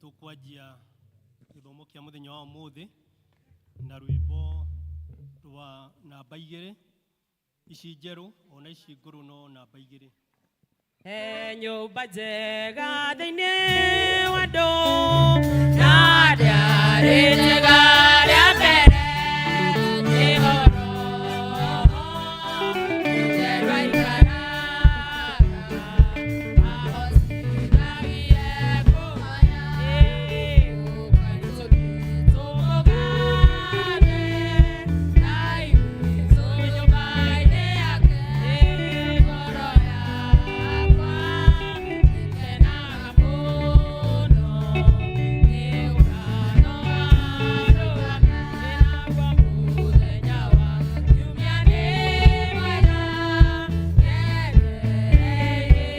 Tũkwanjia gĩthomo kĩa mũthenya wa ũmũthĩ na rwĩmbo rwa namba 2, ici njerũ ona ici ngũrũ no namba 2. He nyũmba njega thĩinĩ wa andũ na ndĩarĩ njega rĩa mbere nĩho Roho Mũtheru aikaraga, ahotithagie kũhoya. Tũmũgathe Ngai witũ nyũmba-inĩ yake, ngoro yakwa ĩkenaga mũno nĩ ũkano wa andũ ake. Mũthenya wa kiumia nĩ mwega, ngengere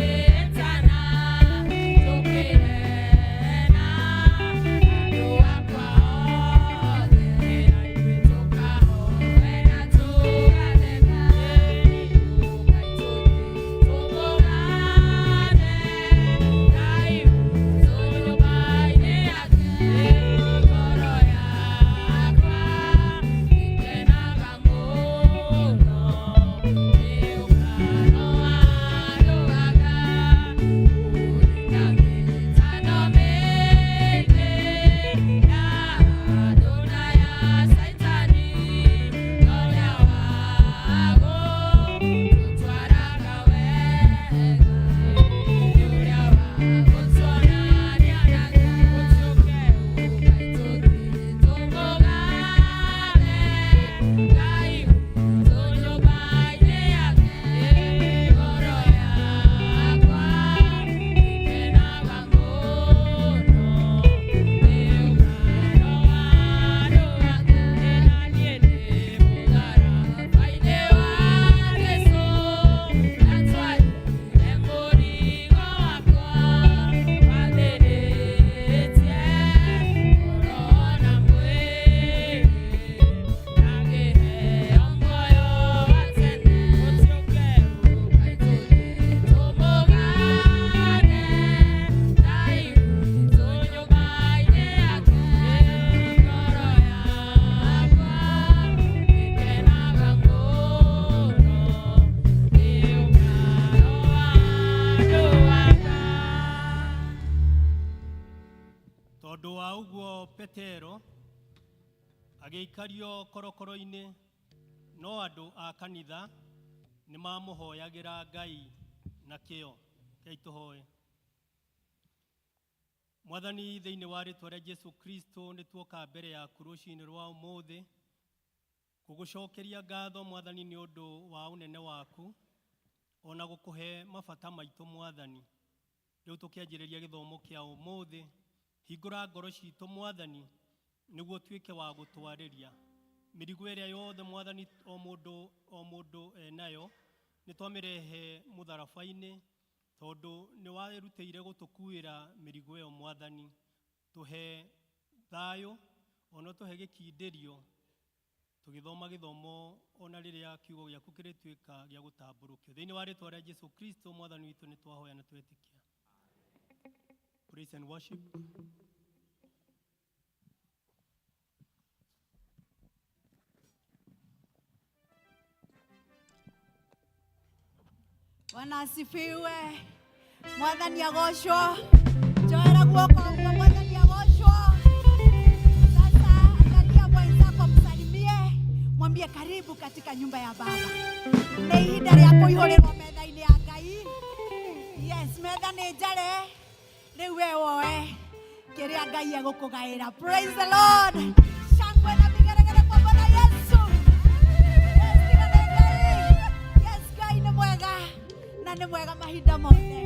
ĩgĩtana, tũkĩrena andũ akwa othe, na ithuĩ tũkahoe na tũgatheka. Ũkai tũthiĩ tũmũgathe Ngai witũ nyũmba-inĩ yake, ngoro yakwa ĩkenaga mũno nĩ ũkano wa andũ ake. Kũrĩ na mĩtano mĩingĩ ya andũ na ya Caitani, no ũrĩa wagũtũtwaraga wega nĩ ũrĩa wagũtuonania nake. Ũkai tũthiĩ tũmũgathe Ngai witũ nyũmba-inĩ yake, ngoro yakwa ĩkenaga mũno nĩ ũkano wa andũ ake. Na niĩ ndĩ mũtharaba-inĩ wa Jesũ, ndatwarire mũrigo wakwa wathĩnĩtie ngoro na mwĩrĩ, na ngĩheo muoyo wa tene. Ũkai tũthiĩ tũmũgathe Ngai witũ nyũmba-inĩ yake, ngoro yakwa ĩkenaga mũno nĩ ũkano wa andũ ake. Tondũ wa ũguo Petero agĩikario korokoro-inĩ, no andũ a kanitha nĩ mamũhoyagĩra Ngai na kĩyo. Rekei tũhoe. Mwathani, thĩinĩ wa rĩtwa rĩa Jesu Kristo, nĩ tuoka mbere yaku rũcinĩ rwa ũmũthĩ gũgũcokeria ngatho Mwathani nĩ ũndũ wa ũnene waku ona gũkũhe mabata maitũ Mwathani. Rĩu tũkĩanjĩrĩria gĩthomo kĩa ũmũthĩ, hingũra ngoro citũ Mwathani nĩguo tuĩke wa gũtwarĩria mĩrigo ĩrĩa yothe Mwathani o mũndũ o mũndũ enayo, nĩ twamĩrehe mũtharaba-inĩ tondũ nĩ werutĩire gũtũkuĩra mĩrigo ĩyo Mwathani. Tũhe thayũ ona tũhe gĩkindĩrio tũgĩthoma gĩthomo ona rĩrĩa kiugo gĩaku kĩrĩtuĩka gĩa gũtambũrũkio. Thĩinĩ wa rĩtwa rĩa Jesu Kristo Mwathani witũ nĩ twahoya na twetĩkia. Praise and worship. Bwana asifiwe. Mwathani agocwo. Njoera guoko ũguo, Mwathani agocwo. Sasa angalia mwenzako, msalimie, mwambie karibu katika nyumba ya Baba. Nĩ ihinda rĩa kũihũrĩrwo metha-inĩ ya Ngai. Yes, metha nĩ njare. Rĩu we woe kĩrĩa Ngai egũkũgaĩra. Praise the Lord. Shangwe na vigeregere kwa Bwana Yesu. Yes, tiga nĩ Ngai. Yes, Ngai nĩ mwega na nĩ mwega mahinda mothe.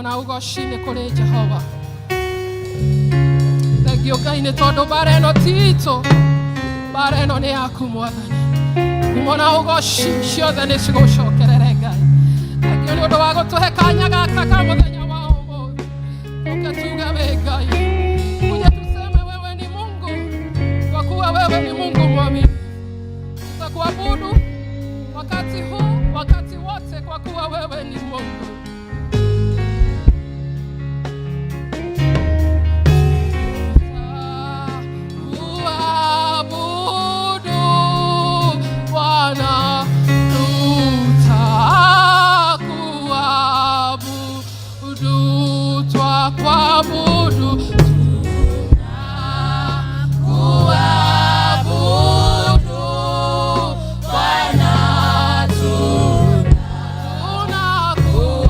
Na ũgoci nĩ kũrĩ Jehova. Thengiũ Ngai nĩ tondũ mbara ĩno ti itũ, mbara ĩno nĩ yaku Mwathani. Ngumo na ũgoci ciothe nĩ cigũcokerere Ngai. Thengiũ nĩ ũndũ wa gũtũhe kanya gaka ka mũthenya wa ũmũthĩ. Tũke tuge wĩ Ngai. Tuje tuseme wewe ni Mungu, kwa kuwa wewe ni Mungu mwaminifu. Tutakuabudu wakati huu, wakati wote, kwa kuwa wewe ni Mungu. Tutakuabudu Bwana, tutakuabudu, twakuabudu, tutakuabudu Bwana, tunakuabudu.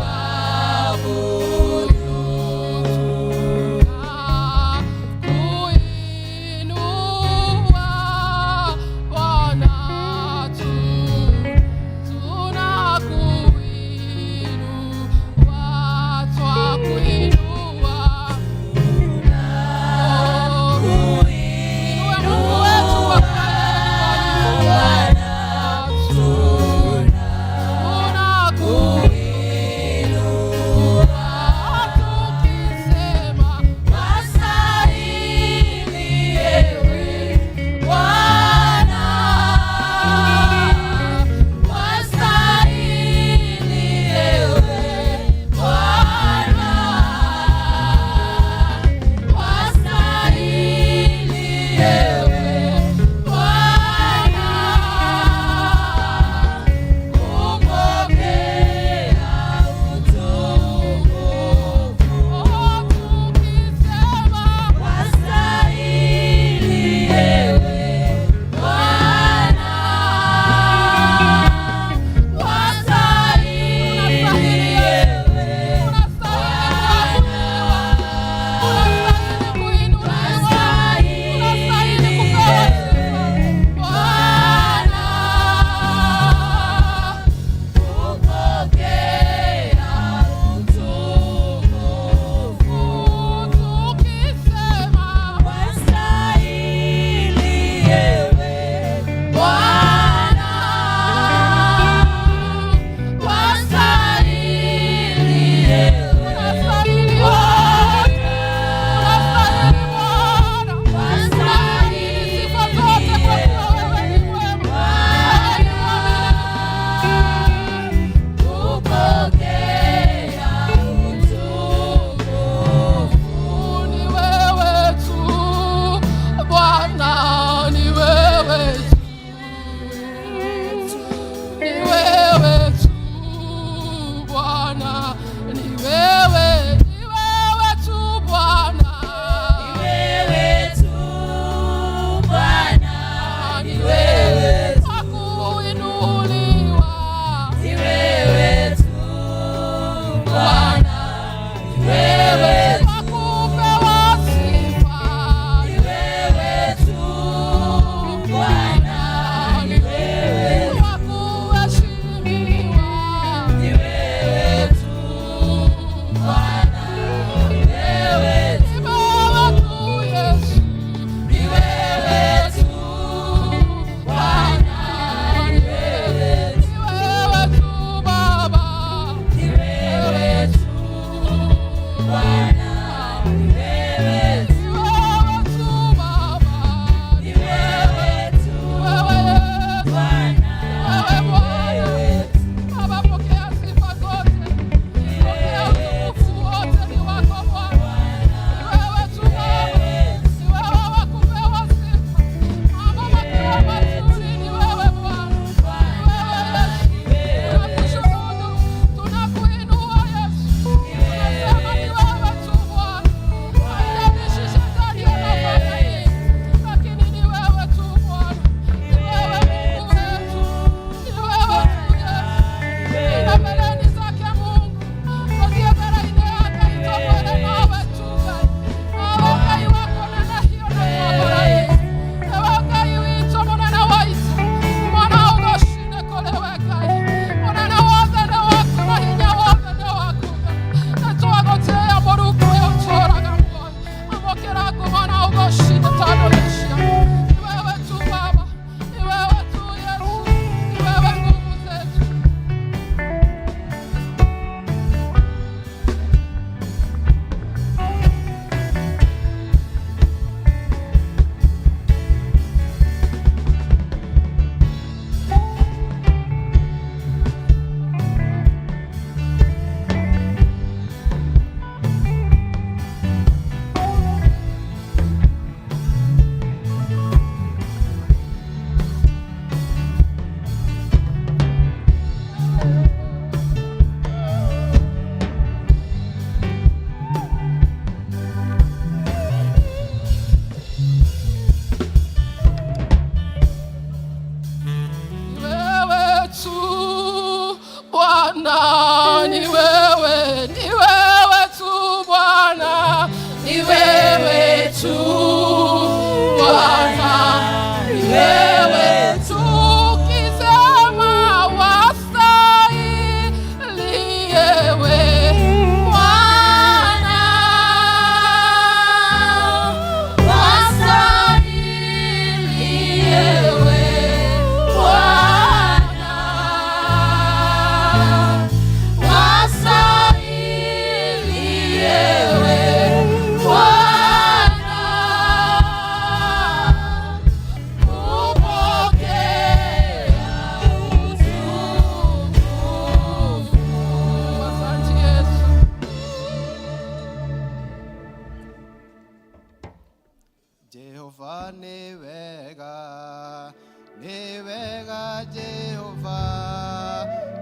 Jehova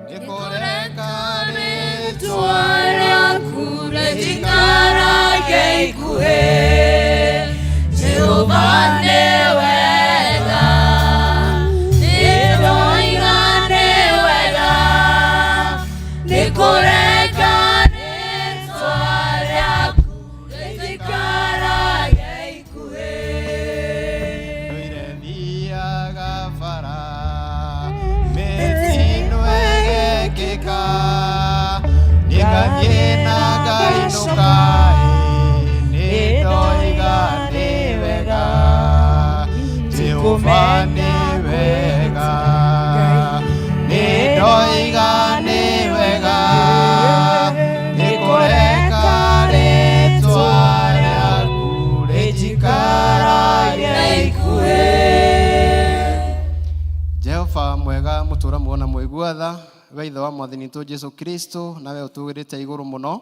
nĩ kũreka Rĩtwa rĩaku rĩtikarage ikuhĩ. Jehova nĩ wega, nĩndoiga nĩ wega, nĩ kũreka rĩtwa rĩaku rĩtikarage ikuhĩ. Ndũire thiaga bara mĩtino ĩgekĩka nĩngathiĩ na ngainũka ĩ nĩndoiga nĩ wega Jehova nĩ wega nĩndoiga nĩ wega nĩ kũreka rĩtwa rĩaku rĩnjikarage ikuhĩ. Jehova mwega mũtũra muona mũigua tha we ithe wa mwathani witũ Jesu Kristo nawe ũtũgĩrĩte igũrũ mũno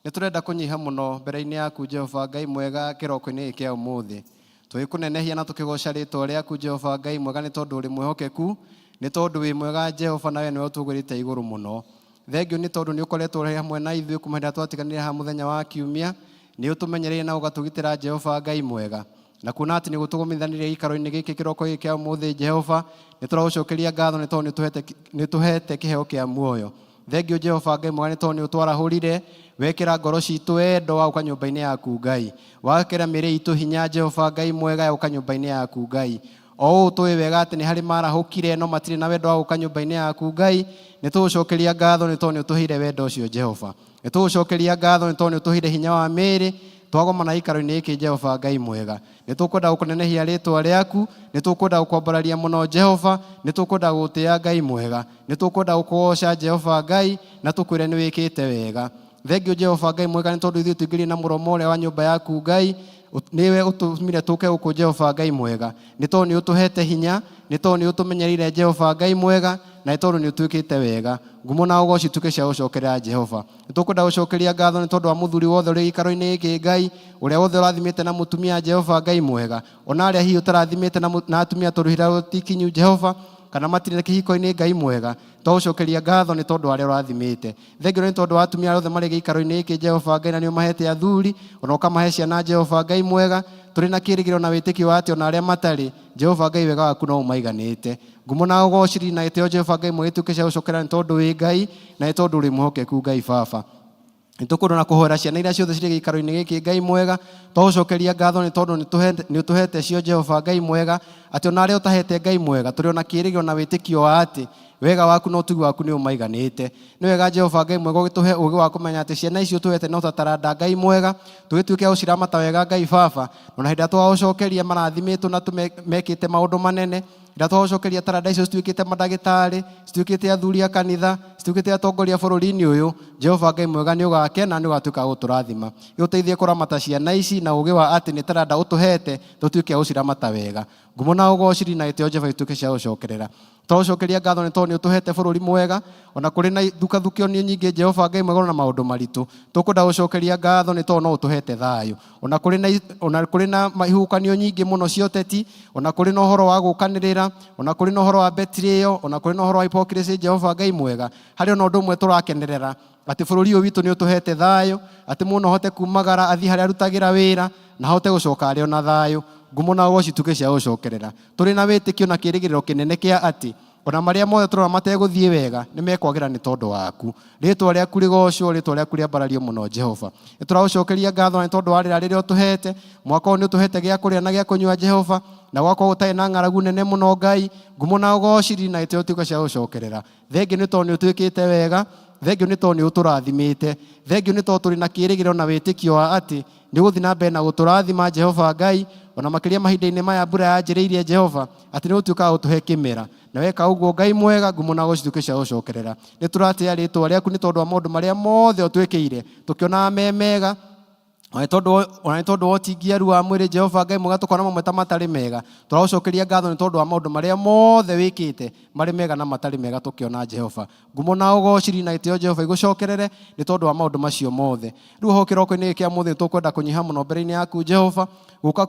nĩ tũrenda kũnyiha mũno mbere-inĩ yaku Jehova Ngai mwega kĩroko-inĩ gĩkĩ kĩa ũmũthĩ tũgĩkũnenehia na tũkĩgoca rĩtwa rĩaku Jehova Ngai mwega nĩ tondũ ũrĩ mwĩhokeku nĩ tondũ wĩ mwega Jehova nawe nĩwe ũtũgĩrĩte igũrũ mũno. Thengiũ nĩ tondũ nĩ ũkoretwo ũrĩ hamwe na ithuĩ kuma hĩndĩ ĩrĩa twatiganire haha mũthenya wa kiumia nĩ ũtũmenyereire na ũgatũgitĩra Jehova Ngai mwega na kuona atĩ nĩ gũtũgũmithanirie gĩikaro-inĩ gĩkĩ kĩroko gĩkĩ kĩa ũmũthĩ Jehova nĩ tũragũcokeria ngatho nĩ tondũ nĩ ũtũhete kĩheo kĩa muoyo. Thengiũ Jehova Ngai mwega nĩ tondũ nĩ ũtwarahũrire wekĩra ngoro citũ wendo wa gũka nyũmba-inĩ yaku Ngai wakĩra mĩĩrĩ itũ hinya Jehova Ngai mwega ya gũka nyũmba-inĩ yaku Ngai o ũũ tũĩ wega atĩ nĩ harĩ marahũkire no matirĩ na wendo wa gũka nyũmba-inĩ yaku Ngai nĩ tũgũcokeria ngatho nĩ tondũ nĩ ũtũheire wendo ũcio Jehova nĩ tũgũcokeria ngatho nĩ tondũ nĩ ũtũheire hinya wa mĩĩrĩ twagomana gĩikaro-inĩ gĩkĩ Jehova Ngai mwega nĩ tũkwenda gũkũnenehia rĩtwa rĩaku nĩ tũkwenda gũkwambararia mũno Jehova nĩ tũkwenda gũgũtĩĩa Ngai mwega nĩ tũkwenda gũkũgoca Jehova Ngai na tũkwĩre nĩ wĩkĩte wega. Thengiũ Jehova Ngai mwega nĩ tondũ ithuĩ tũingĩrire na mũromo ũrĩa wa nyũmba yaku Ngai nĩwe ũtũmire tũke gũkũ Jehova Ngai mwega nĩ tondũ nĩ ũtũhete hinya nĩ tondũ nĩ ũtũmenyereire Jehova Ngai mwega na nĩ tondũ nĩ ũtuĩkĩte wega ngumo na ũgoci ituĩke cia gũcokerera Jehova. Nĩ tũkwenda gũcokeria ngatho nĩ tondũ wa mũthuri wothe ũrĩ gĩikaro-inĩ gĩkĩ Ngai ũrĩa wothe ũrathimĩte na mũtumia Jehova Ngai mwega ona arĩa hihi ũtarathimĩte na atumia tondũ ihinda ti ikinyu Jehova kana matirĩ kĩhiko-inĩ Ngai mwega twagũcokeria ngatho nĩ tondũ arĩa ũrathimĩte. Thengiũ nĩ tondũ wa atumia arĩa othe marĩ gĩikaro-inĩ gĩkĩ Jehova Ngai na nĩ ũmahete athuri ona ũkamahe ciana Jehova Ngai mwega tũrĩ na kĩĩrĩgĩrĩro na wĩtĩkio wa atĩ ona arĩa matarĩ Jehova Ngai wega waku no ũmaiganĩte. Ngumo na ũgociri na gĩtĩo Jehova Ngai mwega gĩtuĩke cia gũcokera nĩ tondũ wĩ Ngai na nĩ tondũ ũrĩ mwĩhokeku Ngai Baba. Nĩ tũkwenda na kũhoera ciana iria ciothe cirĩ gĩikaro-inĩ gĩkĩ Ngai mwega twagũcokeria ngatho nĩ tondũ nĩ ũtũhete cio Jehova Ngai mwega atĩ ona arĩa ũtahete Ngai mwega tũrĩ ona kĩĩrĩgĩrĩro na wĩtĩkio wa atĩ wega waku na ũtugi waku nĩ ũmaiganĩte. Nĩ wega Jehova Ngai mwega ũgĩtũhe ũgĩ wa kũmenya atĩ ciana icio ũtũhete no ta taranda Ngai mwega tũgĩtuĩke a gũciramata wega Ngai Baba ona hĩndĩ ĩrĩa twagũcokeria marathimĩtwo na mekĩte maũndũ manene hĩndĩ ĩrĩa twagũcokeria taranda icio cituĩkĩte mandagĩtarĩ cituĩkĩte athuri a kanitha cituĩkĩte atongoria bũrũri-inĩ ũyũ Jehova Ngai mwega nĩ ũgakena nĩ ũgatuĩka wa gũtũrathima gĩgũteithie kũramata ciana ici na ũgĩ wa atĩ nĩ taranda ũtũhete tũtuĩke a gũciramata wega ngumo na ũgociri na gĩtĩo Jehova gĩtuĩke cia gũcokerera. Twagũcokeria ngatho nĩ tondũ nĩ ũtũhete bũrũri mwega ona kũrĩ na thukathukio nĩ nyingĩ Jehova Ngai mwega na maũndũ maritũ tũkwenda gũcokeria ngatho nĩ tondũ no ũtũhete thayũ ona kũrĩ na ihuhũkanio nyingĩ mũno cia ũteti ona kũrĩ na ũhoro wa gũkanĩrĩra ona kũrĩ na ũhoro wa betrayal ona kũrĩ na ũhoro wa hypocrisy Jehova Ngai mwega harĩ ona ũndũ ũmwe tũrakenerera atĩ bũrũri ũyũ witũ nĩ ũtũhete thayũ atĩ mũndũ ahote kumagara athiĩ harĩa arutagĩra wĩra na ahote gũcoka arĩ ona thayũ ngumo na ũgoci ituĩke cia gũcokerera. Tũrĩ na wĩtĩkio na kĩĩrĩgĩrĩro kĩnene kĩa atĩ ona marĩa mothe tũrona mategũthiĩ wega nĩ mekwagĩra nĩ tondũ waku. Rĩtwa rĩaku rĩgocwo, rĩtwa rĩaku rĩambarario mũno Jehova. Nĩ tũragũcokeria ngatho nĩ tondũ wa rĩera rĩrĩa ũtũhete mwaka ũyũ nĩ ũtũhete gĩa kũrĩa na gĩa kũnyua Jehova na gwakorwo gũtarĩ na ng'aragu nene mũno Ngai ngumo na ũgociri na gĩtĩo ituĩke cia gũcokerera. Thengiũ nĩ tondũ nĩ ũtwĩkĩte wega, thengiũ nĩ tondũ nĩ ũtũrathimĩte, thengiũ nĩ tondũ tũrĩ na kĩĩrĩgĩrĩro na wĩtĩkio wa atĩ nĩ ũgũthiĩ na mbere na gũtũrathima Jehova Ngai ona makĩria mahinda-inĩ maya mbura yanjĩrĩirie Jehova atĩ nĩ ũtuĩkaga gũtũhe kĩmera na weka ũguo Ngai mwega ngumo na ũgoci ituĩke cia gũcokerera. Nĩ tũratĩĩa rĩtwa rĩaku nĩ tondũ wa maũndũ marĩa mothe ũtwĩkĩire tũkĩonaga me mega Ona nĩ tondũ wa ũtingiaru wa mwĩrĩ Jehova Ngai mwega tũkona mamwe ta matarĩ mega, tũragũcokeria ngatho nĩ tondũ wa maũndũ marĩa mothe wĩkĩte marĩ mega na matarĩ mega tũkĩona Jehova. Ngumo na ũgociri na gĩtĩo Jehova igũcokerere nĩ tondũ wa maũndũ macio mothe. Rĩu ho kĩroko-inĩ gĩkĩ kĩa mũthĩ tũkwenda kũnyiha mũno mbere-inĩ yaku Jehova, gũka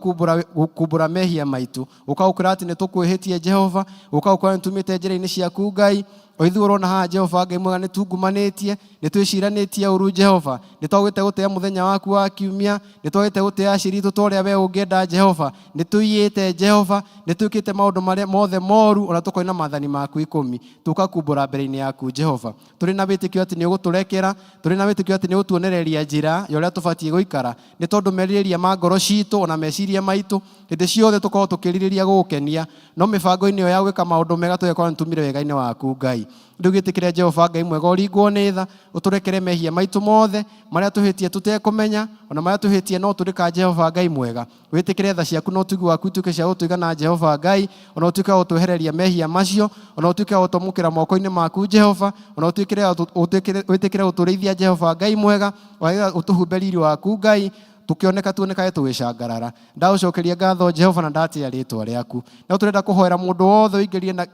kumbũra mehia maitũ, gũka gũkwĩra atĩ nĩ tũkwĩhĩtie Jehova, gũka gũkwĩra nĩ tumĩte njĩra-inĩ ciaku Ngai. O ithuĩ ũrona haha Jehova Ngai mwega nĩ tungumanĩtie, nĩ twĩciranĩtie ũru Jehova, nĩ twagĩte gũtĩa mũthenya waku wa kiumia, nĩ twagĩte gũtĩa aciari aitũ ta ũrĩa we ũngĩenda Jehova, nĩ tũiyĩte Jehova, nĩ twĩkĩte maũndũ marĩa mothe moru ona tũkoina maathani maku 10, tũka kumbũra mbere-inĩ yaku Jehova. Tũrĩ na wĩtĩkio atĩ nĩ ũgũtũrekera, tũrĩ na wĩtĩkio atĩ nĩ ũgũtuonereria njĩra ya ũrĩa tũbatiĩ gũikara, nĩ tondũ merirĩria ma ngoro citũ ona meciria maitũ hĩndĩ ciothe tũkoragwo tũkĩrirĩria gũgũkenia, no mĩbango-inĩ ĩyo ya gwĩka maũndũ mega tũgekora nĩ tumire wega-inĩ waku Ngai. Rĩu gĩtĩkĩre Jehova Ngai mwega ũringwo nĩ tha, ũtũrekere mehia maitũ mothe marĩa tũhĩtie tũtekũmenya, ona marĩa tũhĩtie no tũrĩka Jehova Ngai mwega. Wĩtĩkĩre tha ciaku na ũtugi waku ituĩke cia gũtũigana Jehova Ngai, ona ũtuĩke wa gũtwehereria mehia macio, ona ũtuĩke wa gũtwamũkĩra moko-inĩ maku Jehova, ona wĩtĩkĩre gũtũrĩithia Jehova Ngai mwega, ona ũtũhumbe riri waku Ngai, tukioneka tuonekage tũgĩcangarara. Ndagũcokeria ngatho Jehova na ndatĩa rĩtwa rĩaku. No tũrenda kũhoera mũndũ wothe ũingĩrie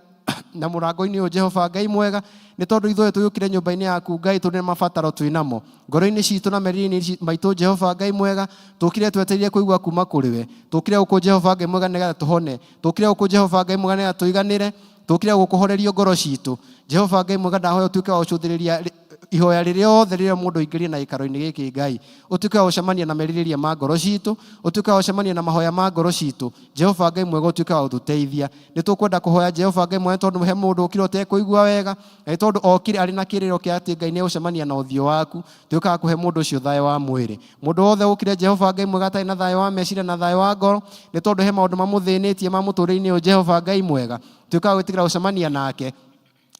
na mũrango-inĩ ũyũ Jehova Ngai mwega, nĩ tondũ ithuĩ tũyũkire nyũmba-inĩ yaku Ngai tũrĩ na mabataro twĩ namo ngoro-inĩ citũ na meciria-inĩ maitũ Jehova Ngai mwega, tũkire twetereire kũigua kuma kũrĩ we, tũkire gũkũ Jehova Ngai mwega nĩgetha tũhone, tũkire gũkũ Jehova Ngai mwega nĩgetha tũiganĩre, tũkire gũkũhorerio ngoro citũ Jehova Ngai mwega. Ndahoya ũtuĩke wa gũcũthĩrĩria ihoya rĩrĩa othe rĩrĩa mũndũ aingĩrie na gĩikaro-inĩ gĩkĩ Ngai, ũtuĩke wa gũcemania na merirĩria ma ngoro citũ, ũtuĩke wa gũcemania na mahoya ma ngoro citũ Jehova Ngai mwega, ũtuĩke wa gũtũteithia. Nĩ tũkwenda kũhoya Jehova Ngai mwega tondũ he mũndũ ũkire ũtekũigua wega, na nĩ tondũ okire arĩ na kĩrĩro kĩa atĩ Ngai nĩ egũcemania na ũthiũ waku, tuĩka wa kũhe mũndũ ũcio thayũ wa mwĩrĩ. Mũndũ wothe ũkire Jehova Ngai mwega atarĩ na thayũ wa meciria na thayũ wa ngoro, nĩ tondũ he maũndũ mamũthĩnĩtie ma mũtũrĩre-inĩ ũyũ Jehova Ngai mwega, tuĩka wa gwĩtĩkĩra gũcemania nake,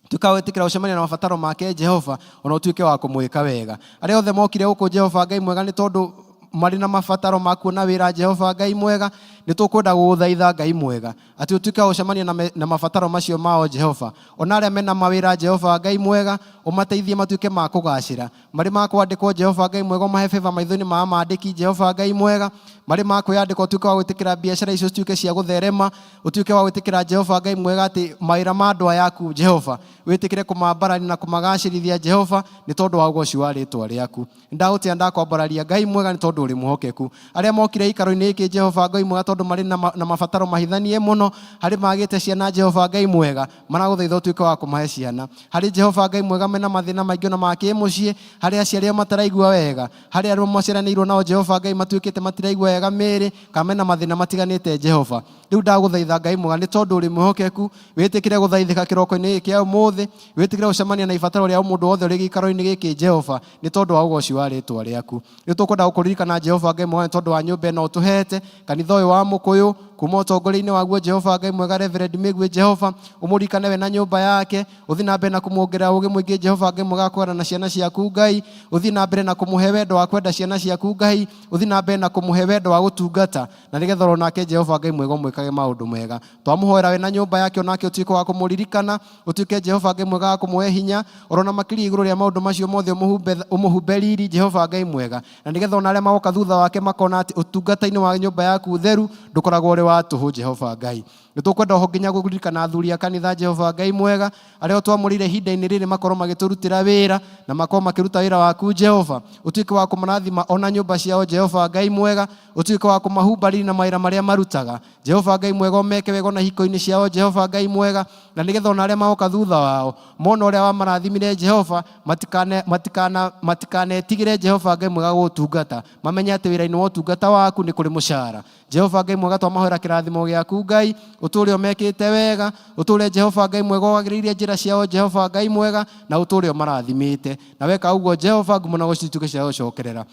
tuĩka wa gwĩtĩkĩra gũcemania na mabataro make Jehova, ona ũtuĩke wa kũmwĩka wega. Arĩa othe mokire gũkũ Jehova Ngai mwega nĩ tondũ marĩ na mabataro ma kuona wĩra Jehova Ngai mwega, nĩ tũkwenda gũgũthaitha Ngai mwega atĩ ũtuĩke wa gũcemania na mabataro macio mao Jehova. Ona arĩa mena mawĩra Jehova Ngai mwega, ũmateithie matuĩke ma kũgacĩra, marĩ ma kwandĩkwo Jehova Ngai mwega, ũmahe favor maitho-inĩ ma mandĩki Jehova Ngai mwega, marĩ ma kwĩyandĩka ũtuĩke wa gwĩtĩkĩra biacara icio cituĩke cia gũtherema, ũtuĩke wa gwĩtĩkĩra Jehova Ngai mwega atĩ mawĩra ma andũ aya aku Jehova wĩtĩkĩre kũmambarania na kũmagacĩrithia Jehova nĩ tondũ wa ũgoci wa rĩtwa rĩaku. Ndagũtĩa ndakwambararia Ngai mwega nĩ tondũ ũrĩ mwĩhokeku. Arĩa mokire gĩikaro-inĩ gĩkĩ Jehova Ngai mwega tondũ marĩ na mabataro mahithanie mũno, harĩ magĩte ciana Jehova Ngai mwega, maragũthaitha ũtuĩke wa kũmahe ciana. Harĩ Jehova Ngai mwega mena mathĩna maingĩ ona ma kĩmũciĩ, harĩ aciari ao mataraigua wega, harĩ arĩa maciaranĩirwo nao Jehova Ngai matuĩkĩte matiraigua wega mĩĩrĩ, kana mena mathĩna matiganĩte Jehova. Rĩu ndagũthaitha Ngai mwega nĩ tondũ ũrĩ mwĩhokeku, wĩtĩkĩre gũthaithĩka kĩroko-inĩ gĩkĩ kĩa ũmũthĩ, wĩtĩkĩre gũcemania na ibataro rĩa mũndũ wothe ũrĩ gĩikaro-inĩ gĩkĩ Jehova, nĩ tondũ wa ũgoci wa rĩtwa rĩaku. Rĩu tũkwenda gũkũririkana Jehova Ngai mwega nĩ tondũ wa nyũmba ĩno ũtũhete, kanitha ũyũ wa Mũkũyũ, kuma ũtongoria-inĩ waguo Jehova Ngai mwega Reverend Mĩgwi Jehova, ũmũririkane we na nyũmba yake, ũthiĩ na mbere na kũmuongerera ũũgĩ mũingĩ Jehova Ngai mwega kũgana na ciana ciaku Ngai, ũthiĩ na mbere na kũmũhe wendo wa kwenda ciana ciaku Ngai, ũthiĩ na mbere na kũmũhe wendo wa gũtungata, na nĩgetha oro nake Jehova Ngai mwega ũmwĩkage maũndũ mega. Twamũhoera we na nyũmba yake onake ũtuĩke wa kũmũririkana, ũtuĩke Jehova Ngai mwega wa kũmũhe hinya, oro na makĩria igũrũ rĩa maũndũ macio mothe ũmũhumbe riri Jehova Ngai mwega, na nĩgetha ona arĩa magoka thutha wake makona atĩ ũtungata-inĩ wa nyũmba yaku theru ndũkoragwo ũrĩ wa tũhũ Jehova Ngai. Nĩ tũkwenda oho nginya kũririkana athuri a kanitha Jehova Ngai mwega, arĩa ũtwamũrĩire ihinda-inĩ rĩrĩ makorwo magĩtũrutĩra wĩra na makorwo makĩruta wĩra waku Jehova, ũtuĩke wa kũmarathima ona nyũmba ciao Jehova Ngai mwega, ũtuĩke wa kũmahumba riri na mawĩra marĩa marutaga Jehova Ngai mwega, ũmeke wega ona hiko-inĩ ciao Jehova Ngai mwega, na nĩgetha ona arĩa magoka thutha wao mona ũrĩa wamarathimire Jehova, matikanetigĩre Jehova Ngai mwega gũgũtungata, mamenye atĩ wĩra-inĩ wa ũtungata waku nĩ kũrĩ mũcara. Jehova Ngai mwega twamahoera kĩrathimo gĩaku Ngai, ũtũũre ũmekĩte wega, ũtũũre Jehova Ngai mwega wagĩrĩire njĩra ciao Jehova Ngai mwega, na ũtũũre ũmarathimĩte. Na weka ũguo Jehova, ngumo na ũgoci ituĩke cia gũcokerera.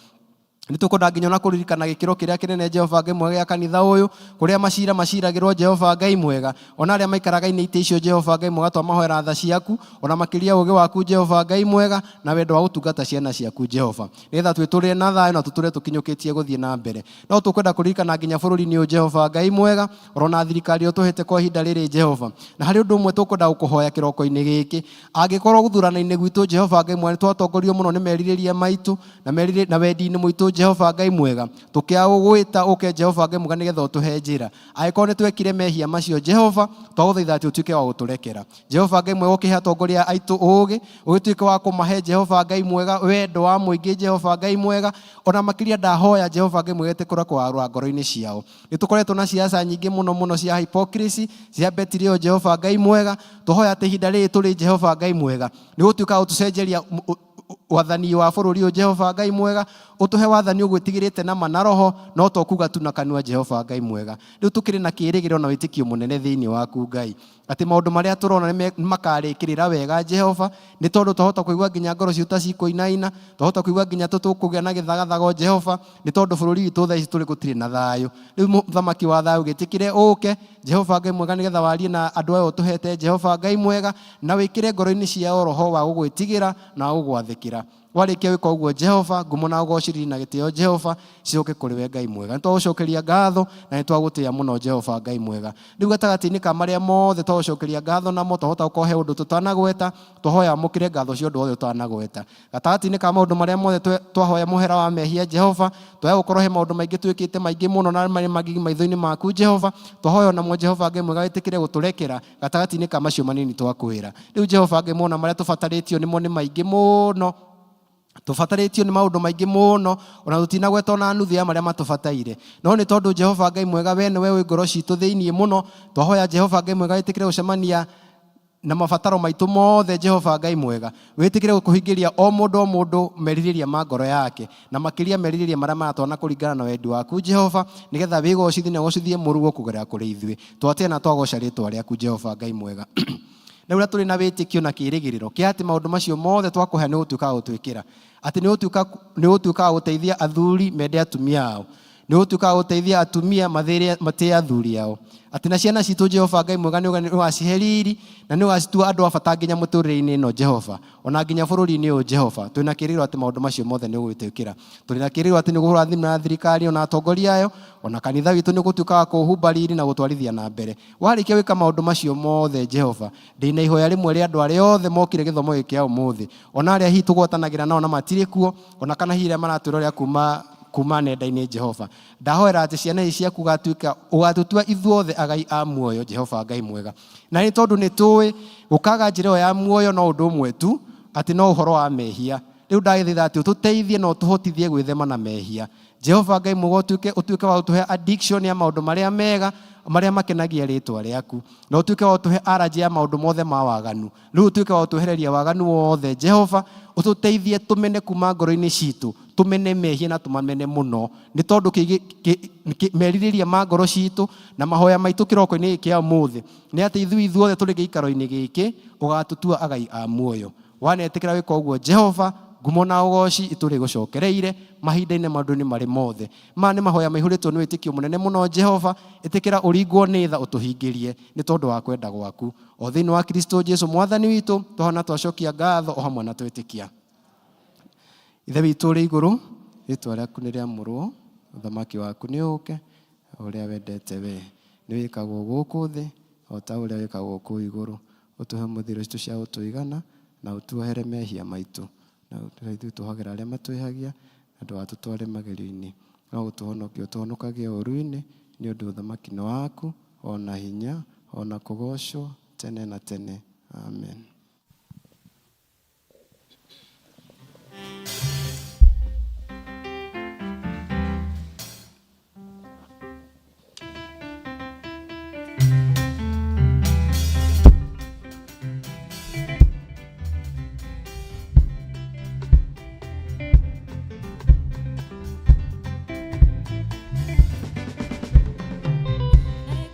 Nĩ tũkwenda nginya ona kũririkana gĩkĩro kĩrĩa kĩnene Jehova Ngai mwega gĩa kanitha ũyũ, kũrĩa macira maciragĩrwo Jehova Ngai mwega, ona arĩa maikaraga-inĩ itĩ icio Jehova Ngai mwega twamahoera tha ciaku, ona makĩria ũũgĩ waku Jehova Ngai mwega, na wendo wa gũtungata ciana ciaku Jehova, nĩgetha twĩtũrĩre na thayũ na tũtũre tũkinyũkĩtie gũthiĩ na mbere. No tũkwenda kũririkana nginya bũrũri-inĩ ũyũ Jehova Ngai mwega, orona thirikari ĩyo tũhete kwa ihinda rĩrĩ Jehova. Na harĩ ũndũ ũmwe tũkwenda gũkũhoya kĩroko-inĩ gĩkĩ, angĩkorwo gũthurana-inĩ gwitũ Jehova Ngai mwega nĩ twatongorio mũno nĩ merirĩria maitũ na wendi-inĩ mũitũ Jehova Ngai mwega tũkĩaga gũgwĩta ũke Jehova Ngai mwega nĩgetha ũtũhe njĩra. Angĩkorwo nĩ twekire mehia macio Jehova, twagũthaitha atĩ ũtuĩke wa gũtũrekera. Jehova Ngai mwega, ũkĩhe atongoria aitũ ũũgĩ, ũgĩtuĩke wa kũmahe Jehova Ngai mwega wendo wa mũingĩ Jehova Ngai mwega, ona makĩria ndahoya Jehova Ngai mwega ĩtĩkũra kũwarũra ngoro-inĩ ciao. Nĩ tũkoretwo na siasa nyingĩ mũno mũno cia hypocrisy cia betrayal Jehova Ngai mwega, tũhoya atĩ ihinda rĩrĩ tũrĩ Jehova Ngai mwega nĩ ũgũtuĩka wa gũtũcenjeria wathani wa bũrũri ũyũ Jehova Ngai mwega, ũtũhe wathani ũgwĩtigĩrĩte na ma na roho, no to kuga tu na kanua Jehova Ngai mwega. Rĩu tũkĩrĩ na kĩĩrĩgĩrĩro na wĩtĩkio mũnene thĩinĩ waku Ngai, atĩ maũndũ marĩa tũrona nĩ makarĩkĩrĩra wega Jehova, nĩ tondũ twahota kũigua nginya ngoro citũ ta cikũinaina, twahota kũigua nginya tũtũkũgĩa na gĩthagathago Jehova, nĩ tondũ bũrũri witũ thaa ici tũrĩ gũtirĩ na thayũ. Rĩu mũthamaki wa thayũ gĩtĩkĩre ũke Jehova Ngai mwega, nĩgetha warie na andũ aya ũtũhete Jehova Ngai mwega, na wĩkĩre ngoro-inĩ ciao roho wa gũgwĩtigĩra na wa gũgwathĩkĩra. Warĩkia gwĩka ũguo Jehova, ngumo na ũgociri na gĩtĩo Jehova cicoke kũrĩ we Ngai mwega. Nĩ twagũcokeria ngatho na nĩ twagũtĩĩa mũno Jehova Ngai mwega. Rĩu gatagatĩ-inĩ ka marĩa mothe twagũcokeria ngatho namo, twahota gũkorwo he ũndũ tũtanagweta, twahoya amũkĩre ngatho cia ũndũ wothe ũtanagweta. Gatagatĩ-inĩ ka maũndũ marĩa mothe twahoya mũhera wa mehia Jehova, twahoya gũkorwo he maũndũ maingĩ twĩkĩte maingĩ mũno na marĩ magigi maitho-inĩ maku Jehova, twahoya onamo Jehova Ngai mwega wĩtĩkĩre gũtũrekera gatagatĩ-inĩ ka macio manini twakwĩra. Rĩu Jehova Ngai mwona marĩa tũbatarĩtio nĩmo nĩ maingĩ mũno, tũbatarĩtio nĩ maũndũ maingĩ mũno, ona tũtinagweta ona nuthu ya marĩa matũbataire. No nĩ tondũ Jehova Ngai mwega we nĩwe wĩ ngoro citũ thĩinĩ mũno, twahoya Jehova Ngai mwega wĩtĩkĩre gũcemania na mabataro maitũ mothe Jehova Ngai mwega, wĩtĩkĩre kũhingĩria o mũndũ o mũndũ merirĩria ma ngoro yake, na makĩria merirĩria marĩa maratwana kũringana na wendi waku Jehova, nĩgetha wĩgocithie na ũgocithie mũruo kũgerera kũrĩ ithuĩ. Twatĩa na twagoca rĩtwa rĩaku Jehova Ngai mwega. Na rĩu tũrĩ na wĩtĩkio na kĩĩrĩgĩrĩro kĩa atĩ maũndũ macio mothe twakũhe nĩ ũgũtuĩka wa gũtwĩkĩra, atĩ nĩ ũgũtuĩka wa gũteithia athuri mende atumia ao, nĩ ũgũtuĩka wa gũteithia atumia matĩe athuri ao, atĩ na ciana citũ Jehova Ngai mwega nĩ ũgacihe riri na nĩ ũgacitua andũ a bata nginya mũtũrĩre-inĩ ĩno Jehova, ona nginya bũrũri-inĩ ũyũ Jehova. Twĩna kĩĩrĩgĩrĩro atĩ maũndũ macio mothe nĩ ũgũtwĩkĩra. Tũrĩ na kĩĩrĩgĩrĩro atĩ nĩ ũgũrathima thirikari ona atongoria ayo, ona kanitha witũ nĩ ũgũtuĩka wa kũũhumba riri na gũtwarithia na mbere. Warĩkia gwĩka maũndũ macio mothe Jehova, ndĩna ihoya rĩmwe rĩa andũ arĩa othe mokire gĩthomo gĩkĩ kĩa ũmũthĩ, ona arĩa hihi tũgwatanagĩra nao na matirĩ kuo, ona kana hihi arĩa maratwĩrorera kuma nenda-inĩ Jehova. Ndahoera atĩ ciana ici ciaku ũgatutua ithuothe agai a muoyo Jehova Ngai mwega. Na nĩ tondũ nĩ tũĩ gũkaga njĩra ĩyo ya muoyo no ũndũ ũmwe tu, atĩ no ũhoro wa mehia. Rĩu ndagĩthaitha atĩ ũtũteithie na ũtũhotithie gwĩthema na mehia. Jehova Ngai mwega, ũtuĩke wa gũtũhe addiction ya maũndũ marĩa mega, marĩa makenagia rĩtwa rĩaku, na ũtuĩke wa gũtũhe allergy ya maũndũ mothe ma waganu. Rĩu ũtuĩke wa gũtwehereria waganu wothe Jehova, ũtũteithie tũmene kuma ngoro-inĩ citũ, tũmene mehia na tũmamene mũno, nĩ tondũ merirĩria ma ngoro citũ na mahoya maitũ kĩroko-inĩ gĩkĩ kĩa ũmũthĩ nĩ atĩ ithuĩ ithuothe tũrĩ gĩikaro-inĩ gĩkĩ ũgatũtua agai a muoyo. Wanetĩkĩra gwĩka ũguo Jehova, ngumo na ũgoci itũrĩ gũcokereire mahinda-inĩ maũndũ-inĩ marĩ mothe. Maya nĩ mahoya maihũrĩtwo nĩ wĩtĩkio mũnene mũno Jehova, ĩtĩkĩra ũringwo nĩ tha ũtũhingĩrie nĩ tondũ wa kwenda gwaku. O thĩinĩ wa Kristo Jesu mwathani witũ, twahona twacokia ngatho o hamwe na twĩtĩkia. Ithe witũ ũrĩ igũrũ, rĩtwa rĩaku nĩ rĩamũrwo, ũthamaki waku nĩ ũũke, ũrĩa wendete we nĩ wĩkagwo gũkũ thĩ o ta ũrĩa wĩkagwo kũu igũrũ. Ũtũhe mũthiro citũ cia gũtũigana na ũtuohere mehia maitũ, na ithuĩ tuohagĩra arĩa matwĩhagia, na ndũgatũtware magerio-inĩ, no gũtũhonokia ũtũhonokagie ũũru-inĩ, nĩ ũndũ ũthamaki nĩ waku, ona hinya, ona kũgocwo tene na tene. Amen.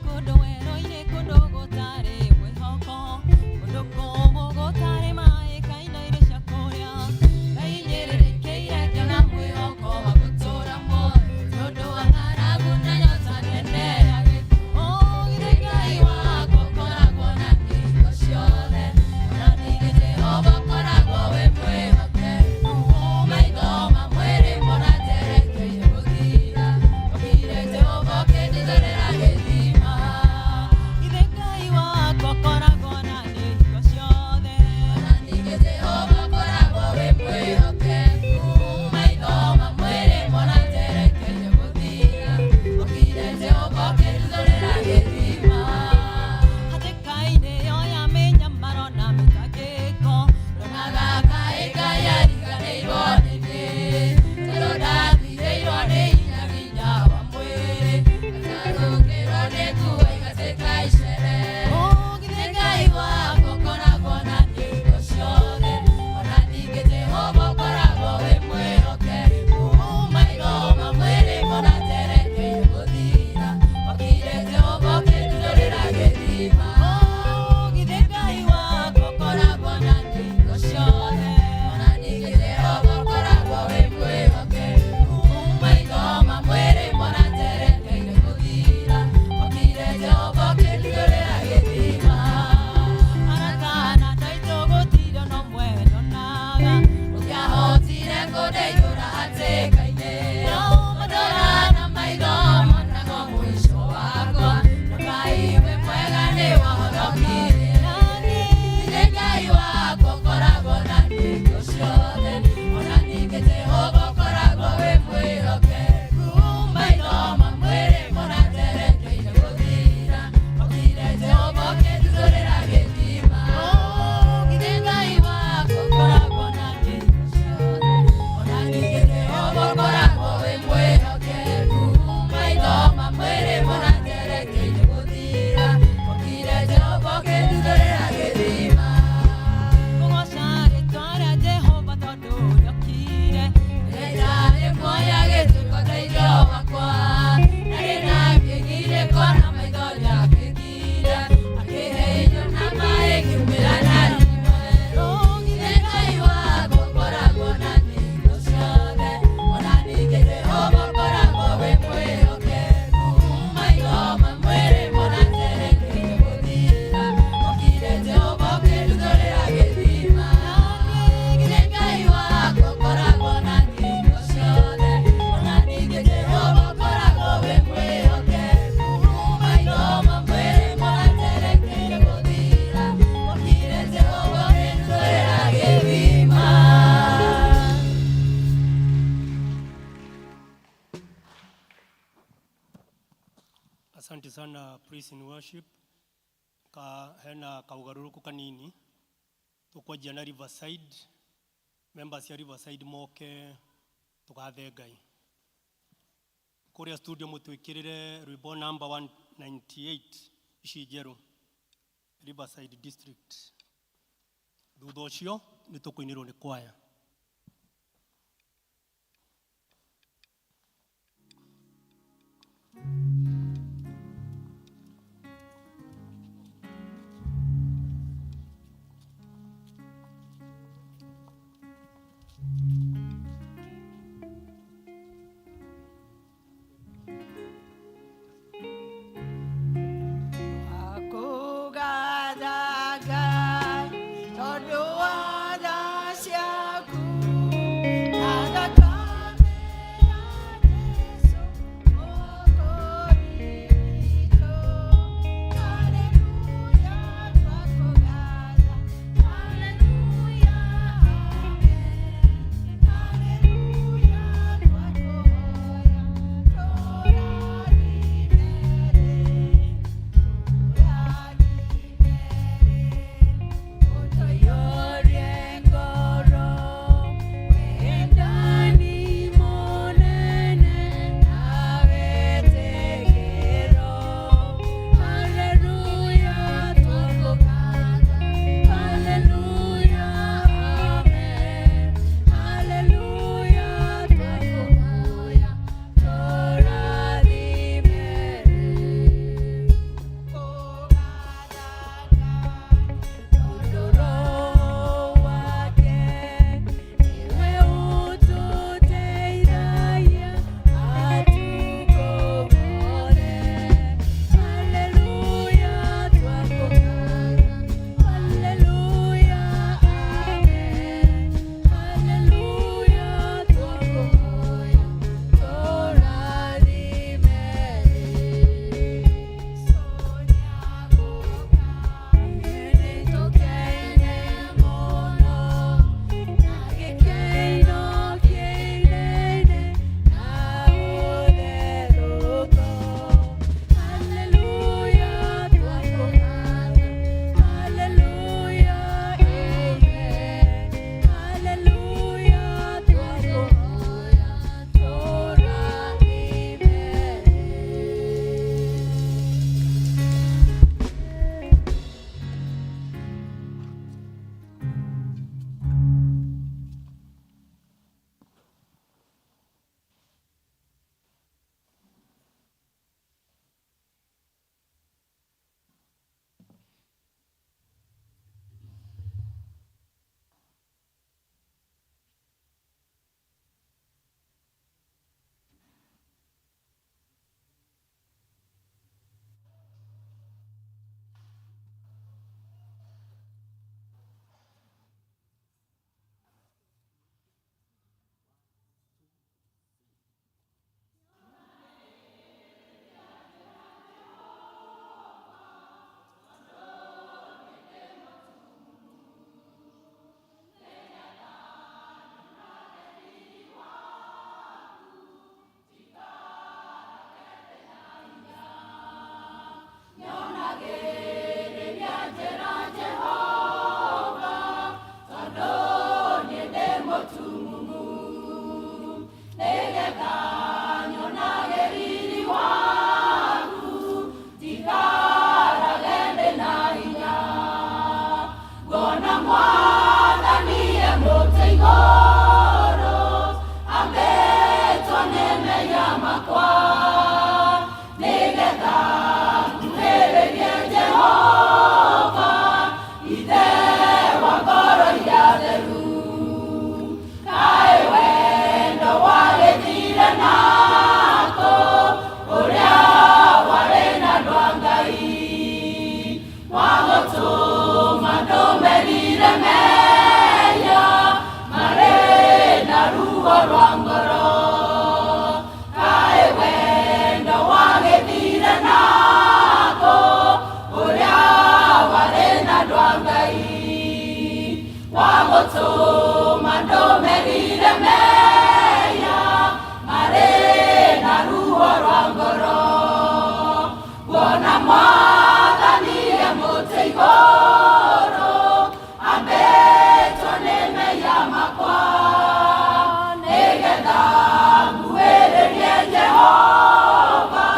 Kũndũ werũ-inĩ, kũndũ gũtarĩ mwĩhoko, kũndũ kũmũ. Asante sana Praise and Worship. Ka hena kaugaruruku kanini tukwanjia na Riverside, members ya Riverside moke tugathe Ngai kuria studio mutwikirire rwimbo number 198 ici njeru Riverside District. Thutha ucio ni tukuinirwo ni kwaya. Akũgatha Ngai tondũ wa tha ciaku na thakame ya Jesũ Mwokozi witũ. Haleluya, twakũgatha. Haleluya, amen. Haleluya, twakũhoya. Tũrathime ũtũiyũrie ngoro wendani mũnene na wĩtĩkĩro. Haleluya, twakũgatha. Haleluya, amen. Haleluya, twakũhoya. Tũrathime tondũ Roho wake nĩwe ũtũteithagia matukũ mothe. Haleluya, twakũgatha. Haleluya, amen. Haleluya, twakũhoya. Tũrathime. Nĩtũkene mũno na gĩkeno kĩnene na ũtherũko. Haleluya, twakũgatha. Haleluya, amen. Haleluya, twakũhoya. Tũrathime. Wagũtũma ndũmĩrire mehia marĩ na ruo rwa ngoro. Mwathani e mũtĩ igũrũ ambĩtwo nĩ mehia makwa nĩgetha nguhĩrĩrie Jehova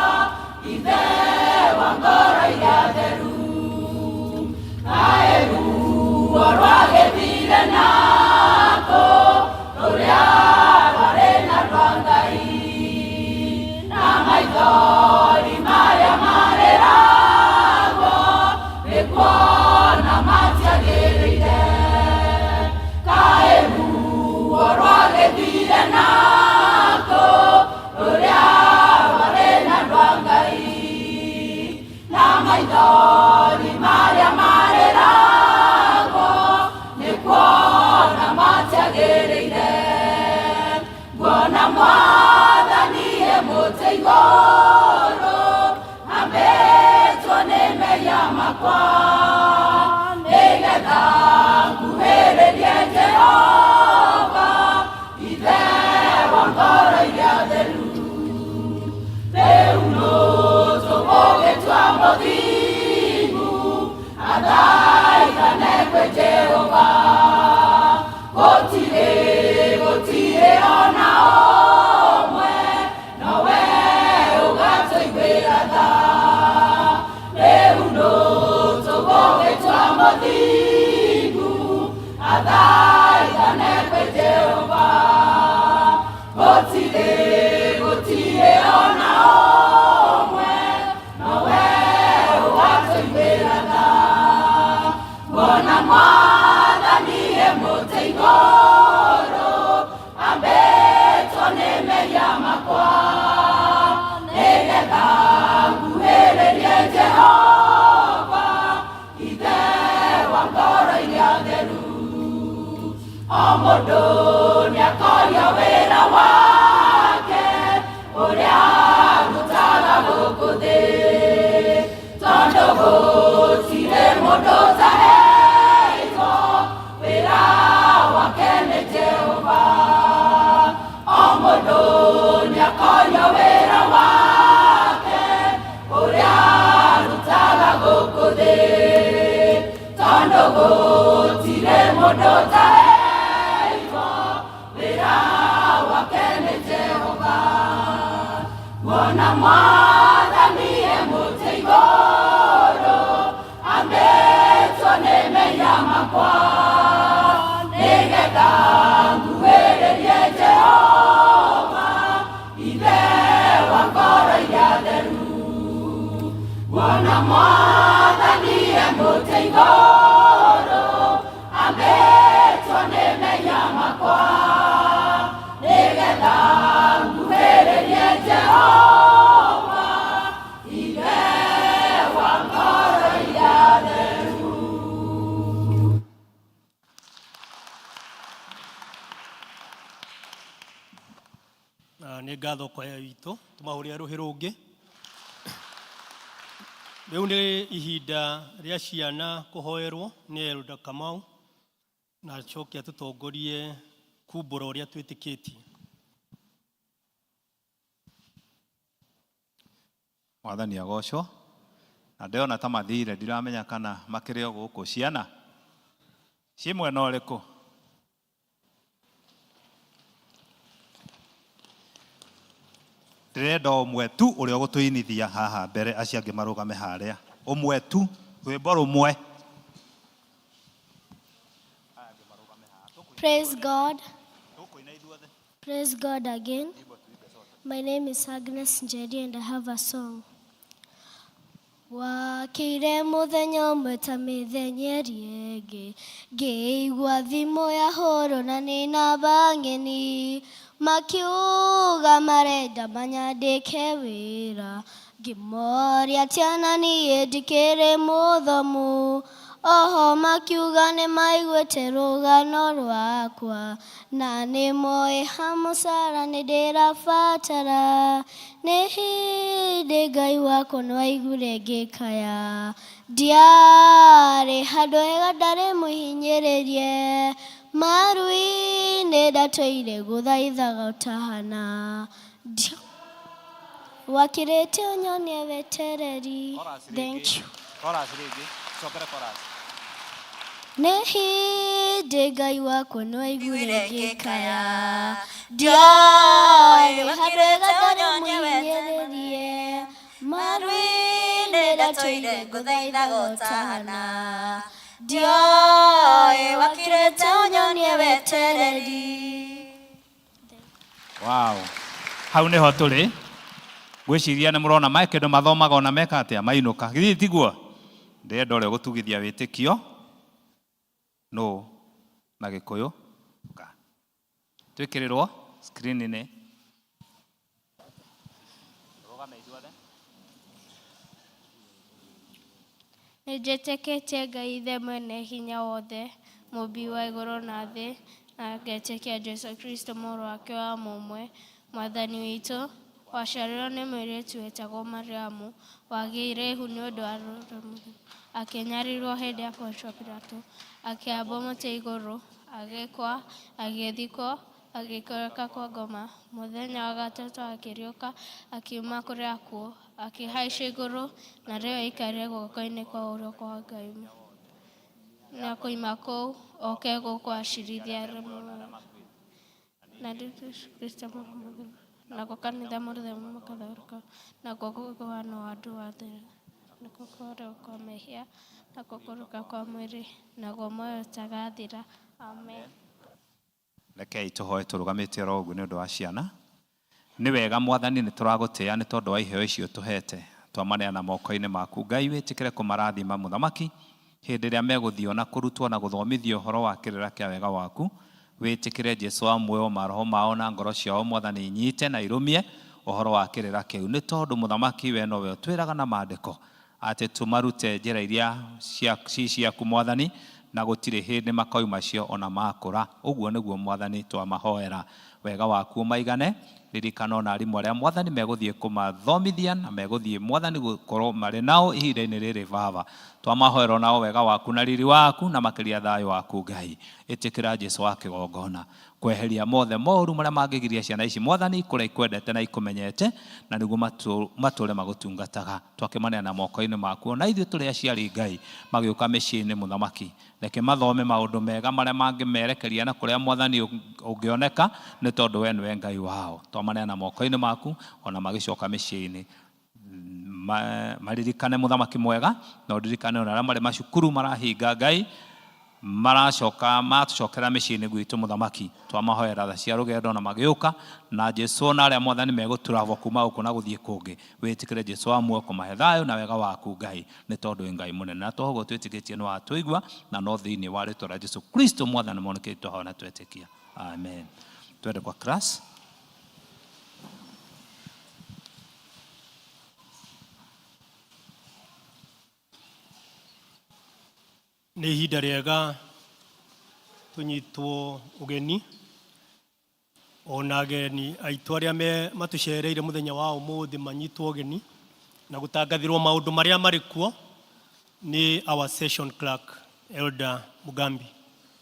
ithe wa ngoro iria theru. Kaĩ ruo rwagĩthire nakũ rũrĩa rwarĩ na rwa Ngai na maithori marĩa marĩragwo nĩ kuona matiagĩrĩire. Kaĩ ruo rwagĩthire nakũ rũrĩa rwarĩ na rwa Ngai na maithori marĩa marĩragwo nĩ kuona matiagĩrĩire. Nguona Mwathani e mũtĩ igũrũ ambĩtwo nĩ mehia makwa nĩgetha nguhĩrĩrie Jehova ithe wa ngoro iria theru. Rĩu nũ tũgũgĩtua mũthingu athaithane kwĩ Jehova gũtirĩ gũtirĩ ona ũmwe nowe ũgatũiguĩra tha. Rĩu nũ tũgũgĩtua mũthingu athaithane kwĩ Jehova gũtirĩ gũtirĩ ona ũmwe nowe ũgatũiguĩra tha. Nguona Mwathani e mũtĩ igũrũ ambĩtwo nĩ mehia makwa nĩgetha nguhĩrĩrie Jehova ithe wa ngoro iria theru. O mũndũ nĩakoria wĩra wake ũrĩa arutaga gũkũ thĩ tondũ gũtirĩ mũndũ ũtaheitwo wĩra wake nĩ Jehova. O mũndũ nĩakoria wĩra wake ũrĩa arutaga gũkũ thĩ tondũ gũtirĩ mũndũ ũtaheitwo wĩra wake nĩ Jehova. Nguona Mwathani e mũtĩ igũrũ ambĩtwo nĩ mehia makwa nĩgetha nguhĩrĩrie Jehova ithe wa ngoro iria theru. Nguona Mwathani e mũtĩ igũrũ ambĩtwo nĩ mehia makwa nĩgetha nguhĩrĩrie Jehova ithe wa ngoro iria theru. Na nĩ ngatho kwaya witũ tũmahũrĩre rũhĩ rũngĩ. Rĩu nĩ ihinda rĩa ciana kũhoerwo nĩ Elder Kamau na acoke atũtongorie kumbũra ũrĩa twĩtĩkĩtie. Mwathani agocwo. Na ndĩrona ta mathire ndiramenya kana makĩrĩ o gũkũ. Ciana ciĩ mwena ũrĩkũ? Ndĩrenda ũmwe tu ũrĩa ũgũtũinithia haha mbere, acio angĩ marũgame harĩa. Ũmwe tu, rwĩmbo rũmwe. Praise God. Praise God again. My name is Agnes Njeri and I have a song. Wakĩire mũthenya ũmwe ta mĩthenya ĩrĩa ĩngĩ ngĩigua thimũ yahũrwo na nĩ namba ng'eni makiuga marenda manyandĩke wĩra ngĩmoria tiana niĩ ndikĩrĩ mũthomu oho makiuga nĩ maiguĩte rũgano rwakwa na nĩ moĩ ha mũcara nĩ ndĩrabatara nĩ hĩndĩ Ngai wakwa nĩwaiguire ngĩkaya ndiarĩ handũ hega ndarĩ mũhinyĩrĩrie maru-inĩ ndatũire gũthaithaga ũtahana. Wakirĩte ũnyonie wetereri. Thank you. Chorus rĩngĩ. Cokere chorus. Nĩ hĩndĩ Ngai wakwa no aiguire ngĩkaya, ndioĩ handũ hega ndarĩ mũhinyĩrĩrie, maru-inĩ ndatũire ngũthaithaga ũtahana, ndioĩ wakirĩte ũnyonie wetereri. Wow. Hau nĩho tũrĩ. Ngwĩciria nĩ mũrona mae kĩndũ mathomaga ona meka atĩa mainũka. Githĩ tiguo? Ndĩrenda ũrĩa ũgũtugithia wĩtĩkio nũ na Gĩkũyũ. Ũka. Twĩkĩrĩrwo screen-inĩ. Rũgame ithuothe. Nĩnjĩtĩkĩtie Ngai Ithe mwene hinya wothe, mũmbi wa igũrũ na thĩ, na ngetĩkia Jesũ Kristo mũrũ wake wa mũmwe, Mwathani witũ, waciarirwo nĩ mũirĩtu wetagwo Mariamu, wagĩire ihu nĩ ũndũ wa Roho Mũtheru, akĩnyarirwo hĩndĩ ya Pontio Pilato, akĩambwo mũtĩ igũrũ, agĩkua, agĩthikwo, agĩikũrũka kwa ngoma, mũthenya wa gatatũ akĩriũka, akiuma kũrĩ akuũ, akĩhaica igũrũ, na rĩu aikarĩte guoko-inĩ kwa ũrĩo kwa Ngai. Na koima kũu oke gũkũ acirithie arĩa muoyo. Na Jesũ Kristo mũrũ mũtheru, naguo kanitha mũtheru mũkathondeka, naguo kũiguano wa andũ othe, nakuo kũhorerwo kwa mehia, nakuo kũriũka kwa mwĩrĩ, naguo muoyo ũtagathira. Amen. Rekei tũhoe tũrũgamĩte oro ũguo nĩ ũndũ wa ciana. Nĩ wega Mwathani, nĩ tũragũtĩĩa nĩ tondũ wa iheo icio tũhete, twamaneana moko-inĩ maku. Ngai, wĩtĩkĩre kũmarathima mũthamaki hĩndĩ ĩrĩa megũthiĩ ona kũrutwo na gũthomithio ũhoro wa kĩrĩra kĩa wega waku. Wĩtĩkĩre Jesu wa muoyo maroho mao na ngoro ciao, Mwathani, inyite na irũmie ũhoro wa kĩrĩra kĩu, nĩ tondũ mũthamaki we nowe ũtwĩraga na maandĩko atĩ tũmarute njĩra iria ci ciaku, Mwathani, na gũtirĩ hĩndĩ makoima cio ona makũra. Ũguo nĩguo, Mwathani, twamahoera wega waku ũmaigane. Ririkana ona arimũ arĩa, Mwathani, megũthiĩ kũmathomithia na megũthiĩ, Mwathani, gũkorwo marĩ nao ihinda-inĩ rĩrĩ. Baba, twamahoera nao wega waku na riri waku na makĩria thayũ waku. Ngai, ĩtĩkĩra Jesu wa kĩgongona kweheria mothe moru marĩa mangĩgiria ciana ici, Mwathani, kũrĩa ikwendete na ikũmenyete, na nĩguo matũre magũtungataga. Twakĩmaneana moko-inĩ maku, ona ithuĩ tũrĩ aciari. Ngai, magĩũka mĩciĩ-inĩ, mũthamaki, reke mathome maũndũ mega marĩa mangĩmerekeria na kũrĩa, Mwathani, ũngĩoneka, nĩ tondũ we nĩwe Ngai wao. Twamaneana moko-inĩ maku, ona magĩcoka mĩciĩ-inĩ maririkane mũthamaki mwega, na ũririkane ona arĩa marĩ macukuru marahinga. Ngai, maracoka matũcokera mĩciĩ-inĩ gwitũ, mũthamaki, twamahoera tha cia rũgendo na magĩũka na Jesu, na arĩa, Mwathani, megũturavo kuma gũkũ na gũthiĩ kũngĩ, wĩtĩkĩre Jesu wa muoyo kũmahe thayũ na wega waku. Ngai, nĩ tondũ wĩ Ngai mũnene, na toguo twĩtĩkĩtie nĩ watũigua, na no thĩinĩ wa rĩtwa rĩa Jesu Kristo Mwathani monekĩte twahoya na twetĩkia, amen. Twende kwa class. Nĩ ihinda rĩega tũnyitwo ũgeni ona ageni aitũ arĩa me matũcereire mũthenya wa ũmũthĩ manyitwo ũgeni na gũtangathĩrwo maũndũ marĩa marĩ kuo nĩ our session clerk, Elder Mugambi.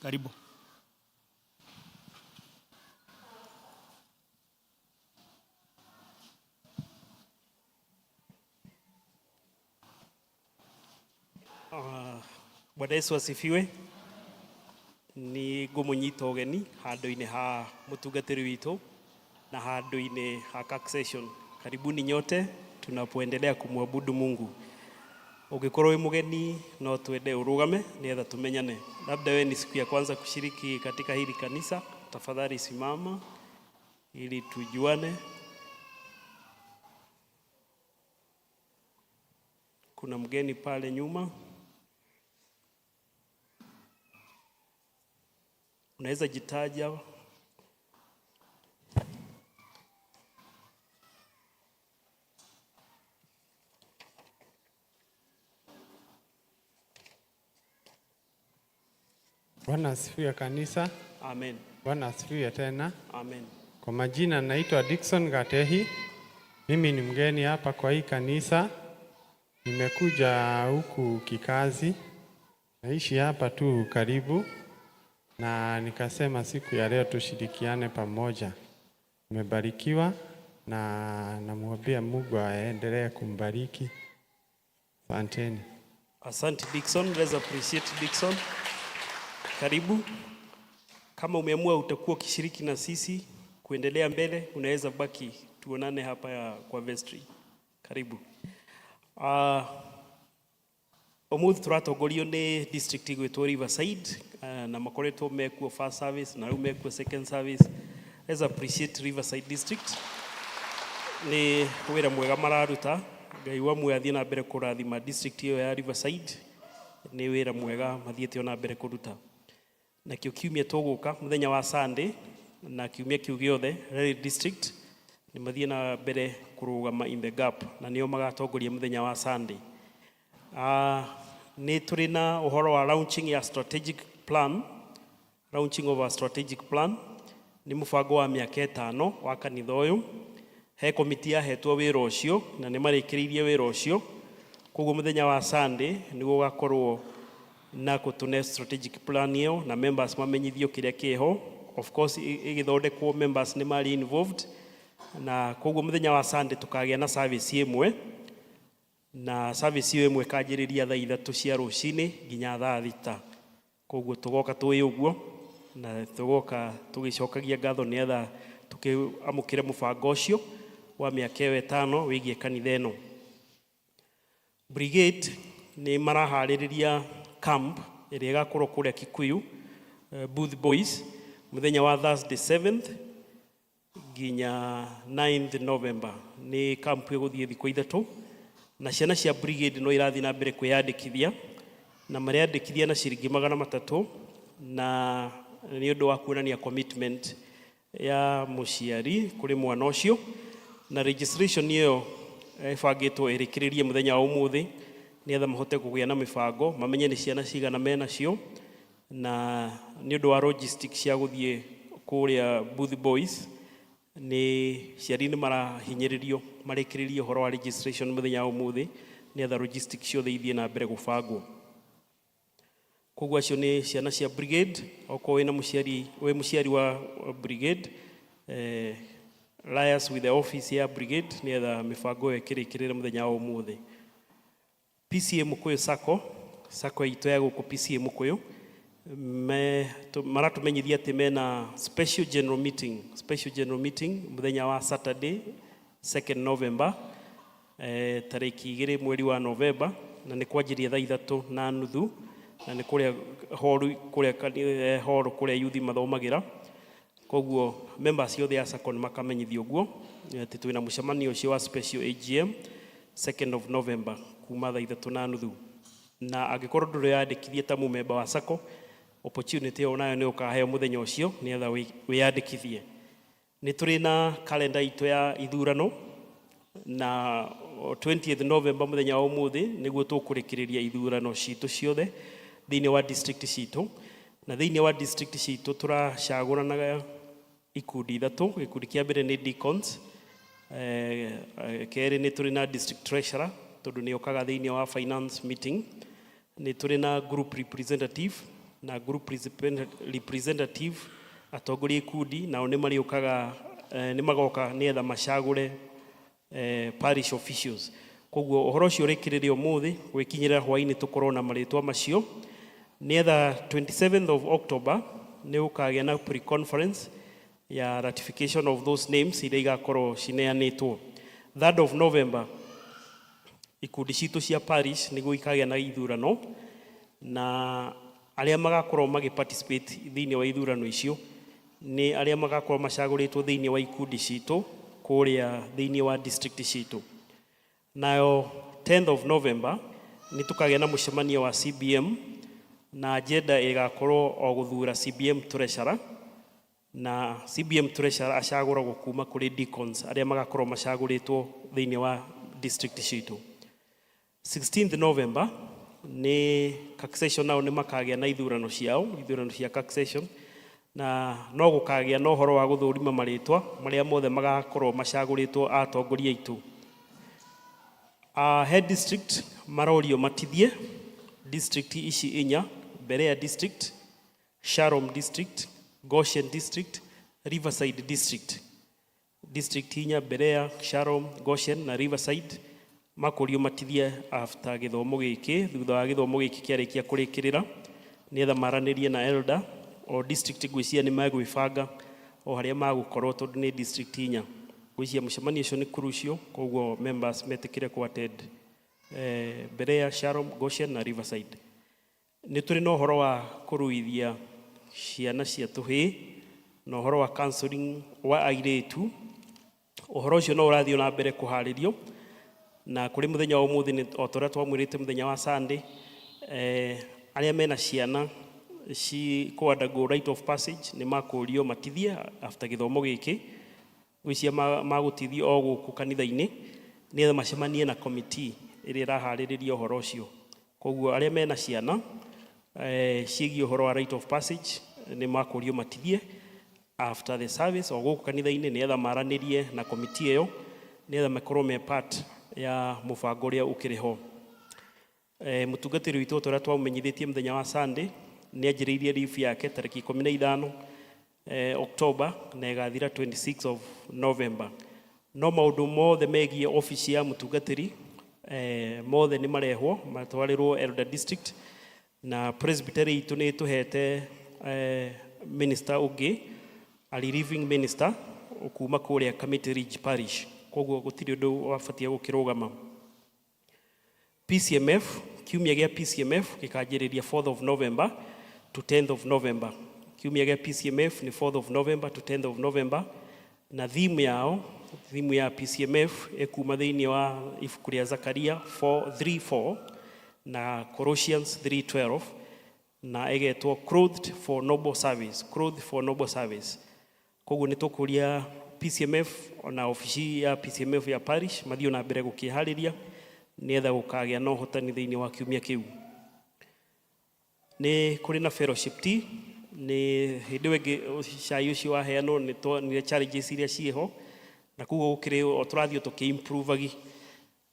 Karibu. Bwana Yesu asifiwe. Nĩ ngũmũnyita ũgeni handũ-inĩ ha mũtungatĩri witũ na handũ-inĩ ha CAC session. Karibuni nyote tunapoendelea kumwabudu Mungu. Ũngĩkorwo wĩ mũgeni, no twende ũrũgame nĩgetha tumenyane. Labda wewe ni siku ya kwanza kushiriki katika hili kanisa, tafadhali simama ili tujuane. Kuna mgeni pale nyuma. Unaweza jitaja. Bwana asifiwe kanisa. Amen. Bwana asifiwe tena. Amen. Kwa majina naitwa Dickson Gatehi. Mimi ni mgeni hapa kwa hii kanisa. Nimekuja huku kikazi. Naishi hapa tu karibu, na nikasema siku ya leo tushirikiane pamoja. Nimebarikiwa Na namwambia Mungu aendelee kumbariki. Asanteni. Asante, Dickson. Let's appreciate Dickson. Karibu. Kama umeamua utakuwa ukishiriki na sisi kuendelea mbele, unaweza baki tuonane hapa kwa vestry. Karibu. Umuthi tũratongorio nĩ district ĩgwĩtwo Riverside, na makoretwo mekuo first service na rĩu mekuo second service. Let's appreciate Riverside District. Nĩ wĩra mwega mararuta. Ngai wa muoyo athiĩ na mbere kũrathima district ĩyo ya Riverside. Nĩ wĩra mwega mathiĩte ona mbere kũruta. Nakĩo kiumia tũgũka mũthenya wa Sunday na kiumia kĩu gĩothe, Reri District nĩ mathiĩ na mbere kũrũgama in the gap na nĩo magatongoria mũthenya wa Sunday. Nĩ tũrĩ na ũhoro wa launching ya strategic plan, launching of a strategic plan. Nĩ mũbango wa mĩaka 5 wa kanitha ũyũ. He komiti yahetwo wĩra ũcio na nĩ marĩkĩrĩirie wĩra ũcio. Koguo mũthenya wa Sunday nĩguo ũgakorwo na kũtũne strategic plan ĩyo na members mamenyithio kĩrĩa kĩho. Of course, ĩgĩthondekwo members nĩ marĩ involved, na koguo mũthenya wa Sunday tũkagĩa na service ĩmwe, na service ĩyo ĩmwe ĩkanjĩrĩria thaa 3 cia rũcinĩ nginya thaa 6. Koguo tũgoka twĩ ũguo na tũgoka tũgĩcokagia ngatho nĩgetha tũkĩamũkĩre mũbango ũcio wa mĩaka ĩyo 5 wĩgiĩ kanitha ĩno. Brigade nĩ maraharĩrĩria camp ĩrĩa ĩgakorwo kũrĩa Kikuyu, Booth Boys, mũthenya wa Thursday 7th nginya 9th November. Nĩ camp ĩgũthiĩ thikũ 3, na ciana cia brigade no irathiĩ na mbere kwĩyandĩkithia, na mareyandĩkithia na ciringi 300, na nĩ ũndũ wa kuonania commitment ya mũciari kũrĩ mwana ũcio. Na registration ĩyo ĩbangĩtwo ĩrĩkĩrĩrie mũthenya wa ũmũthĩ, nĩgetha mahote kũgĩa na mĩbango, mamenye nĩ ciana cigana menacio, na nĩ ũndũ wa logistics cia gũthiĩ kũrĩa Booth Boys. Nĩ ciari nĩ marahinyĩrĩrio marĩkĩrĩrie ũhoro wa registration mũthenya wa ũmũthĩ, nĩgetha logistics ciothe ithiĩ na mbere gũbangwo. Koguo acio nĩ ciana cia brigade. Okorwo wĩna mũciari, wĩ mũciari wa brigade, liaise with the office ya brigade nĩgetha mĩbango ĩyo ĩkĩrĩkĩrĩre mũthenya wa ũmũthĩ. PCEA Mukuyu Sacco, Sacco itũ ya gũkũ PCEA Mukuyu, maratũmenyithia atĩ mena special general meeting mũthenya wa Saturday 2nd November, tarĩki 2 mweri wa November, na nĩ kwanjĩria thaa 3:30, na nĩ kũrĩa hall, kũrĩa hall kũrĩa yuthi mathomagĩra. Koguo members othe a Sacco nĩ makamenyithio ũguo atĩ twĩna mũcemanio ũcio wa special AGM 2nd of November kuma thaa 3:30. Na angĩkorwo ndũrĩ yandĩkithie ta mũmemba wa Sacco, opportunity ĩyo nayo nĩ ũkaheo mũthenya ũcio nĩgetha wĩyandĩkithie. Nĩ tũrĩ na kalenda itũ ya ithurano, na 20th November, mũthenya wa ũmũthĩ, nĩguo tũkũrĩkĩrĩria ithurano citũ ciothe thĩinĩ wa district citũ. Na thĩinĩ wa district citũ tũracagũranaga ikundi ithatũ. Gĩkundi kĩa mbere nĩ deacons, kerĩ nĩ tũrĩ na district treasurer, tondũ nĩ okaga thĩinĩ wa finance meeting, nĩ tũrĩ na group representative, na group representative atongoria ikundi nao nĩ marĩũkaga, nĩ magoka nĩgetha macagũre parish officials. Koguo ũhoro ũcio ũrĩkĩrĩria ũmũthĩ, gwĩkinyĩra hwaĩ-inĩ tũkorwo na marĩtwa macio, nĩgetha 27th of October nĩ gũkagĩa na pre-conference ya ratification of those names iria igakorwo cineanĩtwo. 3rd of November, ikundi citũ cia parish nĩguo ikagĩa na ithurano, na arĩa magakorwo magĩ participate thĩinĩ wa ithurano icio nĩ arĩa magakorwo macagũrĩtwo thĩinĩ wa ikundi citũ kũrĩa thĩinĩ wa district citũ. Nayo 10th of November nĩ tũkagĩa na mũcemanio wa CBM, na agenda ĩgakorwo o gũthura CBM treasurer, na CBM treasurer acagũragwo kuma kũrĩ deacons arĩa magakorwo macagũrĩtwo thĩinĩ wa district citũ. 16th November nĩ taxation, nao nĩ makagĩa na ithurano ciao, ithurano cia taxation, na no gũkagĩa na ũhoro wa gũthũrima marĩtwa marĩa mothe magakorwo macagũrĩtwo atongoria aitũ. Head district marorio matithie district ici inya: Berea District, Shalom District, Goshen District, Riverside District. District inya Berea, Shalom, Goshen na Riverside makũrio matithie after gĩthomo gĩkĩ, thutha wa gĩthomo gĩkĩ kĩarĩkia kũrĩkĩrĩra, nĩgetha maranĩrie na elder o district. Ngwĩciria nĩ megwĩbanga o harĩa magũkorwo tondũ nĩ district inya. Ngwĩciria mũcemanio ũcio nĩ crucial, koguo members metĩkĩre ku attend Berea, Shalom, Goshen na Riverside. Nĩ tũrĩ na ũhoro wa kũruithia ciana cia tũhĩĩ na ũhoro wa counseling wa airĩtu. Ũhoro ũcio no ũrathiĩ na mbere kũharĩrio, na kũrĩ mũthenya wa ũmũthĩ nĩ o ta ũrĩa twamwĩrĩte mũthenya wa Sunday, arĩa mena ciana ci kũ undergo rite of passage nĩ makũrio matithie after gĩthomo gĩkĩ. Gwĩcia magũtithio o gũkũ kanitha-inĩ nĩgetha macemanie na committee ĩrĩa ĩraharĩrĩria ũhoro ũcio. Koguo arĩa mena ciana ciĩgiĩ ũhoro wa rite of passage nĩ makũrio matithie after the service o gũkũ kanitha-inĩ nĩgetha maranĩrie na committee ĩyo, nĩgetha makorwo me part ya mũbango ũrĩa ũkĩrĩ ho. Mũtungatĩri witũ, ta ũrĩa twamũmenyithĩtie mũthenya wa Sunday, nĩ anjĩrĩirie leave yake tarĩki 15 October na ĩgathira 26 of November. No maũndũ mothe megiĩ ofici ya mũtungatĩri mothe nĩ marehwo matwarĩrwo Elder District, na presbytery itũ nĩ ĩtũhete minister ũngĩ, a relieving minister kuma kũrĩa Kamiti Ridge Parish, koguo gũtirĩ ũndũ wabatie gũkĩrũgama. PCMF, kiumia gĩa PCMF gĩkanjĩrĩria 4th of November to 10th of November. Kiumia gĩa PCMF nĩ 4th of November to 10th of November, na theme yao, theme ya PCMF ĩkuma thĩinĩ wa ibuku rĩa Zakaria 4:3-4 na Colossians 3:12, na ĩgetwo "Clothed for Noble Service", "Clothed for Noble Service". Koguo nĩ tũkũria PCMF ona obici ya PCMF ya parish mathiĩ na mbere gũkĩharĩria nĩgetha gũkagĩa na ũhotani thĩinĩ wa kiumia kĩu. Nĩ kũrĩ na fellowship tea. Nĩ hĩndĩ ĩyo ĩngĩ cai ũcio waheanwo nĩ tuonire challenges iria ciĩho, na koguo gũkĩrĩ o tũrathiĩ tũkĩ improve.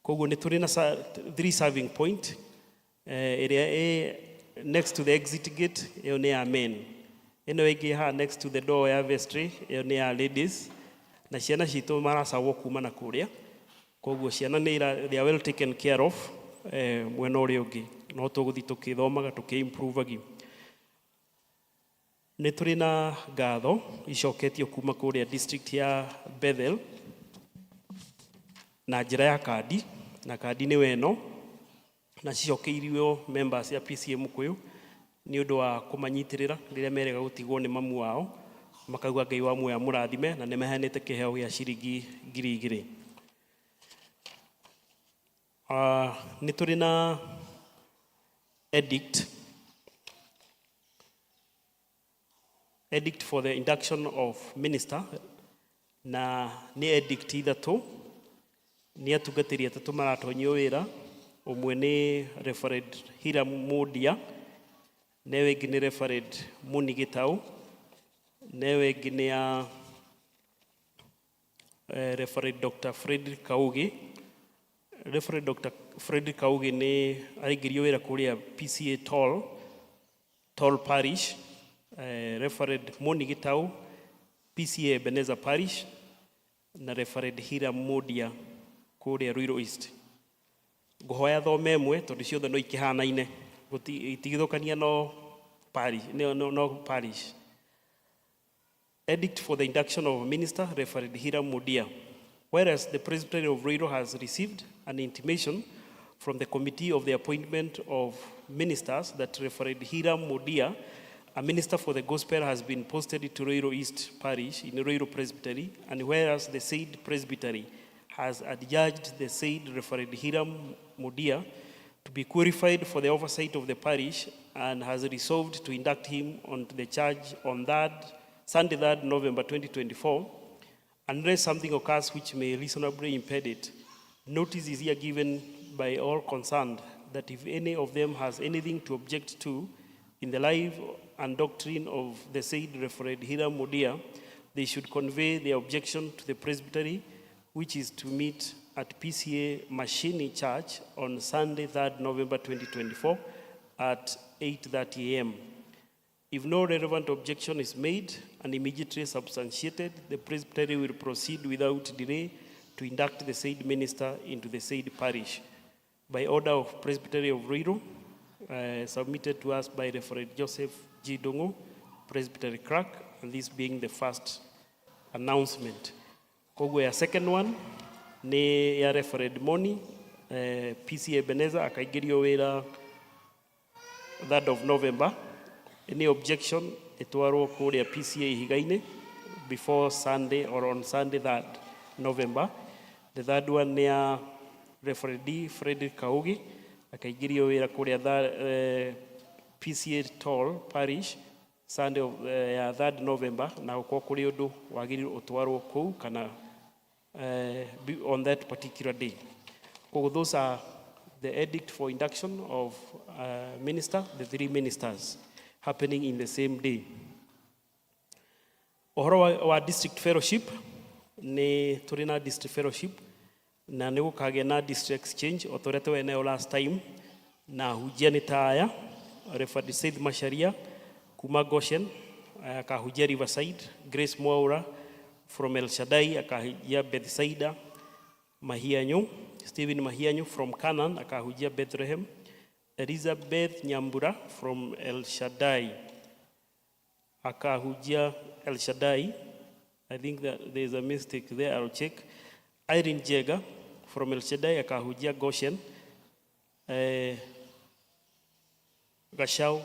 Koguo nĩ tũrĩ na three serving point, ĩrĩa ĩ next to the exit gate, ĩyo nĩ ya men. Ĩno ĩngĩ haha next to the door ya vestry, ĩyo nĩ ya ladies, na ciana citũ maracagwo kuma na kũrĩa. Koguo ciana nĩ they are well taken care of. Mwena ũrĩa ũngĩ no tũgũthiĩ tũkĩthomaga tũkĩ-improve. Nĩ tũrĩ na ngatho icoketio kuma kũrĩa district ya Bethel na njĩra ya kandi, na kandi nĩ weno, na cicokeirio members ya PCEA Mukuyu nĩ ũndũ wa kũmanyitĩrĩra rĩrĩa merega gũtigwo nĩ mamu wao, makauga Ngai wa muoyo amũrathime, na nĩ maheanĩte kĩheo gĩa ciringi 2000. Nĩ tũrĩ na edict for the induction of minister, na nĩ edict ithatũ, nĩ atungatĩri atatũ maratonyio wĩra. Ũmwe nĩ Reverend Hiram Mundia, na ĩyo ĩngĩ nĩ Reverend Muni Gĩtaũ, na ĩyo ĩngĩ nĩ ya Reverend Dr. Frederick Kaugi. Reverend Dr. Frederick Kaugi nĩ araingĩrio wĩra kũrĩa PCEA Tol Parish. Reverend Moni Gĩtaũ, PCEA Ebenezer Parish, na Reverend Hiram Mundia kũrĩa Ruiru East. Ngũhoya thome ĩmwe tondũ ciothe no ikĩhanaine. Itigithũkania no parish, no parish. Edict for the induction of minister, Reverend Hiram Mudia. Whereas the Presbytery of Ruiru has received an intimation from the Committee of the Appointment of Ministers that Reverend Hiram Mudia, a minister for the gospel, has been posted to Ruiru East Parish in Ruiru Presbytery, and whereas the said Presbytery has adjudged the said Reverend Hiram Mudia to be qualified for the oversight of the parish and has resolved to induct him onto the charge on that Sunday, 3rd November 2024, unless something occurs which may reasonably impede it. Notice is here given by all concerned that if any of them has anything to object to in the life and doctrine of the said Reverend Hiram Mudia, they should convey their objection to the presbytery, which is to meet at PCEA Machini Church on Sunday, 3rd November 2024 at 8:30 a.m. If no relevant objection is made and immediately substantiated, the presbytery will proceed without delay to induct the said minister into the said parish. By order of Presbytery of Ruiru, submitted to us by Reverend Joseph G. Dongo, Presbytery Clerk, and this being the first announcement. Koguo ya second one nĩ ya Reverend Moni, PCEA Ebenezer akaingĩrio wĩra 3rd of November. Any objection ĩtwarwo kũrĩa PCEA Ihiga-inĩ before Sunday or on Sunday 3rd November. The third one nĩ ya Reverend D. Frederick Kaugi akaingĩrio wĩra kũrĩa PCEA Toll Parish Sunday of, ya 3rd November, na gũkorwo kũrĩ ũndũ wagĩrĩirwo ũtwarwo kũu kana on that particular day. Koguo those are the edict for induction of minister, the three ministers happening in the same day. Ũhoro wa district fellowship, nĩ tũrĩ na district fellowship na nĩ gũkagĩa na district exchange o ta ũrĩa twarĩ nayo last time, na hunjia nĩ ta aya: Reverend Said Macharia kuma Goshen akahunjia Riverside, Grace Mwaura from El Shaddai akahunjia Bethsaida, Mahianyu Stephen Mahianyu from Canaan akahunjia Bethlehem, Elizabeth Nyambura from El Shaddai akahunjia El Shaddai. I think that there is a mistake there, I'll check. Irene Jega from El Shaddai akahunjia Goshen. Gashau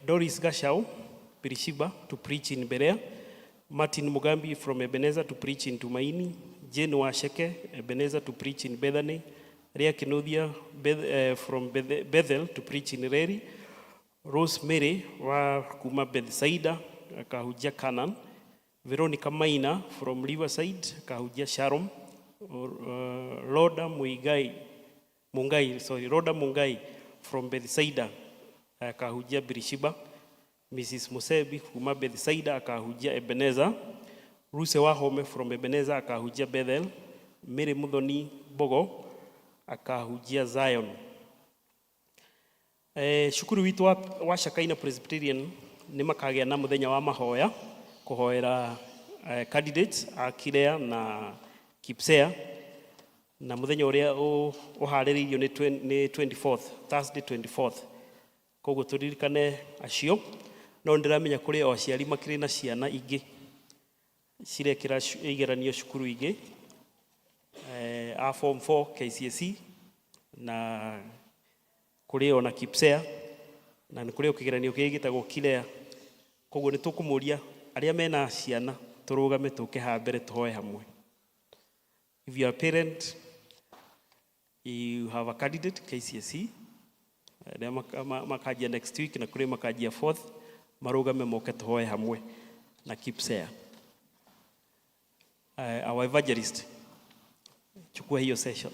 Doris Gashau, Beersheba, to preach in Berea. Martin Mugambi from Ebenezer to preach in Tumaini. Jane Washeke, Ebenezer, to preach in Bethany. Ria Kinuthia from Bethel to preach in Reri. Rosemary wa kuma Bethsaida akahunjia Canaan. Veronica Maina from Riverside akahunjia Sharon. Or, Rhoda Muigai, Mungai, sorry, Rhoda Mungai from Bethsaida akahunjia Beersheba. Mrs. Musebi kuma Bethsaida akahunjia Ebenezer. Ruse Wahome from Ebenezer akahunjia Bethel. Mary Muthoni Bogo akahunjia Zion. Cukuru witũ wa Shakaina Presbyterian nĩ makagĩa na mũthenya wa mahoya kũhoera candidates a Kilea na Kipsea, na mũthenya ũrĩa ũharĩrĩirio nĩ 24th, Thursday 24th. Koguo tũririkane acio, no ndĩramenya kũrĩ o aciari makĩrĩ na ciana ingĩ cirekĩra igeranio cukuru ingĩ, a form 4 KCSE na kũrĩ ona Kipsea na nĩ kũrĩ o kĩgeranio kĩngĩ gĩtagwo Kilea. Koguo nĩ tũkũmũria arĩa mena ciana tũrũgame tũke haha mbere tũhoe hamwe. If you are a parent, you have a candidate KCSE arĩa makanjia next week na kũrĩ makanjia fourth, marũgame moke tũhoe hamwe na Kipsea. Our evangelist, chukua hiyo session.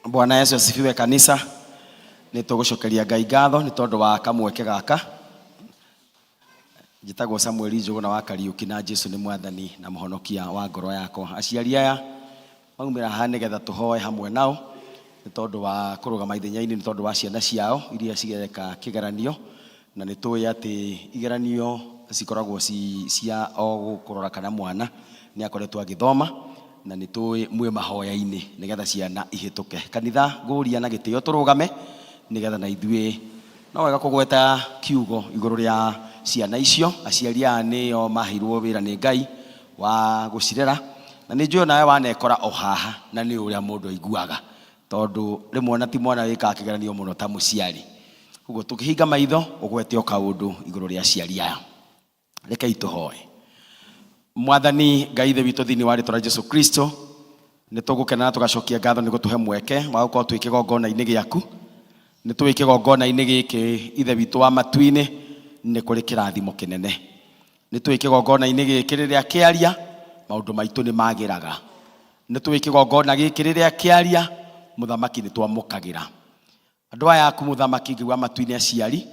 Bwana Yesu asifiwe kanisa. Nĩ tũgũcokeria Ngai ngatho nĩ tondũ wa kamweke gaka. Njĩtagwo Samuel Njũgũna wa Kariũki na Jesu nĩ mwathani na mũhonokia wa ngoro yakwa. Aciari aya maumĩra haha nĩgetha tũhoe hamwe nao nĩ tondũ wa kũrũgama ithenya-inĩ nĩ tondũ wa ciana ciao iria cireka kĩgeranio, na nĩ tũĩ atĩ igeranio cikoragwo ci cia o kũrora kana mwana nĩ akoretwo agĩthoma, na nĩ tũĩ mwĩ mahoya-inĩ nĩgetha ciana ihĩtũke. Kanitha ngũria na gĩtĩo tũrũgame nĩgetha na ithuĩ no wega kũgweta kiugo igũrũ rĩa ciana icio. Aciari aya nĩo maheirwo wĩra nĩ Ngai wa gũcirera, na nĩ njũĩ onawe wanekora o haha, na nĩ ũrĩa mũndũ aiguaga tondũ rĩmwe ona ti mwana wĩkaga kĩgeranio mũno ta mũciari. Ũguo tũkĩhinga maitho ũgwete o kaũndũ igũrũ rĩa aciari aya. Rekei tũhoe. Mwathani Ngai Ithe witũ, thĩinĩ wa rĩtwa rĩa Jesu Kristo, nĩ tũgũkena na tũgacokia ngatho nĩ gũtũhe mweke wa gũkorwo twĩ kĩgongona-inĩ gĩaku. Nĩ tũĩ kĩgongona-inĩ gĩkĩ, Ithe witũ wa matu-inĩ, nĩ kũrĩ kĩrathimo kĩnene. Nĩ tũĩ kĩgongona-inĩ gĩkĩ rĩrĩa kĩaria maũndũ maitũ nĩ magĩraga. Nĩ tũĩ kĩgongona gĩkĩ rĩrĩa kĩaria Mũthamaki nĩ twamũkagĩra andũ aya aku Mũthamaki Ngai wa matu-inĩ aciari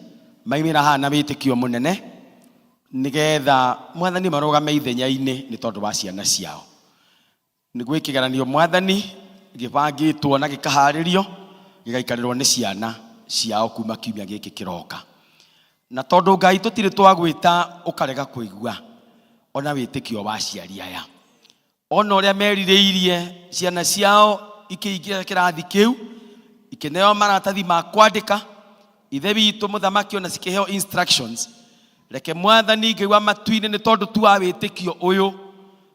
maimĩra haha na wĩtĩkio mũnene nĩgetha Mwathani marũgame ithenya-inĩ nĩ tondũ wa ciana ciao. Nĩ gwĩ kĩgeranio Mwathani gĩbangĩtwo na gĩkaharĩrio gĩgaikarĩrwo nĩ ciana ciao kuma kiumia gĩkĩ kĩroka. Na tondũ Ngai tũtirĩ twagwĩta ũkarega kũigua ona wĩtĩkio wa aciari aya, ona ũrĩa merirĩirie ciana ciao ikĩingĩra kĩrathi kĩu ikĩneo maratathi ma kwandĩka, Ithe witũ Mũthamaki, ona cikĩheo instructions. Reke Mwathani Ngai wa matu-inĩ, nĩ tondũ tu wa wĩtĩkio ũyũ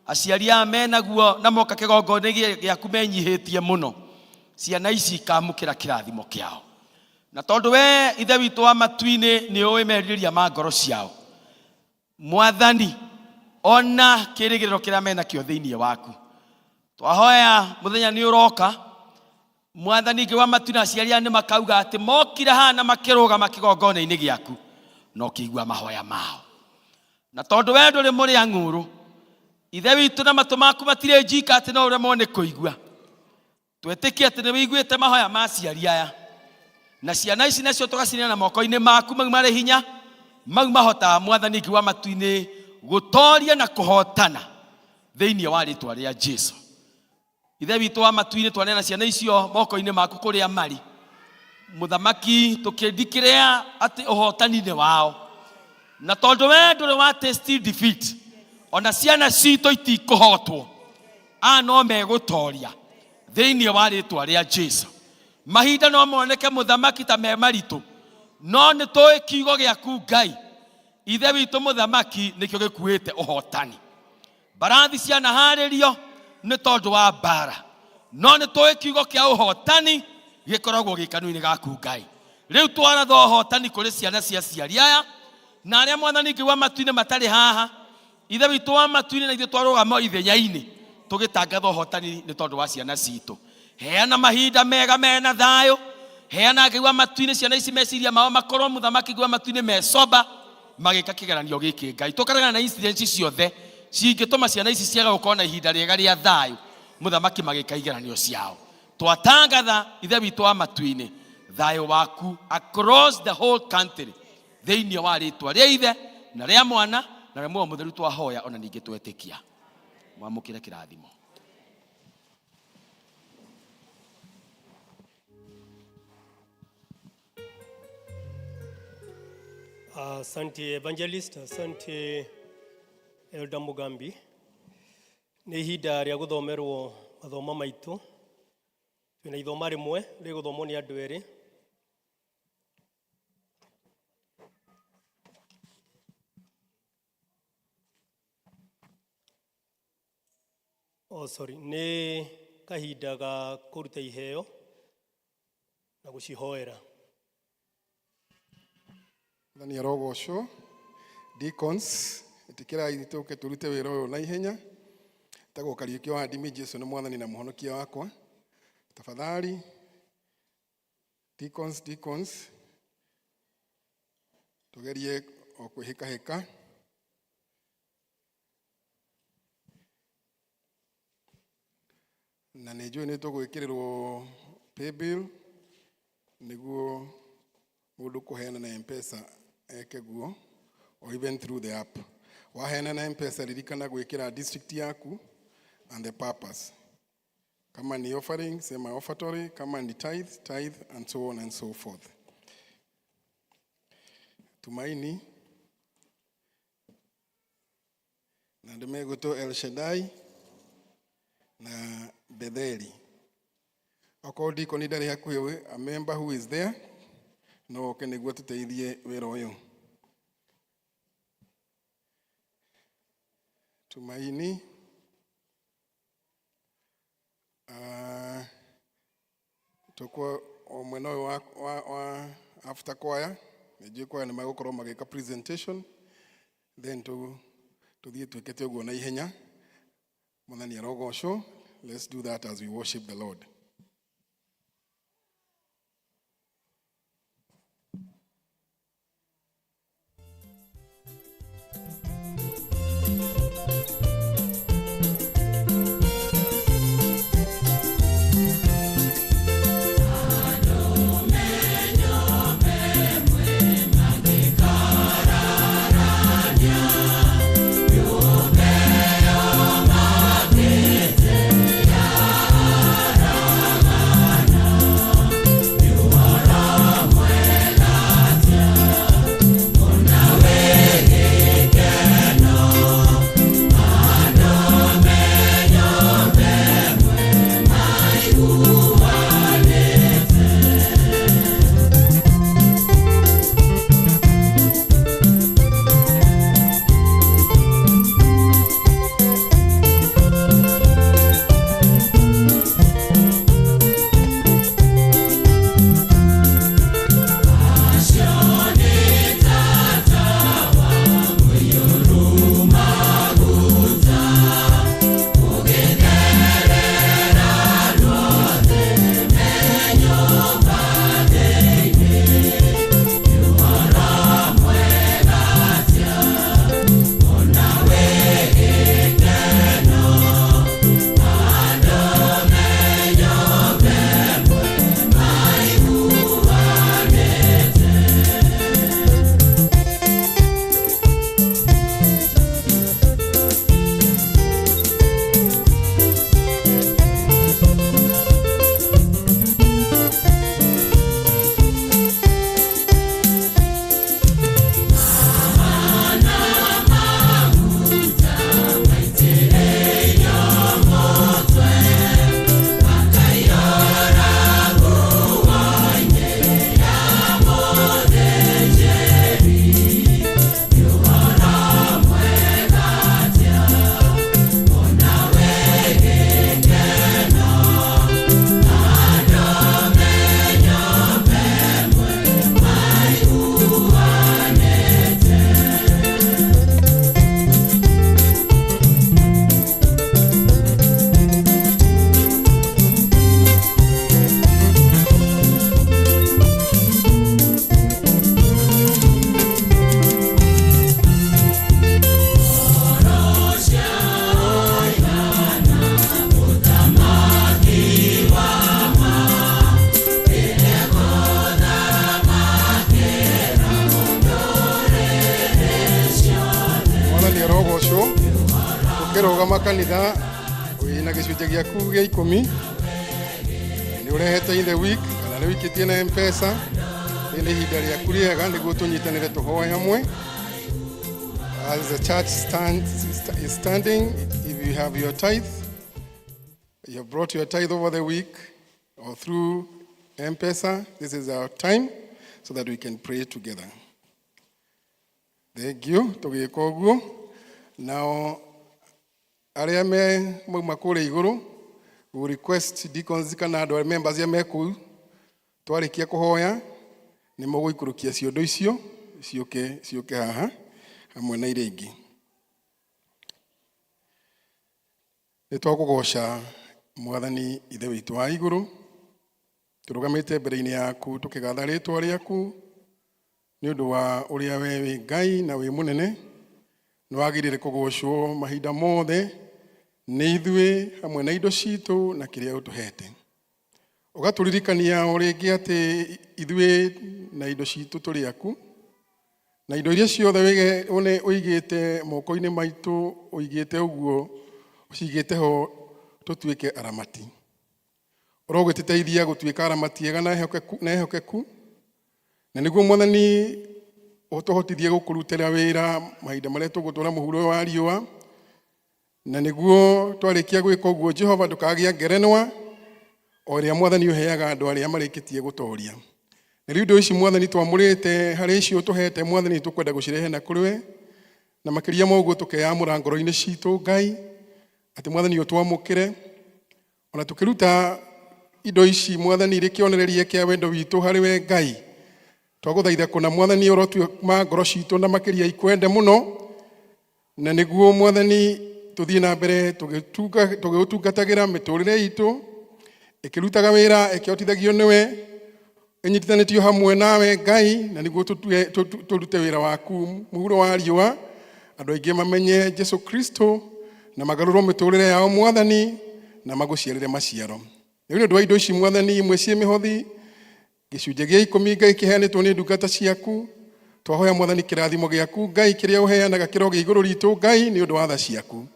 aciari aya menaguo na moka kĩgongona gĩaku menyihĩtie mũno, ciana ici ikamũkĩra kĩrathimo kĩao. Na tondũ we Ithe witũ wa matu-inĩ nĩ ũĩ merirĩria ma ngoro ciao, Mwathani, ona kĩrĩgĩrĩro kĩrĩa menakĩo thĩinĩ waku, twahoya mũthenya nĩ ũroka, Mwathani Ngai wa matu, na aciari aya nĩ makauga atĩ mokire haha na makĩrũgama kĩgongona-inĩ gĩaku na ũkĩigua mahoya mao. Na tondũ we ndũrĩ mũrĩa ng'ũrũ, Ithe witũ, na matũ maku matirĩ njika atĩ no ũremwo nĩ kũigua, twĩtĩkie atĩ nĩ wĩiguĩte mahoya ma aciari aya, na ciana ici nacio tũgacineana moko-inĩ maku mau marĩ hinya, mau mahotaga, Mwathani Ngai wa matu-inĩ, gũtoria na kũhotana thĩinĩ wa rĩtwa rĩa Jesu. Ithe witũ wa matu-inĩ, twaneana ciana icio moko-inĩ maku kũrĩa marĩ, Mũthamaki, tũkĩndikĩrĩa atĩ ũhotani nĩ wao. Na tondũ we ndũrĩ wa taste defeat, ona ciana citũ itikũhotwo, aya no megũtoria thĩinĩ wa rĩtwa rĩa Jesu. Mahinda no moneke, Mũthamaki, ta me maritũ, no nĩ tũĩ kiugo gĩaku Ngai Ithe witũ Mũthamaki nĩkĩo gĩkuĩte ũhotani. Mbarathi cianaharĩrio nĩ tondũ wa mbara, no nĩ tũĩ kiugo kĩa ũhotani gĩkoragwo gĩ kanua-inĩ gaku Ngai. Rĩu twaratha ũhotani kũrĩ ciana cia aciari aya na arĩa, Mwathani Ngai wa matu-inĩ, matarĩ haha, Ithe witũ wa matu-inĩ, na ithuĩ twarũgama ithenya-inĩ tũgĩtangatha ũhotani nĩ tondũ wa ciana citũ. Heana mahinda mega mena thayũ. Heana, Ngai wa matu-inĩ, ciana ici meciria mao makorwo, Mũthamaki Ngai wa matu-inĩ, mecoba magĩka kĩgeranio gĩkĩ. Ngai, tũkaregana na incidents ciothe cingĩtũma ciana ici ciage gũkorwo na ihinda rĩega rĩa thayũ, Mũthamaki, magĩka igeranio ciao. Twatangatha, Ithe witũ wa matu-inĩ, thayũ waku across the whole country thĩinĩ wa rĩtwa rĩa Ithe na rĩa Mwana na rĩa Muoyo Mũtheru twahoya ona ningĩ twetĩkia. Mwamũkĩre kĩrathimo. Asante Evangelist, asante Elder Mugambi. Nĩ ihinda rĩa gũthomerwo mathomo maitũ. Twĩna ithoma rĩmwe rĩgũthomwo nĩ andũ erĩ. Oh, sorry, nĩ kahinda ga kũruta iheo na gũcihoera. Mwathani arogocwo. Deacons, ĩtĩkĩrai tũke tũrute wĩra ũyũ na ihenya. Tagwo Kariũki wa Ndimi, Jesu nĩ Mwathani na Mũhonokia wakwa. Tafadhali, deacons, deacons, tũgerie o kwĩhĩkahĩka. Na nĩ njũĩ nĩ tũgwĩkĩrĩrwo paybill nĩguo mũndũ kũheana na M-Pesa eke guo, or even through the app. Waheana na M-Pesa, ririkana gwĩkĩra district yaku and the purpose. Kama ni offering, sema offertory, kama ni tithe, tithe, and so on and so forth. Tumaini na andũ megwĩtwo El Shaddai na Betheli. Okorwo deacon ndarĩ hakuhĩ, a member who is there no oke nĩguo tũteithie wĩra ũyũ. Tumaini, tũkwo o mwena ũyũ wa after choir, nĩnjũĩ choir nĩ magũkorwo magĩka presentation, then tũthiĩ twĩkĩte ũguo na ihenya. Mwathani arogocwo. Let's do that as we worship the Lord. Kanitha wĩna gĩcunjĩ gĩaku gĩa ikũmi, nĩ ũrehete in the week kana nĩ ũikĩtie na Mpesa, rĩrĩ nĩ ihinda rĩaku rĩega nĩguo tũnyitanĩre tũhoe hamwe. As the church is standing, if you have your tithe, you have brought your tithe over the week or through M-Pesa, this is our time so that we can pray together. Thank you. Tũgĩka ũguo. Nao arĩa me mauma kũrĩa igũrũ, we will request deacons kana andũ arĩa members arĩa me kũu, twarĩkia kũhoya, nĩ mũgũikũrũkia ciondo icio ciũke ciũke haha hamwe na iria ingĩ. Nĩ twakũgoca Mwathani Ithe witũ wa igũrũ, tũrũgamĩte mbere-inĩ yaku tũkĩgatha rĩtwa rĩaku nĩ ũndũ wa ũrĩa we wĩ Ngai na wĩ mũnene. Nĩ wagĩrĩire kũgocwo mahinda mothe nĩ ithuĩ hamwe na indo citũ na kĩrĩa ũtũhete. Ũgatũririkania o rĩngĩ atĩ ithuĩ na indo citũ tũrĩ aku, na indo iria ciothe ũigĩte moko-inĩ maitũ, ũigĩte ũguo, ũcigĩte ho tũtuĩke aramati. Ũrogĩtũteithia gũtuĩka aramati ega na ehokeku, na ehokeku, na nĩguo Mwathani ũtũhotithie gũkũrutĩra wĩra mahinda marĩa tũgũtũra mũhuro wa riũa, na nĩguo twarĩkia gwĩka ũguo Jehova ndũkagĩa ngerenwa o ĩrĩa Mwathani ũheaga andũ arĩa marĩkĩtie gũtoria. Na rĩu indo ici Mwathani twamũrĩte harĩ icio ũtũhete Mwathani tũkwenda gũcirehe na kũrĩ we, na makĩria ma ũguo tũkeyamũra ngoro-inĩ citũ Ngai atĩ Mwathani ũtwamũkĩre, ona tũkĩruta indo ici Mwathani irĩ kĩonereria kĩa wendo witũ harĩ we Ngai. Twagũthaitha kũna Mwathani ũrotue ma ngoro citũ na makĩria ikwende mũno, na nĩguo Mwathani tũthiĩ na mbere tũgĩũtungatagĩra mĩtũrĩre itũ ĩkĩrutaga wĩra ĩkĩhotithagio nĩwe, ĩnyitithanĩtio hamwe nawe Ngai, na nĩguo tũrute wĩra waku mũhuro wa riũa, andũ aingĩ mamenye Jesu Kristo na magarũrwo mĩtũrĩre yao Mwathani na magũciarĩre maciaro. Rĩu nĩ ũndũ wa indo ici Mwathani imwe ciĩ mĩhothi gĩcunjĩ gĩa ikũmi Ngai kĩheanĩtwo nĩ ndungata ciaku, twahoya Mwathani kĩrathimo gĩaku Ngai kĩrĩa ũheanaga kĩrogĩa igũrũ ritũ Ngai nĩ ũndũ wa tha ciaku.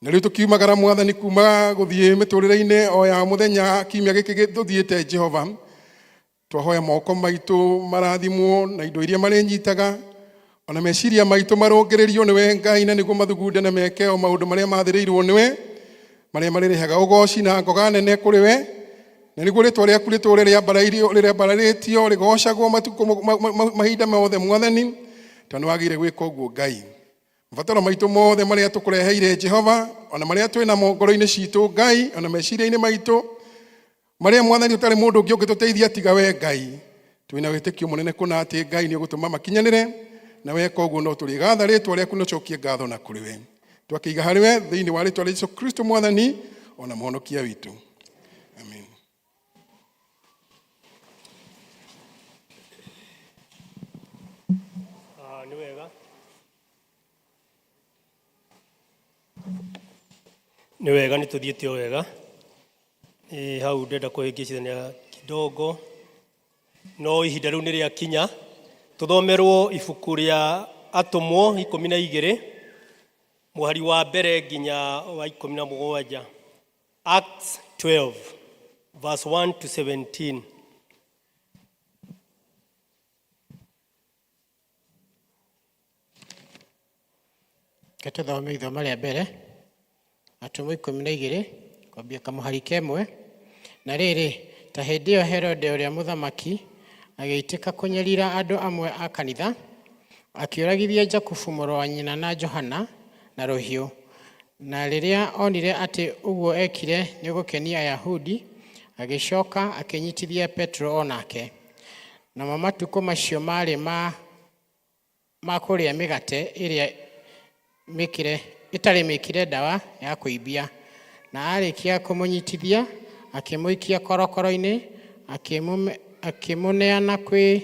Na rĩu tũkiumagara Mwathani kuma gũthiĩ mĩtũrĩre-inĩ o ya mũthenya kiumia gĩkĩ tũthiĩte Jehova, twahoya moko maitũ marathimwo na indo iria marĩnyitaga, ona meciria maitũ marũngĩrĩrio nĩwe Ngai, na nĩguo mathugunde na meke o maũndũ marĩa mathĩrĩirwo nĩwe, marĩa marĩrehaga ũgoci na ngoga nene kũrĩ we, na nĩguo rĩtwa rĩaku rĩtũũre rĩambararĩtio rĩgocagwo matukũ mahinda mothe Mwathani, tondũ nĩwagĩrĩire gwĩka ũguo Ngai. Mabataro maitũ mothe marĩa tũkũreheire Jehova, ona marĩa twĩ namo ngoro-inĩ citũ Ngai, ona meciria-inĩ maitũ, marĩa Mwathani ũtarĩ mũndũ ũngĩ ũngĩtũteithia tiga we Ngai, twĩna wĩtĩkio mũnene kũna atĩ Ngai nĩ ũgũtũma makinyanĩre, na weka ũguo no tũrĩgatha rĩtwa rĩaku na ũcokie ngatho na kũrĩ we. Twakĩiga harĩ we thĩinĩ wa rĩtwa rĩa Jesu Kristo Mwathani ona mũhonokia witũ. Amen. Nĩ wega. Nĩ wega nĩ tũthiĩte o wega. Hau ndenda kũhĩngĩcithania kidogo, no ihinda rĩu nĩ rĩakinya tũthomerwo ibuku rĩa Atũmwo 12 mũhari wa mbere nginya wa 17. Acts 12 verse 1 to 17. Reke tũthome ithoma rĩa mbere, Atũmwo 12, kwambia kamũhari kemwe. Na rĩrĩ, ta hĩndĩ ĩyo Herode ũrĩa mũthamaki agĩitĩka kũnyarira andũ amwe a kanitha, akĩũragithia Jakubu mũrũ wa nyina na Johana na rũhiũ. Na rĩrĩa onire atĩ ũguo ekire nĩ gũkenia Ayahudi, agĩcoka akĩnyitithia Petero o nake. Namo matukũ macio maarĩ ma kũrĩa mĩgate ĩrĩa ĩtarĩ mĩkĩre ndawa ya kũimbia. Na aarĩkia kũmũnyitithia, akĩmũikia korokoro-inĩ, akĩmũneana kwĩ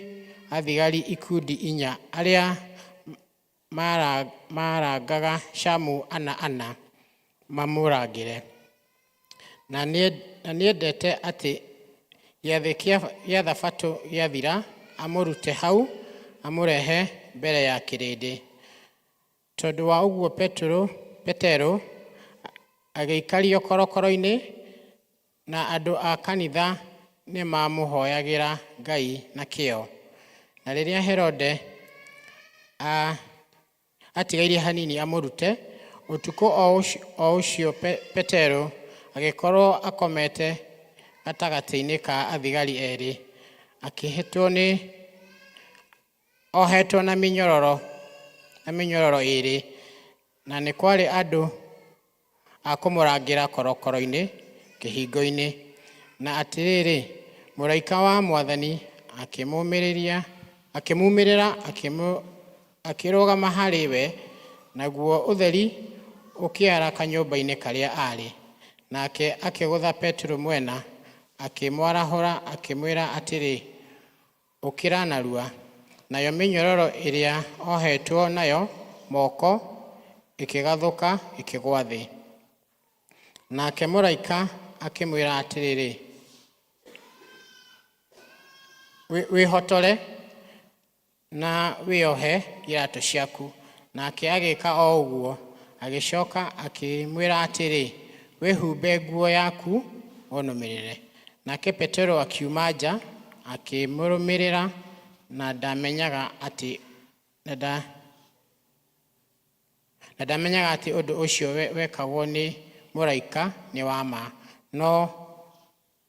athigari ikundi inya arĩa maarangaga camu ana ana mamũrangĩre. Na nĩendete atĩ gĩathĩ gĩa thabatũ gĩathira amũrute hau amũrehe mbere ya kĩrĩndĩ. Tondũ wa ũguo Petero Agĩikario korokoro-inĩ, na andũ a kanitha nĩmamũhoyagĩra Ngai na kĩyo. Na rĩrĩa Herode atigairie hanini amũrute, ũtukũ o ũcio Petero agĩkorwo akomete gatagatĩ-inĩ ka athigari erĩ, akĩhĩtwo nĩ ohetwo na mĩnyororo ĩĩrĩ, na nĩ kwarĩ andũ a kũmũrangĩra korokoro-inĩ kĩhingo-inĩ. Na atĩrĩrĩ, mũraika wa Mwathani akĩmumĩrĩra, akĩrũgama harĩ we, naguo ũtheri ũkĩara kanyũmba-inĩ karĩa aarĩ. Nake akĩgũtha Petero mwena, akĩmwarahũra, akĩmwĩra atĩrĩ, ũkĩra narua. Nayo mĩnyororo ĩrĩa ohetwo nayo moko ĩkĩgathũka ĩkĩgũa thĩ. Nake mũraika akĩmwĩra atĩrĩrĩ, wĩhotore na wĩohe iratũ ciaku. Nake agĩka o ũguo. Agĩcoka akĩmwĩra atĩrĩ, wĩhumbe nguo yaku ũnũmĩrĩre. Nake Petero akiuma nja akĩmũrũmĩrĩra, na ndamenyaga atĩ ũndũ ũcio wekagwo nĩ mũraika nĩ wa ma, no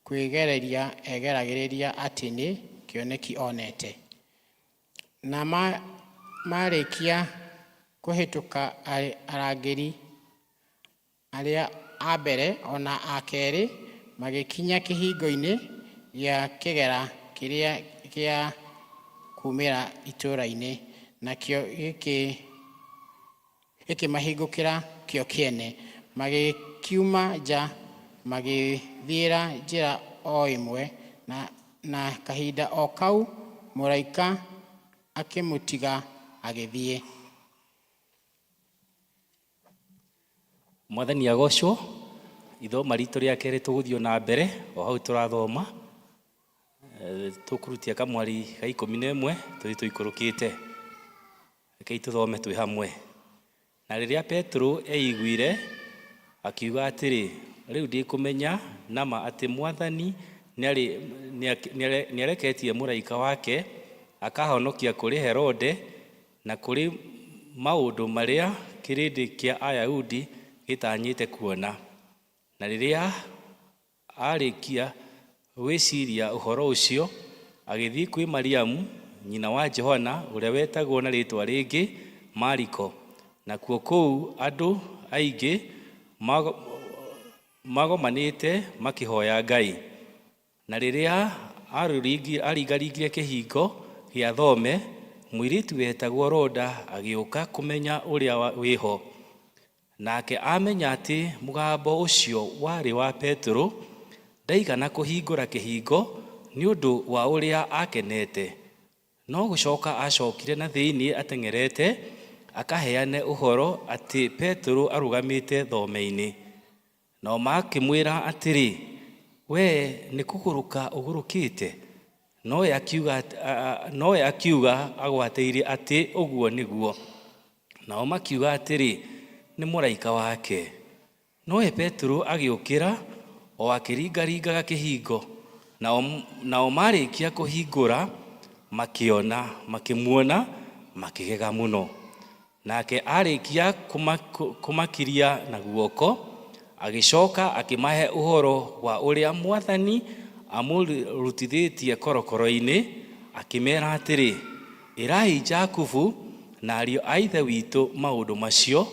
kwĩgereria egeragĩria atĩ nĩ kĩoneki onete. Na marĩkia kũhĩtũka arangĩri arĩa a mbere ona a kerĩ, magĩkinya kĩhingo-inĩ gĩa kĩgera kĩrĩa gĩa kumĩra itũũra-inĩ, nakĩo gĩkĩmahingũkĩra kĩo kĩene. Magĩkiuma nja, magĩthiĩra njĩra o ĩmwe, na kahinda o kau mũraika akĩmũtiga agĩthiĩ. Mwathani agocwo. Ithoma ritũ rĩa kerĩ tũgũthiĩ na mbere o hau tũrathoma. Tũkũrutia kamwari ga 11 tũthiĩ tũikũrũkĩte. Rekei tũthome twĩ hamwe. Na rĩrĩa Petero eiguire, akiuga atĩrĩ, rĩu ndĩkũmenya nama atĩ Mwathani nĩareketie mũraika wake akahonokia kũrĩ Herode na kũrĩ maũndũ marĩa kĩrĩndĩ kĩa Ayahudi gĩtanyĩte kuona. Na rĩrĩa arĩkia gwĩciria ũhoro ũcio, agĩthiĩ kwĩ Mariamu, nyina wa Johana, ũrĩa wetagwo na rĩĩtwa rĩngĩ Mariko. Nakuo kũu andũ aingĩ magomanĩte makĩhoya Ngai. Na rĩrĩa aringaringire kĩhingo gĩa thome, mũirĩtu wetagwo Roda agĩũka kũmenya ũrĩa wĩho. Nake amenya atĩ mũgambo ũcio warĩ wa Petero, ndaigana kũhingũra kĩhingo nĩ ũndũ wa ũrĩa akenete. No gũcoka acokire na thĩinĩ ateng'erete, akaheane ũhoro atĩ Petero arũgamĩte thome-inĩ. Nao makĩmwĩra atĩrĩ, we nĩ kũgũrũka ũgũrũkĩte. Nowe akiuga agwatĩirie atĩ ũguo nĩguo. Nao makiuga atĩrĩ, nĩ mũraika wake. Nowe Petero agĩũkĩra o akĩringaringaga kĩhingo. Nao marĩkia kũhingũra, makĩmuona, makĩgega mũno. Nake arĩkia kũmakiria na guoko, agĩcoka akĩmahe ũhoro wa ũrĩa Mwathani amũrutithĩtie korokoro-inĩ, akĩmeera atĩrĩ, ĩrai Jakubu na ariũ a ithe witũ maũndũ macio.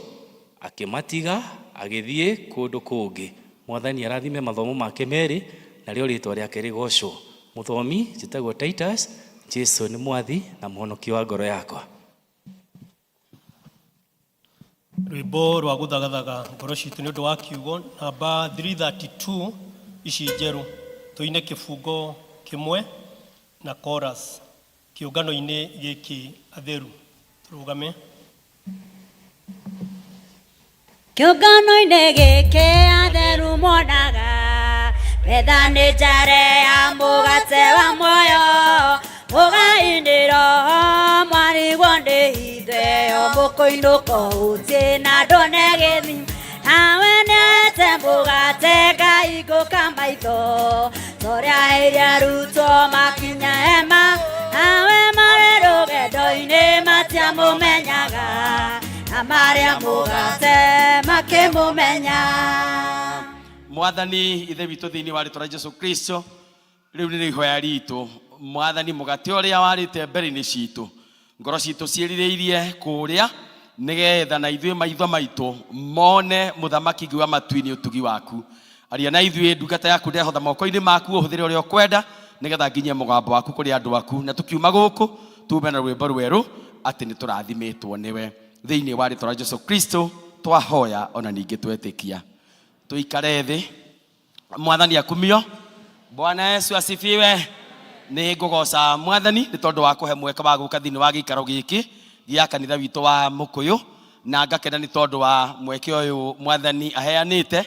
Akĩmatiga agĩthiĩ kũndũ kũngĩ. Mwathani arathime mathomo make merĩ, narĩo rĩĩtwa rĩake rĩgocwo. Mũthomi njĩtagwo Titus, Jesu nĩ mwathi na mũhonokia wa ngoro yakwa. Rwĩmbo rwa gũthagathaga ngoro citũ nĩ ũndũ wa kiugo namba 332 ici njerũ, tũine kĩbungo kĩmwe na chorus kĩũngano-inĩ gĩkĩ atheru. Tũrũgame. Kĩũngano-inĩ gĩkĩ atheru monaga metha nĩ njare ya mũgate wa muoyo, mũgai-inĩ roho mwarigwo nĩ itheo, mũkũinũka ũthiĩ na ndone gĩthima. Nawe nĩ Nyonete mũgate ngahingũka maitho torĩa heire arutwo makinya hema nawe marĩ rũgendo-inĩ matiamũmenyaga na marĩa mũgate makĩmũmenya. Mwathani ithe witũ thĩinĩ wa rĩtwa rĩa Jesu Kristo, rĩu nĩ ihoya ritũ Mwathani, mũgate ũrĩa warĩte mbere-inĩ citũ, ngoro citũ ciĩrirĩirie kũrĩa nĩgetha na ithuĩ maitho maitũ mone mũthamaki ngiuga matu-inĩ ũtugi waku. Aria na ithuĩ, ndungata yaku ndehotha moko-inĩ maku, ũhũthĩre ũrĩa ũkwenda nĩgetha nginyie mũgambo waku kũrĩ andũ aku, na tũkiuma gũkũ tume na rwĩmbo rwerũ atĩ nĩ tũrathimĩtwo nĩwe. Thĩinĩ wa rĩtwa rĩa Jesu Kristo twahoya ona ningĩ twetĩkia. Tuikare thĩ. Mwathani akumio. Bwana Yesu asifiwe. Nĩ ngũgoca Mwathani nĩ tondũ wa kũhe mweke wa gũka thĩinĩ wa gĩikaro gĩkĩ gĩa kanitha witũ wa Mũkũyũ, na ngakena nĩ tondũ wa mweke ũyũ Mwathani aheanĩte.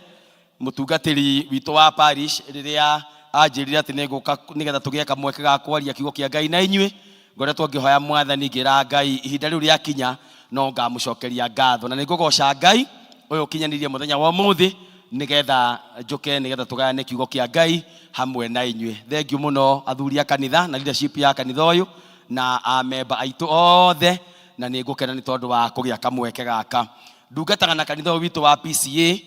Mũtungatĩri witũ wa parish rĩrĩa anjĩrire atĩ nĩ ngũka nĩgetha tũgĩe kamweke ga kwaria kiugo kĩa Ngai na inyuĩ, ngoretwo ngĩhoya Mwathani ngĩra Ngai ihinda rĩu rĩakinya no ngamũcokeria ngatho, na nĩ ngũgoca Ngai ũyũ ũkinyanĩirie mũthenya wa ũmũthĩ nĩgetha njũke nĩgetha tũgayane kiugo kĩa Ngai hamwe na inyuĩ. Thengiũ mũno athuri a kanitha na leadership ya kanitha ũyũ na amemba aitũ othe, na nĩ ngũkena nĩ tondũ wa kũgĩa kamweke gaka. Ndungataga na kanitha ũyũ witũ wa PCA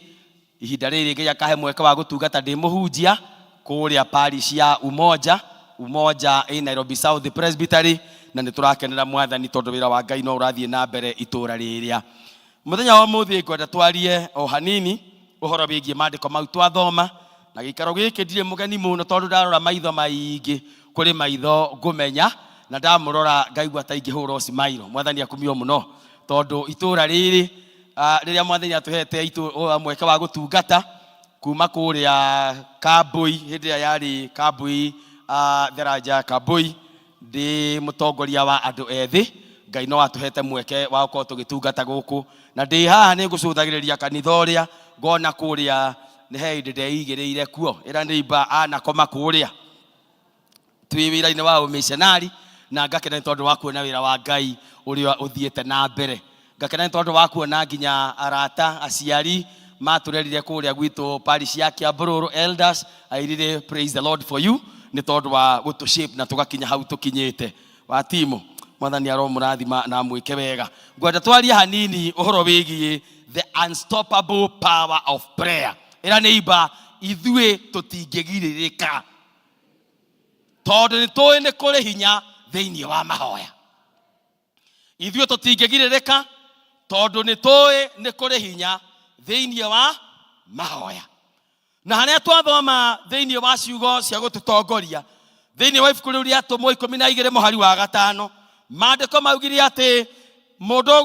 ihinda rĩrĩ Ngai akahe mweke wa gũtungata ndĩ mũhunjia kũrĩa parish ya Umoja, Umoja ĩ Nairobi South Presbytery, na nĩ tũrakenera Mwathani tondũ wĩra wa Ngai no ũrathiĩ na mbere itũra rĩrĩa. Mũthenya wa ũmũthĩ ngwenda twarie o hanini ũhoro wĩgiĩ maandĩko mau twathoma, na gĩikaro gĩkĩ ndirĩ mũgeni mũno tondũ ndarora maitho maingĩ kũrĩ maitho ngũmenya, na ndamũrora ngaigua ta ingĩhũra ũcimairo. Mwathani akumio mũno tondũ itũra rĩrĩ rĩrĩa Mwathani atũhete mweke wa gũtungata kuma kũrĩa Kambui, hĩndĩ ĩrĩa yarĩ Kambui, Theranja Kambui, ndĩ mũtongoria wa andũ ethĩ, Ngai no atũhete mweke wa gũkorwo tũgĩtungata gũkũ, na ndĩ haha nĩ ngũcũthagĩrĩria kanitha ũrĩa ngona kũrĩa nĩ he hĩndĩ ndeigĩrĩire kuo ĩra nĩimba anakoma kũrĩa twĩ wĩra-inĩ wa ũmĩconarĩ, na ngakena nĩ tondũ wa kuona wĩra wa Ngai ũrĩa ũthiĩte na mbere. Ngakena nĩ tondũ wa kuona nginya arata aciari matũrerire kũrĩa gwitũ parish ya Kiambururu elders. I really praise the Lord for you nĩ tondũ wa gũtũ shape na tũgakinya hau tũkinyĩte. Wa timu Mwathani aromũrathima na mwĩke wega. Ngwenda twarie hanini ũhoro wĩgiĩ the unstoppable power of prayer. Ĩra nĩimba ithuĩ tũtingĩgirĩrĩka tondũ nĩ tũĩ nĩ kũrĩ hinya thĩinĩ wa mahoya. Ithuĩ tũtingĩgirĩrĩka tondũ nĩ tũĩ nĩ kũrĩ hinya thĩinĩ wa mahoya. Na harĩa twathoma thĩinĩ wa ciugo cia gũtũtongoria thĩinĩ wa ibuku rĩu rĩa Atũmwo 12 mũhari wa 5, maandĩko maugire atĩ mũndũ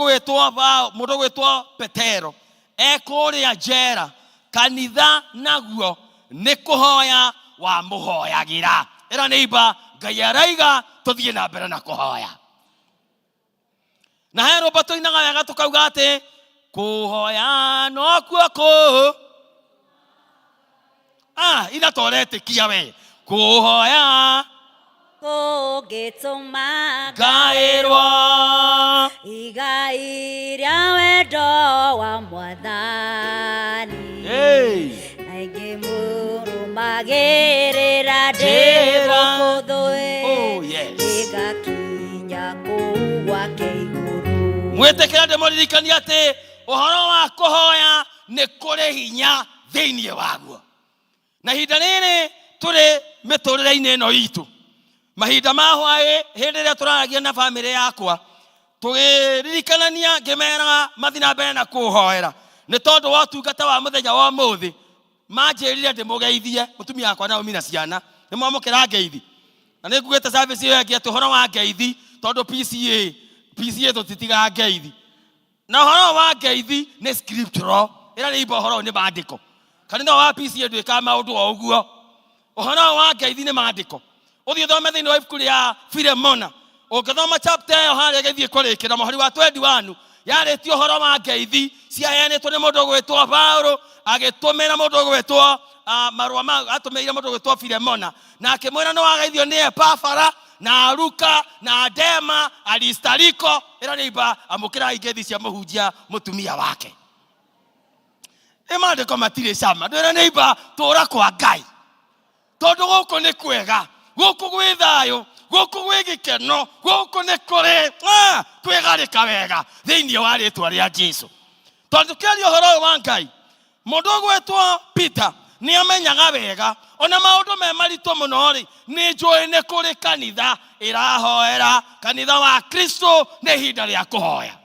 ũgwĩtwo Petero ekũrĩa njera, kanitha naguo nĩ kũhoya wamũhoyagĩra. Ĩra nĩimba Ngai araiga tũthiĩ na mbere na kũhoya. Na he rũmba tũinaga wega tũkauga atĩ kũhoya nokuo kũ ina toretĩkia we kũhoya kũngĩtũma ngaĩrwo igai rĩa wendo wa Mwathani. Hey. Na ingĩmũrũmagĩrĩra ndĩ gũkũ thĩ. Oh, yes. Nĩngakinya kũu gwake igũrũ. Mwĩtĩkĩra ndĩmũririkanie atĩ ũhoro wa kũhoya nĩ kũrĩ hinya thĩinĩ waguo. Na ihinda rĩrĩ tũrĩ mĩtũrĩre-inĩ ĩno itũ, mahinda ma hwaĩ hĩndĩ ĩrĩa tũraragia na bamĩrĩ yakwa tũgĩririkanania ngĩmeraga mathiĩ na mbere na kũhoera nĩ tondũ wa ũtungata wa mũthenya wa ũmũthĩ, manjĩrire ndĩmũgeithie mũtumia wakwa Naomi na ciana nĩ mwamũkĩra ngeithi. Na nĩ ngugĩte service ĩyo ĩngĩ atĩ ũhoro wa ngeithi tondũ PCA tũtitigaga ngeithi, na ũhoro wa ngeithi nĩ scriptural, ĩra nĩ imba ũhoro nĩ maandĩko. Kanitha wa PCA ndwĩkaga maũndũ o ũguo, ũhoro wa ngeithi nĩ maandĩko. Ũthiĩ ũthome thĩinĩ wa ibuku rĩa Filemona, ũngĩthoma chapter ĩyo harĩa ĩgĩthiĩ kũrĩkĩra mũhari wa 21, yarĩtie ũhoro wa ngeithi ciaheanĩtwo nĩ mũndũ ũgwĩtwo Paulo agĩtũmĩra mũndũ ũgwĩtwo marũa ma atũmĩire mũndũ ũgwĩtwo Filemona, na akĩmwĩra nĩ wageithio nĩ Epafara na Luka na Dema Aristariko. Ĩra nĩimba amũkĩra ngeithi cia mũhunjia mũtumia wake. Ĩ maandĩko matirĩ cama. Ndwĩre neighbor, tũra kwa Ngai. Tondũ gũkũ nĩ kwega, gũkũ gwĩ thayũ, gũkũ gwĩ gĩkeno, gũkũ nĩ kũrĩ kwĩgarĩka wega thĩinĩ wa rĩtwa rĩa Jesu. Tondũ tũkĩaria ũhoro ũyũ wa Ngai, mũndũ ũgwĩtwo Peter nĩ amenyaga wega ona maũndũ me maritũ mũno rĩ, nĩ njũĩ nĩ kũrĩ kanitha ĩrahoera, kanitha wa Kristo nĩ ihinda rĩa kũhoya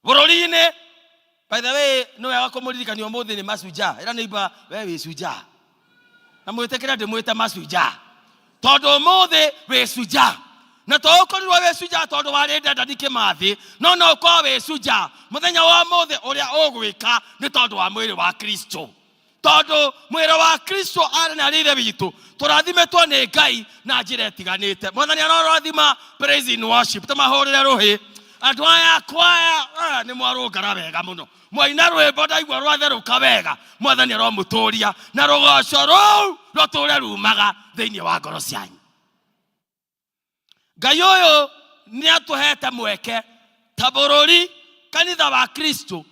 bũrũri-inĩ. By the way, nĩ wega kũmũririkania ũmũthĩ nĩ macujaa. Ĩra neighbor, we wĩ cujaa, na mwĩtĩkĩre ndĩmwĩte macujaa tondũ ũmũthĩ wĩ cujaa, na to ũkorirwo wĩ cujaa tondũ warĩ Dedan Kĩmathi, no no ũkorwo wĩ cujaa mũthenya wa ũmũthĩ ũrĩa ũgwĩka nĩ tondũ wa mwĩrĩ wa Kristo. Tondũ mwĩrĩ wa Kristo arĩ na arĩ ithe witũ, tũrathimĩtwo nĩ Ngai na njĩra ĩtiganĩte. Mwathani arorathima praise in worship, tũmahũrĩre rũhĩ andũ aya kwaya, nĩ mwarũngara wega mũno, mwaina rwĩmbo ndaigua rwatherũka wega. Mwathani aromũtũria na rũgoco rũu rũtũre rumaga thĩinĩ wa ngoro cianyu. Ngai ũyũ nĩ atũhete mweke ta bũrũri, kanitha wa Kristo,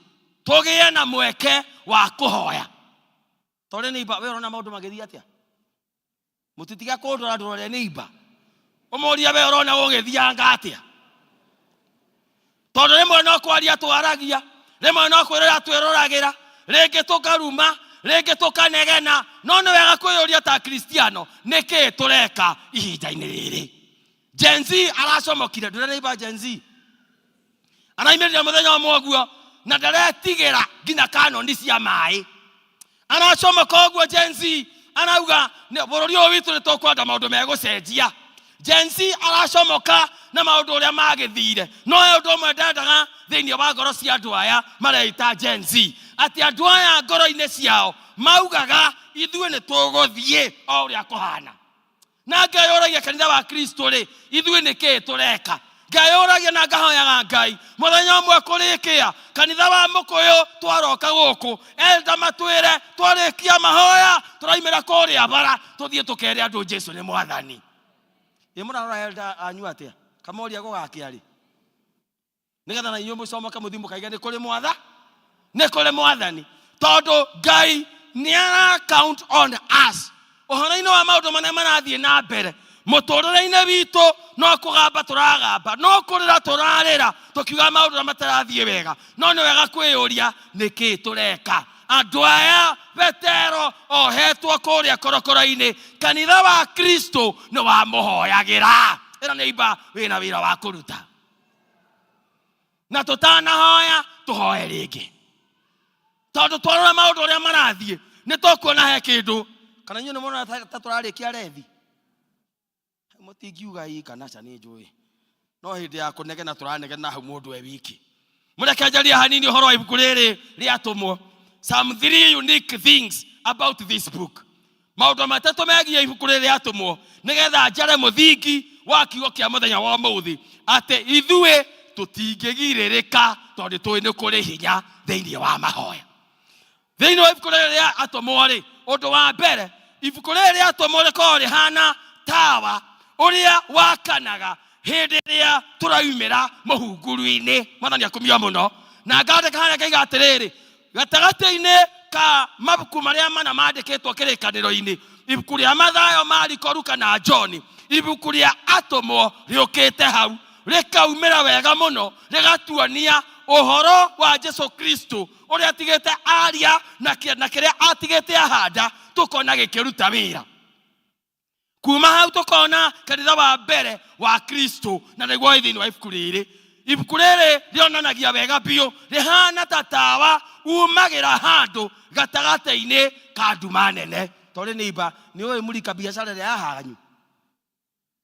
tũgĩe na mweke wa kũhoya. Tondũ nĩ we ũrona maũndũ magĩthiĩ atĩa, mũtitiga kũndora ndũrore neighbor, ũmũrie we ũrona gũgĩthianga atĩa. Tondũ rĩmwe no kwaria twaragia, rĩmwe no kwĩrora twĩroragĩra, rĩngĩ tũkaruma, rĩngĩ tũkanegena, no nĩ wega kwĩyũria ta Kristiano nĩkĩĩ tũreka ihinda-inĩ rĩrĩ. Gen Z aracomokire, ndũrĩ neighbor Gen Z araimĩrire mũthenya ũmwe ũguo na ndaretigĩra nginya kanoni cia maĩ, aracomoka ũguo. Gen Z arauga bũrũri ũyũ witũ nĩ tũkwenda maũndũ megũcenjia. Gen Z aracomoka na maũndũ ũrĩa magĩthire, no he ũndũ ũmwe ndendaga thĩinĩ wa ngoro cia andũ aya mareita Gen Z, atĩ andũ aya ngoro-inĩ ciao maugaga ithuĩ nĩ tũgũthiĩ o ũrĩa kũhana. Na ngeyũragia kanitha wa Kristo rĩ, ithuĩ nĩ kĩĩ tũreka? Ngeyũragia na ngahoyaga Ngai mũthenya ũmwe kũrĩkĩa kanitha wa Mũkũyũ twaroka gũkũ, elda matwĩre twarĩkia mahoya tũraimĩra kũrĩa bara tũthiĩ tũkere andũ Jesu nĩ Mwathani. Ĩ mũrarora elda anyu atĩa? Kamoria gũgakĩa rĩ, nĩgetha na inyuĩ mũcomoke mũthiĩ mũkaige nĩ kũrĩ mwatha, nĩ kũrĩ Mwathani, tondũ Ngai nĩ ara count on us ũhoro-inĩ wa maũndũ marĩa marathiĩ na mbere mũtũrĩre-inĩ witũ. No kũgamba tũragamba, no kũrĩra tũrarĩra tũkiuga maũndũ marĩa matarathiĩ wega, no nĩ wega kwĩyũria nĩkĩĩ tũreka. Andũ aya Petero ohetwo kũrĩa korokoro-inĩ, kanitha wa Kristo nĩ wamũhoyagĩra. Ĩra neighbor, wĩna wĩra wa kũruta, na tũtanahoya tũhoe rĩngĩ, tondũ twarora maũndũ ũrĩa marathiĩ nĩ tũkuona he kĩndũ. Kana inyuĩ nĩ mũrona ta tũrarĩkia rethi? Mũtingiuga ĩ kana ca, nĩ njũĩ no hĩndĩ ya kũnegena tũranegena hau mũndũ e wiki. Mũreke njarie hanini ũhoro wa ibuku rĩrĩ rĩatũmwo. Some three unique things about this book, maũndũ matatũ megiĩ ibuku rĩrĩ rĩatũmwo, nĩgetha njare mũthingi wa kiugo kĩa mũthenya wa ũmũthĩ, atĩ ithuĩ tũtingĩgirĩrĩka tondũ tũĩ nĩ kũrĩ hinya thĩinĩ wa mahoya. Thĩinĩ wa ibuku rĩrĩ rĩa atũmwo rĩ, ũndũ wa mbere, ibuku rĩrĩ rĩa atũmwo rĩkoragwo rĩhana tawa ũrĩa wakanaga hĩndĩ ĩrĩa tũraumĩra mũhunguru-inĩ. Mwathani akumio mũno. Na ngandĩka harĩa ngaiga atĩrĩrĩ, gatagatĩ-inĩ ka mabuku marĩa mana mandĩkĩtwo kĩrĩkanĩro-inĩ, ibuku rĩa Mathayo, Mariko, Luka na John, ibuku rĩa atũmwo rĩũkĩte hau rĩkaumĩra wega mũno, rĩgatuonia ũhoro wa Jesu Kristo ũrĩa atigĩte aria na kĩrĩa atigĩte ahanda, tũkona gĩkĩruta wĩra. Kuma hau tũkona kanitha wa mbere wa Kristo, na nĩguo wĩ thĩinĩ wa ibuku rĩrĩ. Ibuku rĩrĩ rĩonanagia wega biũ, rĩhana ta tawa umagĩra handũ gatagatĩ-inĩ ka nduma nene. Tondũ nĩimba nĩ ũĩ mũrika biacara ĩrĩa ya hanyu,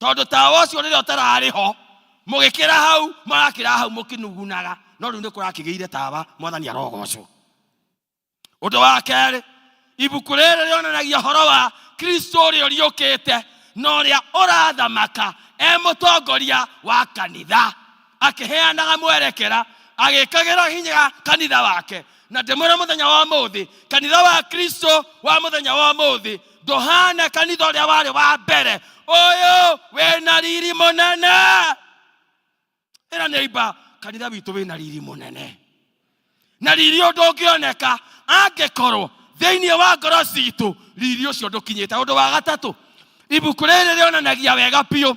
tondũ tawa ũcio rĩrĩa ũtararĩ ho mũgĩkĩra hau, mũrakĩra hau mũkĩnugunaga, no rĩu nĩ kũrakĩgĩire tawa. Mwathani arogocwo. Ũndũ wa kerĩ, ibuku rĩrĩ rĩonanagia ũhoro wa Kristo ũrĩa ũriũkĩte na ũrĩa ũrathamaka e mũtongoria wa kanitha, akĩheanaga mwerekera, agĩkagĩra hinya kanitha wake. Na ndĩmwĩra mũthenya wa ũmũthĩ, kanitha wa Kristo wa mũthenya wa ũmũthĩ ndũhana kanitha ũrĩa warĩ wa mbere. Ũyũ wĩna riri mũnene. Ĩra neighbor, kanitha witũ wĩna riri mũnene. Na riri ũndũ ũngĩoneka angĩkorwo thĩinĩ wa ngoro citũ riri ũcio ndũkinyĩte. Ũndũ wa gatatũ, ibuku rĩrĩ rĩonanagia wega biũ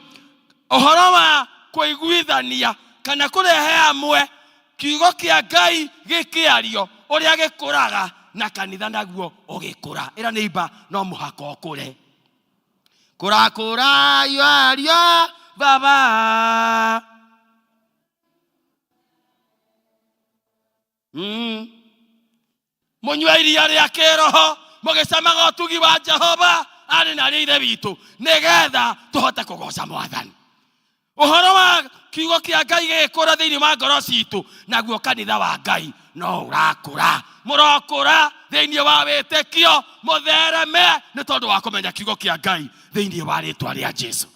ũhoro wa kũiguithania kana kũrehe amwe kiugo kĩa Ngai gĩkĩario ũrĩa gĩkũraga na kanitha naguo ũgĩkũra. Ĩra nĩimba no mũhaka ũkũre. Kũrakũra yaria baba. Mũnyue iria rĩa kĩroho mũgĩcamaga ũtugi wa Jehova arĩ na arĩ ithe witũ, nĩgetha tũhote kũgoca Mwathani. Ũhoro wa kiugo kĩa Ngai gĩgĩkũra thĩinĩ wa ngoro citũ, naguo kanitha wa Ngai no ũrakũra. Mũrokũra thĩinĩ wa wĩtĩkio, mũthereme nĩ tondũ wa kũmenya kiugo kĩa Ngai thĩinĩ wa rĩtwa rĩa Jesu.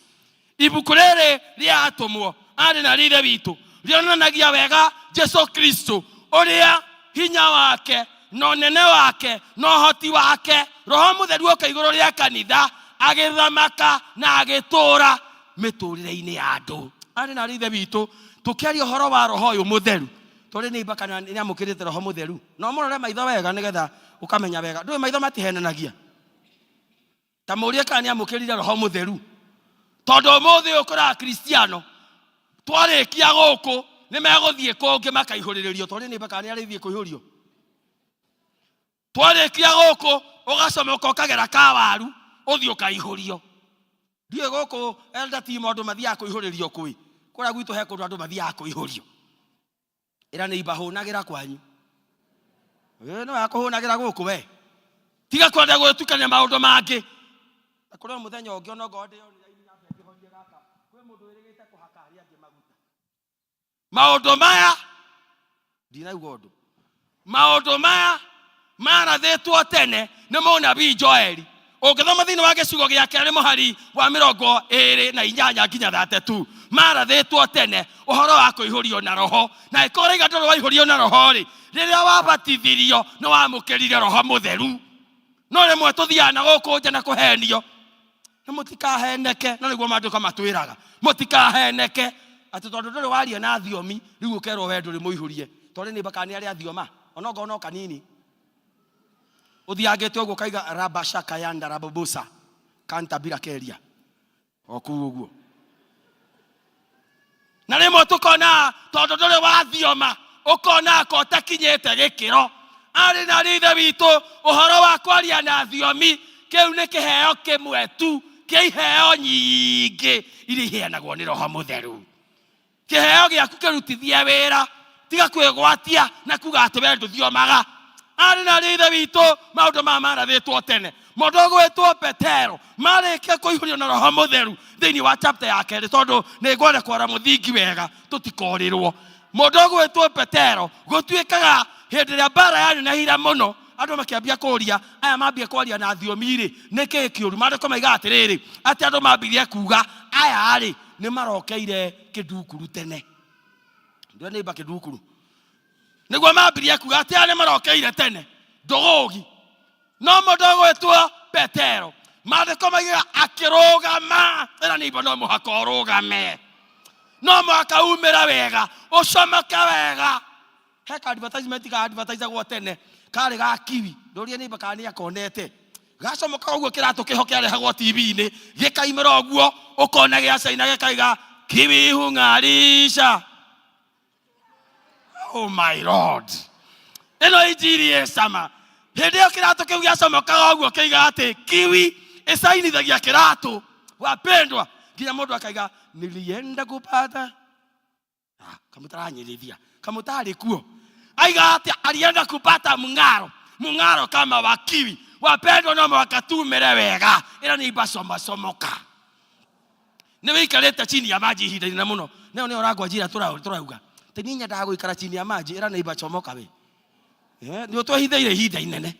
Ibuku rĩrĩ rĩa atũmwo arĩ na rĩithe witũ rĩonanagia wega Jesu Kristo ũrĩa hinya wake na ũnene wake na ũhoti wake Roho Mũtheru oka igũrũ rĩa kanitha agĩthamaka na agĩtũũra mĩtũrĩre-inĩ ya andũ. Arĩ na rĩithe witũ tũkĩaria ũhoro wa Roho ũyũ Mũtheru, tũrĩ nĩ imba kana nĩ amũkĩrĩte Roho Mũtheru, no mũrore maitho wega nĩgetha ũkamenya wega. Ndũĩ maitho matihenanagia. Ta mũrie kana nĩ amũkĩrire Roho Mũtheru, tondũ ũmũthĩ ũyũ kũrĩ Akristiano twarĩkia gũkũ nĩ megũthiĩ kũngĩ makaihũrĩrĩrio. Tũrĩ nĩ imba kana nĩ arĩthiĩ kũihũrio. Twarĩkia gũkũ ũgacomoka ũkagera kawaru ũthiĩ ũkaihũrio. Ndiũĩ gũkũ elder team andũ mathiaga kũihũrĩrio kwĩ kũrĩa gwitũ he kũndũ andũ mathiaga kũihũrio. Ĩra nĩ imba hũnagĩra kwanyu. No ya kũhũnagĩra gũkũ we. Tiga kwenda gwĩtukania maũndũ mangĩ. Na kũrĩ o mũthenya ũngĩ ona ongorwo ndĩyonire nyambe ngĩhorie gaka, kwĩ mũndũ wĩrĩgĩte kũhaka arĩa angĩ maguta. Maũndũ maya ndinauga ũndũ. Maũndũ maya marathĩtwo tene nĩ mũnabii Joeli. Ũngĩthoma thĩinĩ wa gĩcigo gĩa kerĩ mũhari wa mĩrongo ĩrĩ na inyanya nginya thatũ, marathĩtwo tene ũhoro wa kũihũrio na Roho. Na ĩkorwo ũraiga ndũrĩ waihũrio na Roho rĩ, rĩrĩa wabatithirio nĩ wamũkĩrire Roho Mũtheru. No rĩmwe tũthiaga na gũkũ nja na kũhenio, na mũtikaheneke. No nĩguo maandĩko matwĩraga mũtikaheneke, atĩ tondũ ndũrĩ waria na thiomi rĩu ũkerwo we ndũrĩ mũihũrie. Tondũ nĩ mbaka nĩ arĩa thioma onokorwo no kanini, ũthiangĩte ũguo ũkaiga rabashaka yanda rabobosa kanta bila keria o kũu ũguo. Na rĩmwe tũkona tondũ ndũrĩ wathioma ũkona ko ũtakinyĩte gĩkĩro. Arĩ na arĩ ithe witũ, ũhoro wa kwaria na thiomi kĩu nĩ kĩheo kĩmwe tu kĩa iheo nyingĩ iria iheanagwo nĩ Roho Mũtheru. Kĩheo gĩaku kĩrutithie wĩra, tiga kwĩgwatia na kuga atĩ we ndũthiomaga. Arĩ na arĩ ithe witũ, maũndũ maya marathĩtwo tene. Mũndũ ũgwĩtwo Petero marĩkia kũihũrio na Roho Mũtheru thĩinĩ wa chapter ya kerĩ, tondũ nĩ ngwenda kwara mũthingi wega tũtikorĩrwo. Mũndũ ũgwĩtwo Petero gũtuĩkaga hĩndĩ ĩrĩa mbara yanenehire mũno, andũ makĩambia kũũria, aya mambia kwaria na thiomi rĩ, nĩ kĩĩ kĩũru? Maandĩko maigaga atĩrĩrĩ, atĩ andũ mambirie kuga aya rĩ nĩ marokeire kĩndukuru tene. Ndũĩ nĩ imba kĩndukuru? Nĩguo mambirie kuga atĩ aya nĩ marokeire tene ndũgũgi. No mũndũ ũgwĩtwo Petero, maandĩko maigaga akĩrũgama. Ĩra nĩ imba no mũhaka ũrũgame, no mũhaka umĩre wega, ũcomoke wega. He ka advertisement ka advertisagwo tene karĩ ga kiwi, ndũrie nĩ imba kana nĩ akonete. Gacomoka ũguo kĩratũ kĩho kĩarehagwo T V-inĩ gĩkaimĩra ũguo, ũkona gĩa China gĩkaiga kiwi hung'arisha. Oh my Lord, ĩno injiri ĩ cama. Hĩndĩ ĩyo kĩratũ kĩu gĩacomokaga ũguo kĩiga atĩ kiwi ĩcainithagia kĩratũ. Wapendwa, nginya mũndũ akaiga nilienda kupata kamũtaranyĩrĩria kamũtarĩ kuo. Aiga atĩ alienda kupata mng'aro, mng'aro kama wa kiwi. Wapendwa, no mũhaka tumĩre wega. Ĩra nĩ imba comacomoka. Nĩ wĩikarĩte chini ya maji ihinda inene mũno. Nayo nĩyo ũrangwa njĩra tũrauga. Atĩ niĩ nyendaga gũikara chini ya maji. Ĩra nĩ imba comoka we. Nĩ ũtwĩhithĩire ihinda inene.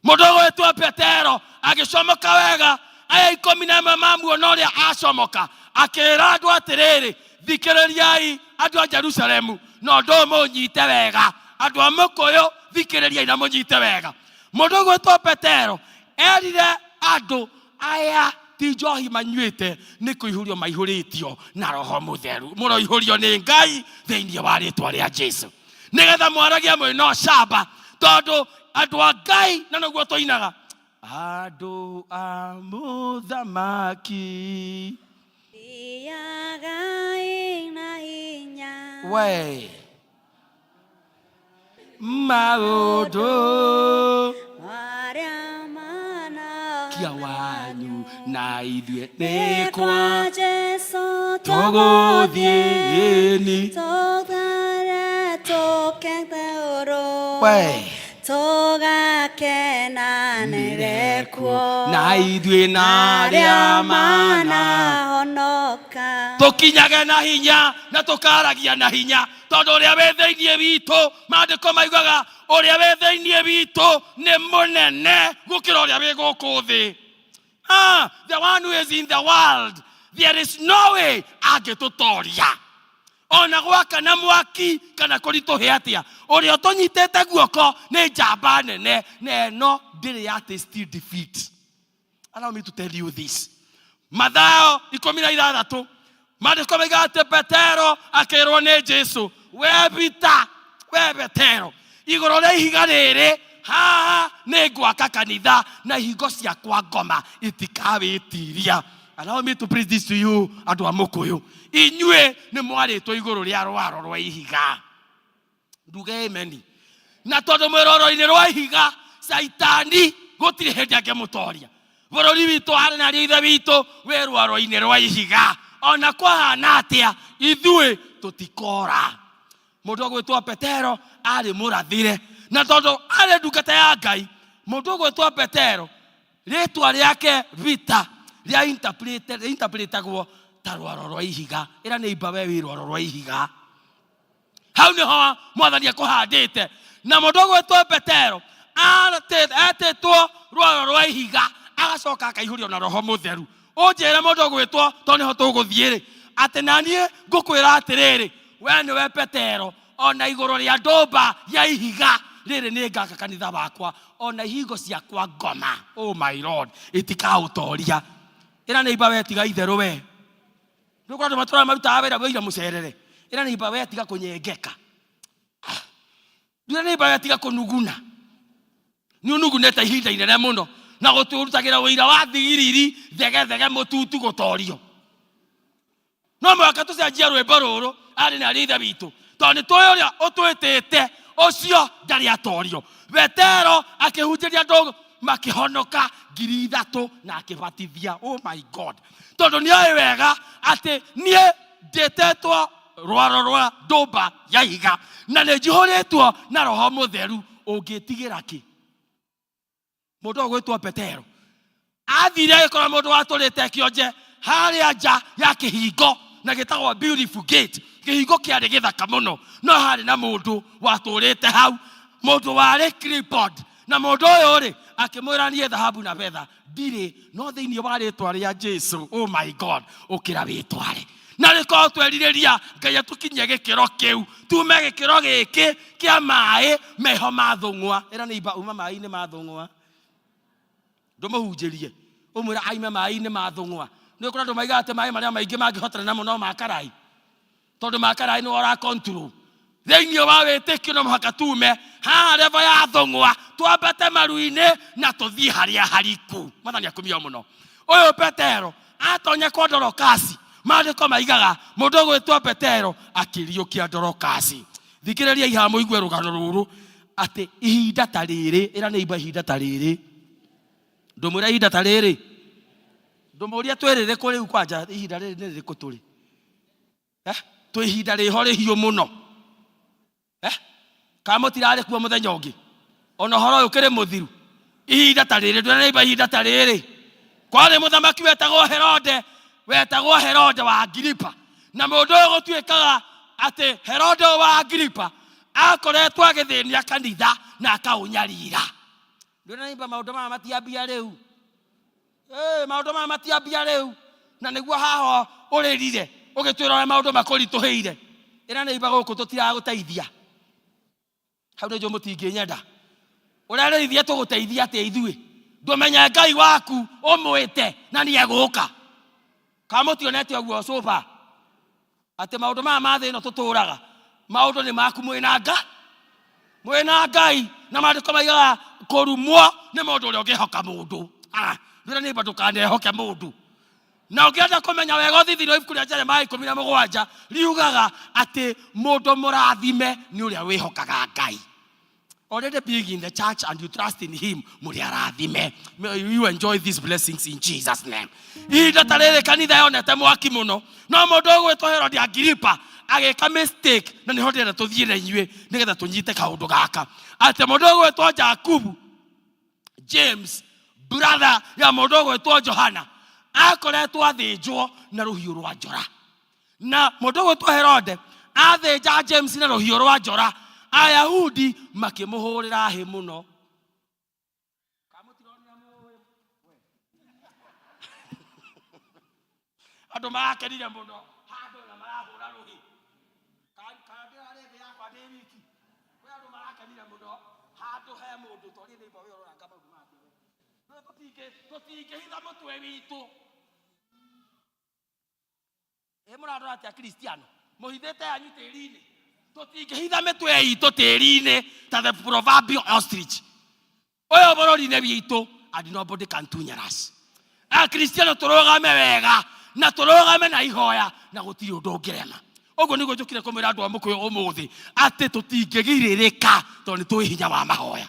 Mũndũ ũgwĩtwo Petero agĩcomoka wega, aya ikũmi na ĩmwe mamuona ũrĩa acomoka, akĩra andũ atĩrĩrĩ, thikĩrĩriai andũ a Jerusalemu, na ũndũ ũyũ mũũnyite wega. Andũ a Mũkũyũ, thikĩrĩriai na mũnyite wega. Mũndũ ũgwĩtwo Petero erire andũ aya ti njohi manyuĩte, nĩ kũihũrio maihũrĩtio na Roho Mũtheru. Mũroihũrio nĩ Ngai thĩinĩ wa rĩtwa rĩa Jesu. Nĩgetha mwaragie mwĩna ũcamba, tondũ andũ a Ngai na nĩguo tũinaga andũ a mũthamaki. Thiagai na hinya. We maũndũ marĩa mana kia wanyu na ithuĩ nĩ nĩ kwa kwa Jesu tũgũthiĩ ni tũthare tũkethe ũrũ we tũgakenanĩre kuo na ithuĩ na arĩa mana manahonoka. Tũkinyage na hinya na tũkaragia na hinya, tondũ ũrĩa wĩ thĩinĩ witũ, maandĩko maigaga ũrĩa wĩ thĩinĩ witũ nĩ mũnene gũkĩra ũrĩa wĩ gũkũ thĩ. The one who is in the world, there is no way angĩtũtoria ona gwaka na mwaki kana kũritũhe atĩa. Ũrĩa ũtũnyitĩte guoko nĩ njamba nene, na ĩno ndĩrĩ ya taste defeat. Allow me to tell you this. Mathayo 16, maandĩko maigaga atĩ Petero akĩrwo nĩ Jesu, we Pita, we Petero, igũrũ rĩa ihiga rĩrĩ haha nĩ ngwaka kanitha na ihingo ciakwa ngoma itikawĩtiria. Allow me to preach this to you, andũ a Mũkũyũ. Inyuĩ nĩ mwarĩtwo igũrũ rĩa rwaro rwa ihiga. Nduge ameni. Na tondũ mwĩ rwaro-inĩ rwa ihiga, Caitani gũtirĩ hĩndĩ angĩmũtoria. Bũrũri witũ arĩ na ithe witũ wĩ rwaro-inĩ rwa ihiga. Ona kwahana atĩa, ithuĩ tũtikora. Mũndũ ũgwĩtwo Petero arĩ mũrathire, na tondũ arĩ ndungata ya Ngai, mũndũ ũgwĩtwo Petero rĩtwa rĩake Vita rĩa interpretagwo ta rwaro rwa ihiga. Ĩra nĩ imba we wĩ rwaro rwa ihiga. Hau nĩho mwathani akũhandĩte. Na mũndũ ũgwĩtwo Petero etĩtwo rwaro rwa ihiga, agacoka akaihũrio na Roho Mũtheru. Ũnjĩre mũndũ ũgwĩtwo, tondũ nĩho tũgũthiĩ rĩ, atĩ na niĩ ngũkwĩra atĩrĩrĩ, we nĩwe Petero, ona igũrũ rĩa ndũmba ya ihiga rĩrĩ nĩ ngaka kanitha wakwa, ona ihingo ciakwa ngoma, oh my Lord, itikaũtoria. Ĩra nĩ imba we tiga itherũ we. Nĩ ũkora andũ matũraga marutaga wĩra wĩira mũcerere. Ĩra nĩ imba we tiga kũnyengeka. Ĩra nĩ imba we tiga kũnuguna. Nĩ ũnugunĩte ihinda inene mũno na gũtũrutagĩra wĩira wa thigiriri thegethege mũtutu gũtorio. No mũhaka tũcenjie rwĩmbo rũrũ arĩ na arĩ ithe witũ, tondũ nĩ tũĩ ũrĩa ũtwĩtĩte ũcio ndarĩ atorio. Petero akĩhunjĩria andũ makĩhonoka 3,000 na akĩbatithia. Oh my God. Tondũ nĩ oĩ wega atĩ niĩ ndĩtetwo rwaro rwa ndũmba ya ihiga na nĩ njihũrĩtwo na Roho Mũtheru, ũngĩtigĩra kĩ? Mũndũ ũgwĩtwo Petero athire agĩkora mũndũ watũrĩte kĩonje harĩa nja ya kĩhingo na gĩtagwo Beautiful Gate. Kĩhingo kĩarĩ gĩthaka mũno, no harĩ na mũndũ watũrĩte hau, mũndũ warĩ crippled. Na mũndũ ũyũ rĩ akĩmwĩra, niĩ thahabu na betha ndirĩ, no thĩinĩ wa rĩtwa rĩa Jesu, oh my God, ũkĩra wĩtware. Na rĩkorwo twerirĩria Ngai atũkinyie gĩkĩro kĩu, tume gĩkĩro gĩkĩ kĩa maĩ meho ma thũng'wa. Ĩra nĩ imba uma maĩ-inĩ ma thũng'wa. Ndũmũhunjĩrie, ũmwĩre aime maĩ-inĩ ma thũng'wa. Nĩ ũkora andũ maigaga atĩ maĩ marĩa maingĩ mangĩhotana namo no ma karai, tondũ ma karai nĩwe ũra control. Thĩinĩ wa wĩtĩkio no mũhaka tume haha level ya thũng'wa, twambate maru-inĩ na tũthiĩ harĩa hariku. Mwathani akumio mũno. Ũyũ Petero atonya kwa Dorokasi, maandĩko maigaga mũndũ ũgwĩtwo Petero akĩriũkia Dorokasi. Thikĩrĩria ihaha mũigue rũgano rũrũ, atĩ ihinda ta rĩrĩ, ĩra nĩ imba ihinda ta rĩrĩ, ndũmwĩra ihinda ta rĩrĩ, ndũmũria twĩ rĩrĩkũ rĩu kwanja, ihinda rĩrĩ nĩ rĩrĩkũ tũrĩ? Twĩ ihinda rĩho rĩhiũ mũno. Kana mũtirarĩ kuo mũthenya ũngĩ, ona ũhoro ũyũ ũkĩrĩ mũthiru. Ihinda ta rĩrĩ, ndũrĩa nĩimba ihinda ta rĩrĩ, kwarĩ mũthamaki wetagwo Herode, wetagwo Herode wa Agiripa. Na mũndũ ũyũ gũtuĩkaga atĩ Herode ũyũ wa Agiripa akoretwo agĩthĩnia kanitha na akaũnyarira. Ndũrĩa nĩimba maũndũ maya matiambia rĩu. Maũndũ maya matiambia rĩu, na nĩguo haha ũrĩrire ũgĩtwĩra ũrĩa maũndũ makũritũhĩire. Ĩra nĩimba gũkũ tũtiragũteithia. Hau nĩ njũĩ mũtingĩnyenda. Ũrarĩrithia tũgũteithia atĩa ithuĩ? Ndũmenye Ngai waku ũmwĩte na nĩ egũka. Kana mũtionete ũguo cuba? Atĩ maũndũ maya ma thĩ ĩno tũtũraga, maũndũ nĩ maku mwĩna nga. Mwĩna Ngai na maandĩko maigaga kũrumwo nĩ mũndũ ũrĩa ũngĩhoka mũndũ. Ah, ndĩra nĩmba ndũkanehoke mũndũ. Na ũngĩenda kũmenya wega ũthithini wa ibuku rĩa Jeremaya 17 riugaga atĩ mũndũ mũrathime nĩ ũrĩa wĩhokaga Ngai. Already being in the church and you trust in him, mũrĩ arathime. May you enjoy these blessings in Jesus name. Ihinda ta rĩrĩ kanitha yonete mwaki mũno, no mũndũ ũgwĩtwo Herod Agripa agĩka mistake, na nĩho ndĩrenda tũthiĩ na inyuĩ nĩgetha tũnyite kaũndũ gaka, atĩ mũndũ ũgwĩtwo Jakubu, James, brother ya mũndũ ũgwĩtwo Johana, akoretwo athĩnjwo na rũhiũ rwa njora. Na mũndũ ũgwĩtwo Herode athĩnja James na rũhiũ rwa njora, Ayahudi makĩmũhũrĩra hĩ mũno. Andũ marakenire mũno handũ na marahũra rũhĩ. Kana ndĩrarĩ thĩ yakwa ndĩ wiki. Kwĩ andũ marakenire mũno handũ he mũndũ tondũ nĩ we ũroranga maũndũ maya. Tũtingĩhitha mũtwe witũ. Ĩ mũrarora atĩa Kristiano? Mũhithĩte yanyu tĩri-inĩ. Tũtingĩhitha mĩtwe itũ tĩri-inĩ ta the proverbial ostrich. Ũyũ bũrũri-inĩ witũ and nobody can tunyar us. Akristiano tũrũgame wega na tũrũgame na ihoya na gũtirĩ ũndũ ũngĩrema. Ũguo nĩguo njũkire kũmwĩra andũ a Mũkũyũ ũmũthĩ atĩ tũtingĩgirĩrĩka tondũ nĩ tũĩ hinya wa mahoya.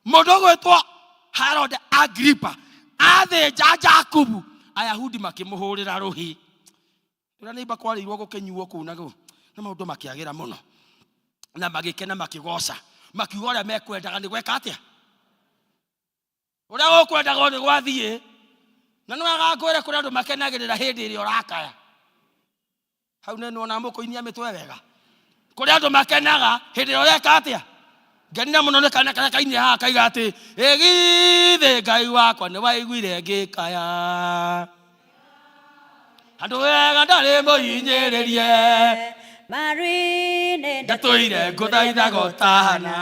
Mũndũ ũgwĩtwo Herod Agripa athĩnja Jakubu, Ayahudi makĩmũhũrĩra rũhĩ. Ũrĩa nĩimba kwarĩirwo gũkĩnyuo kũu na kũu, na maũndũ makĩagĩra mũno na magĩkena makĩgoca, makiuga ũrĩa mekwendaga nĩ gweka atĩa, ũrĩa gũkwendagwo nĩ gwathiĩ. Na nĩ wega ngwĩre kũrĩ andũ makenagĩrĩra hĩndĩ ĩrĩa ũrakaya. Hau nĩ nĩwona mũkũinia mĩtwe wega. Kũrĩ andũ makenaga hĩndĩ ĩrĩa ũreka atĩa. Ngenire mũno nĩ kana karĩa kainire haha kaiga atĩ ĩgithĩ Ngai wakwa nĩ waiguire ngĩkaya. Handũ wega ndarĩ mũhinyĩrĩrie. Marinĩ ndatũire ngũthaithaga ũtahana.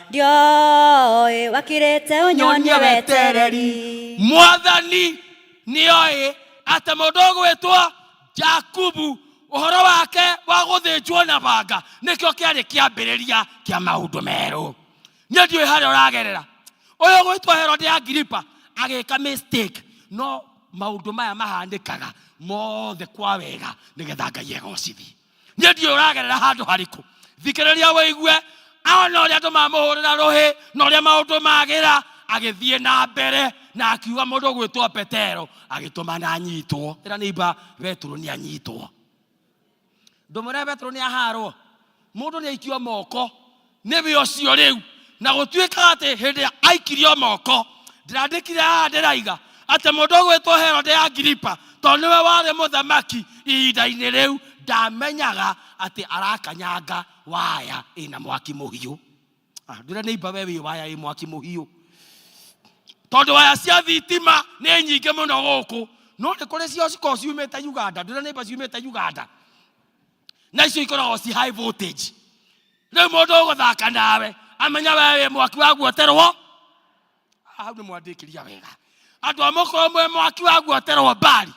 Ndioĩ wakirĩte ũnyonie wetereri. Mwathani nĩoĩ atĩ mũndũ ũgwĩtwo Jakubu ũhoro wake wa gũthĩnjwo na banga nĩkĩo kĩarĩ kĩambĩrĩria kĩa maũndũ merũ. Niĩ ndiũĩ harĩa ũragerera. Ũyũ ũgwĩtwo Herode Agripa agĩka mistake, no maũndũ maya mahanĩkaga mothe kwa wega nĩgetha Ngai egocithie. Niĩ ndiũĩ ũragerera handũ harĩkũ. Thikĩrĩria wĩigue, ona ũrĩa andũ mamũhũrĩra rũhĩ na ũrĩa maũndũ magĩra, agĩthiĩ na mbere na akiuga mũndũ ũgwĩtwo Petero agĩtũma na anyitwo. Ĩra nĩimba Petero nĩ anyitwo. Ndũmwĩre Petero nĩ aharwo. Mũndũ nĩ aikio moko nĩwe ũcio rĩu. Na gũtuĩkaga atĩ hĩndĩ ĩrĩa aikirio moko, ndĩrandĩkire haha ndĩraiga atĩ mũndũ ũgwĩtwo Herode Agripa, tondũ nĩwe warĩ mũthamaki ihinda-inĩ rĩu, ndamenyaga atĩ arakanyanga waya ĩna mwaki mũhiũ. Ah, ndwĩre nĩ imba we wĩ waya ĩ mwaki mũhiũ, tondũ waya cia thitima nĩ nyingĩ mũno gũkũ, no nĩ kũrĩ cio cikoragwo ciumĩte Uganda. Ndwĩre nĩ imba ciumĩte Uganda, na icio ikoragwo ci high voltage. Rĩu mũndũ ũgũthaka nawe amenya we wĩ mwaki wa guoterwo. Hau nĩ mwandĩkĩria wega andũ a mũkorwo mwĩ mwaki wa guoterwo mbari.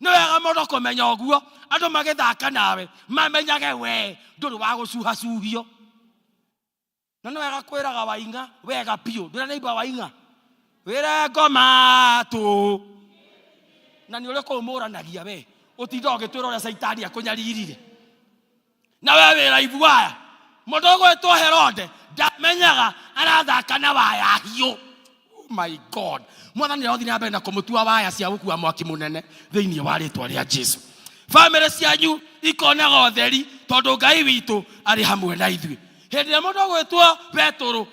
Nĩ wega mũno kũmenya ũguo, andũ magĩthaka nawe mamenyage we ndũrĩ wa gũcuhacuhio. Na nĩ wega kwĩraga waing'a wega biũ, ndũrĩ neighbor waing'a wĩre ngoma tũ, na nĩ ũrĩkũ ũmũranagia we ũtinda ũgĩtwĩra ũrĩa caitani akũnyaririre na we wĩ raibu waya. Mũndũ ũgwĩtwo Herode ndamenyaga arathaka na waya hiũ. Oh my God, mwathani arothiĩ na mbere na kũmũtua waya cia gũkua mwaki mũnene thĩinĩ wa rĩtwa rĩa Jesu. Bamĩrĩ cianyu ikonaga ũtheri tondũ Ngai witũ arĩ hamwe na ithuĩ. Hĩndĩ ĩrĩa mũndũ ũgwĩtwo Petũrũ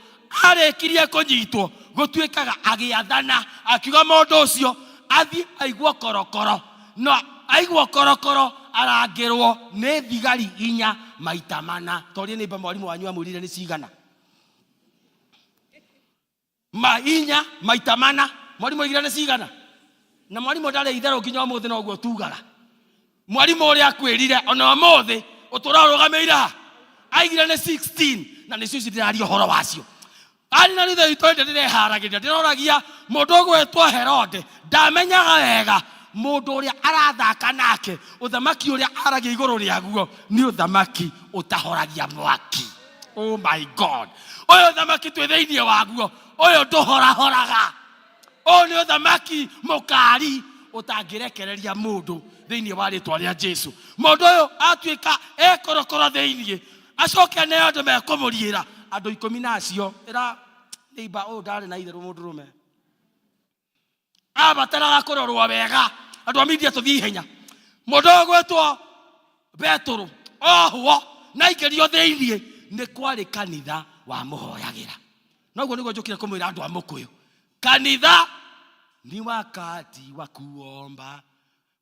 arĩkirie kũnyitwo, gũtuĩkaga agĩathana akiuga mũndũ ũcio athiĩ aigwo korokoro, na aigwo korokoro arangĩrwo nĩ thigari inya maita mana. Toria nĩ mwarimũ wanyu amwĩrire nĩ cigana? Ma inya maita mana. Mwarimũ oigire nĩ cigana? Na mwarimũ ndarĩ itherũ nginya ũmũthĩ noguo tugaga. Mwarimũ ũrĩa akwĩrire ona ũmũthĩ ũtũra ũrũgamĩire ha? Aigire nĩ 16, na nĩcio ici ndĩraria ũhoro wacio. Arĩ na ritho itũ hĩndĩ ndĩreharagĩria, ndĩroragia mũndũ ũgwĩtwo Herode ndamenyaga wega mũndũ ũrĩa arathaka nake, ũthamaki ũrĩa aragia igũrũ rĩaguo nĩ ũthamaki ũtahoragia mwaki. Oh my God, ũyũ ũthamaki twĩ thĩinĩ waguo ũyũ ndũhorahoraga. Ũyũ nĩ ũthamaki mũkari ũtangĩrekereria mũndũ thĩinĩ wa rĩtwa rĩa Jesu. Mũndũ ũyũ atuĩka ekorokoro thĩinĩ, acoke aneo andũ mekũmũriĩra andũ ikũmi na acio. Ĩra neighbor, ũyũ ndarĩ na itherũ mũndũrũme abataraga kũrorwo wega. Andũ a media tũthiĩ ihenya. Mũndũ ũyũ gwĩtwo Betũrũ ohwo na aikĩrio thĩinĩ, nĩ kwarĩ kanitha wamũhoyagĩra. Noguo nĩguo njũkire kũmwĩra andũ a Mũkũyũ, kanitha ni wakati wa kuomba.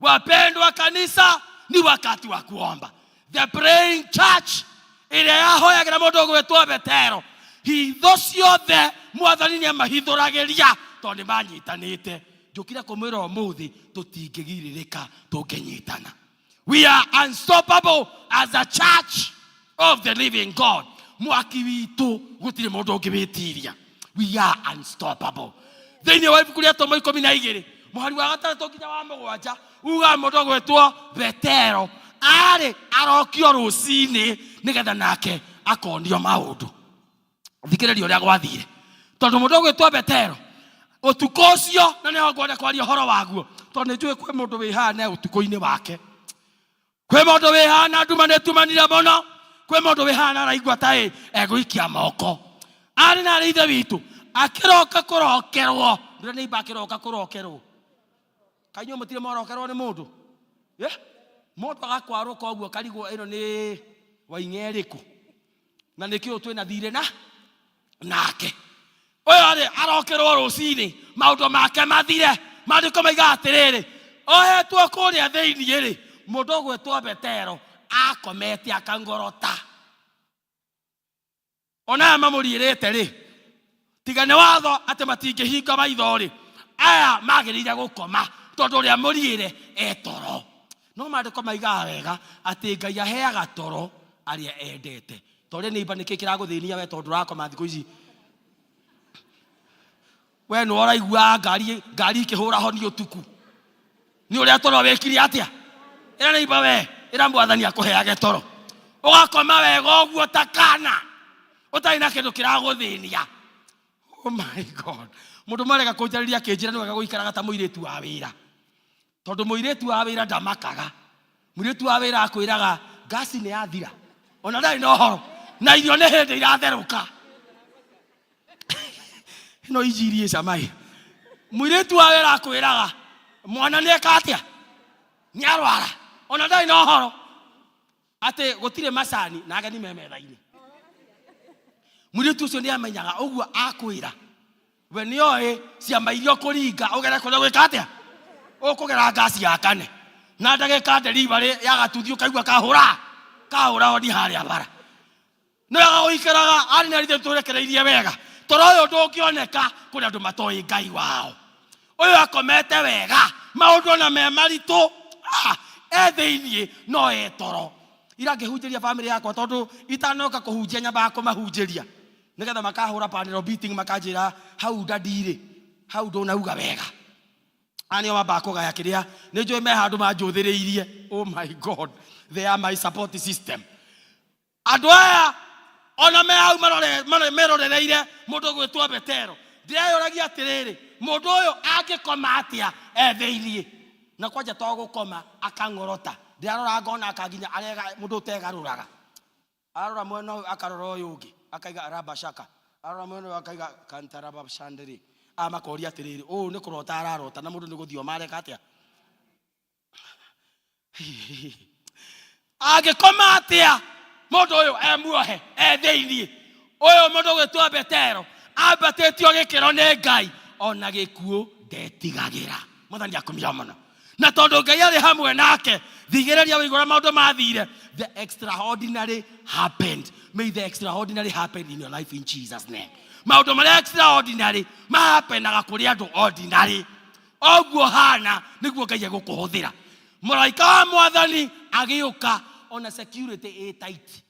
Wapendwa, kanisa ni wakati wa kuomba. The praying church ĩrĩa yahoyagĩra mũndũ ũgwĩtwo Petero, hitho ciothe Mwathani nĩ amahithũragĩria tondũ nĩ manyitanĩte. Njũkire kũmwĩra ũmũthĩ tũtingĩgirĩrĩka tũngĩnyitana. We are unstoppable as a church of the living God. Mwaki witũ gũtirĩ mũndũ ũngĩwĩtiria. We are unstoppable. Thĩinĩ wa ibuku rĩa Atũmwo 12 mũhari wa gatandatũ nginya wa mũgwanja ugaga mũndũ ũgwĩtwo Petero arĩ arokio rũcinĩ nĩgetha nake akonio maũndũ. Thikĩrĩria ũrĩa gwathire, tondũ mũndũ ũgwĩtwo Petero ũtukũ ũcio, na nĩho ngwenda kwaria ũhoro waguo, tondũ nĩ njũĩ kwĩ mũndũ wĩ haha ne ũtukũ-inĩ wake, kwĩ mũndũ wĩ haha na nduma nĩ tumanire mũno, kwĩ mũndũ wĩ haha na araigua ta ĩ egũikia moko. Arĩ na arĩ ithe witũ akĩroka kũrokerwo, ndĩra nĩ imba akĩroka kũrokerwo. Kaĩ inyuĩ mũtirĩ mwarokerwo nĩ mũndũ? Mũndũ agakwarũka ũguo karigwo ĩno nĩ waing'e ĩrĩkũ, na nĩkĩo twĩna thirĩ na nake. Ũyũ arĩ arokerwo rũcinĩ maũndũ make mathire. Maandĩko maigaga atĩrĩrĩ, ohetwo kũrĩa thĩinĩ rĩ, mũndũ ũgwĩtwo Petero akomete akangorota. Ona aya mamũriĩrĩte rĩ, tiga nĩ watho atĩ matingĩhinga maitho rĩ, aya magĩrĩire gũkoma tondũ ũrĩa mũriĩre e toro. No maandĩko maigaga wega atĩ Ngai aheaga toro arĩa endete. Ta ũrĩa neighbor, nĩkĩ kĩragũthĩnia we tondũ ũrakoma thikũ ici? We nĩ ũraigua ngari ngari ikĩhũra honi ũtukũ, nĩ ũrĩa toro wĩkire atĩa? Ĩra neighbor, we ĩra Mwathani akũheage toro, ũgakoma wega ũguo ta kana ũtarĩ na kĩndũ kĩragũthĩnia. Oh my God, mũndũ marega kũnjarĩria akĩnjĩra nĩ wega gũikaraga ta mũirĩtu wa wĩra, tondũ mũirĩtu wa wĩra ndamakaga. Mũirĩtu wa wĩra akwĩraga ngasi nĩ yathira, ona ndarĩ na ũhoro na irio nĩ hĩndĩ iratherũka. Ĩno injiri ĩ cama ĩ. Mũirĩtu wa wĩra akwĩraga mwana nĩ eka atĩa, nĩ arwara, ona ndarĩ na ũhoro atĩ gũtirĩ macani na ageni me metha-inĩ. Mũirĩtu ũcio nĩ amenyaga ũguo akwĩra we nĩ oĩ ciama iria ũkũringa ũgere kũrĩa gwĩka atĩa, ũkũgera ngasi ya kane na ndagĩka delivery ya gatuthi ũkaigua kahũra kahũra honi harĩa bara. Nĩ wega gũikaraga arĩ na rithe tũrekereirie wega, toro ũyũ ndũngĩoneka kũrĩ andũ matoĩ Ngai wao. Ũyũ akomete wega, maũndũ ona me maritũ, e thĩiniĩ no e toro. Ira ngĩhunjĩria bamĩrĩ yakwa, tondũ itanoka kũhunjia nyambaga kũmahunjĩria nĩgetha makahũra panel beating, makanjĩra hau ndadi-rĩ, hau ndũnauga wega. Aya nĩo mambaga kũgaya kĩrĩa nĩ njũĩ me handũ manjũthĩrĩirie. Oh my God, they are my support system. Andũ aya ona me hau merorereire mũndũ ũgwĩtwo Petero, ndĩreyũragia atĩrĩrĩ, mũndũ ũyũ angĩkoma atĩa e thĩiniĩ? Na kwanja to gũkoma akang'orota, ndĩrarora ngona aka nginya arega, mũndũ ũtegarũraga, arora mwena ũyũ akarora ũyũ ũngĩ akaiga rabashaka, arora mwena ũyũ akaiga kantarabashandiri. Aya makoria atĩrĩrĩ, ũũ nĩ kũrota ararota na mũndũ nĩ gũthioma areka atĩa? Angĩkoma atĩa mũndũ ũyũ e muohe e thĩiniĩ? Ũyũ mũndũ ũgwĩtwo Petero ambatĩtio gĩkĩro nĩ Ngai, ona gĩkuũ ndetigagĩra. Mwathani akumio mũno. Na tondũ Ngai arĩ hamwe nake, thigĩrĩria wĩigua ũrĩa maũndũ mathire. The extraordinary happened. May the extraordinary happen in your life in Jesus name. Maũndũ marĩa extraordinary mahapenaga kũrĩ andũ ordinary. Oguo hana nĩguo Ngai egũkũhũthĩra. Mũraika wa Mwathani agĩũka ona security ĩ tight,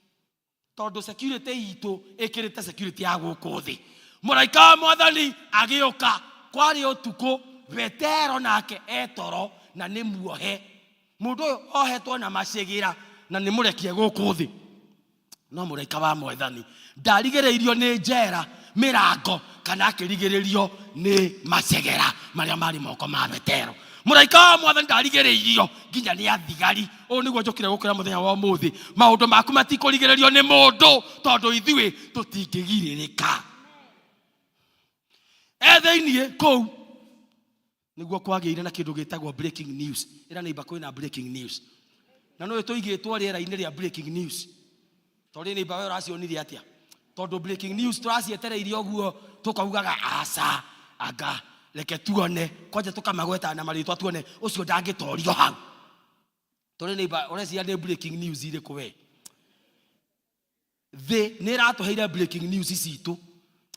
tondũ security itũ ĩkĩrĩte security ya gũkũ thĩ. Mũraika wa Mwathani agĩũka, kwarĩ ũtukũ, Petero nake etoro na nĩ muohe. Mũndũ ũyũ ohetwo na macĩgĩra na nĩ mũrekie gũkũ thĩ. No mũraika wa Mwathani ndarigĩrĩirio nĩ njera mĩrango kana akĩrigĩrĩrio nĩ macegera marĩa marĩ moko ma Petero. Mũraika wa Mwathani ndarigĩrĩirio nginya nĩ athigari. Ũũ nĩguo njũkire gũkwĩra mũthenya wa ũmũthĩ, maũndũ maku matikũrigĩrĩrio nĩ mũndũ, tondũ ithuĩ tũtingĩgirĩrĩka. E thĩiniĩ kũu nĩguo kwagĩire na kĩndũ gĩtagwo breaking news. Ĩra neighbor kwĩna breaking news. Na nĩũĩ tũigĩtwo rĩera-inĩ rĩa breaking news. Tondũ neighbor we ũracionire atĩa? Tondũ breaking news tũracietereire ũguo tũkaugaga aca anga reke tuone, kwanja tũkamagwetaga na marĩtwa tuone ũcio ndangĩtorio hau. Tondũ neighbor ũreciria nĩ breaking news irĩkũ we? Thĩ nĩ ĩratũheire breaking news citũ,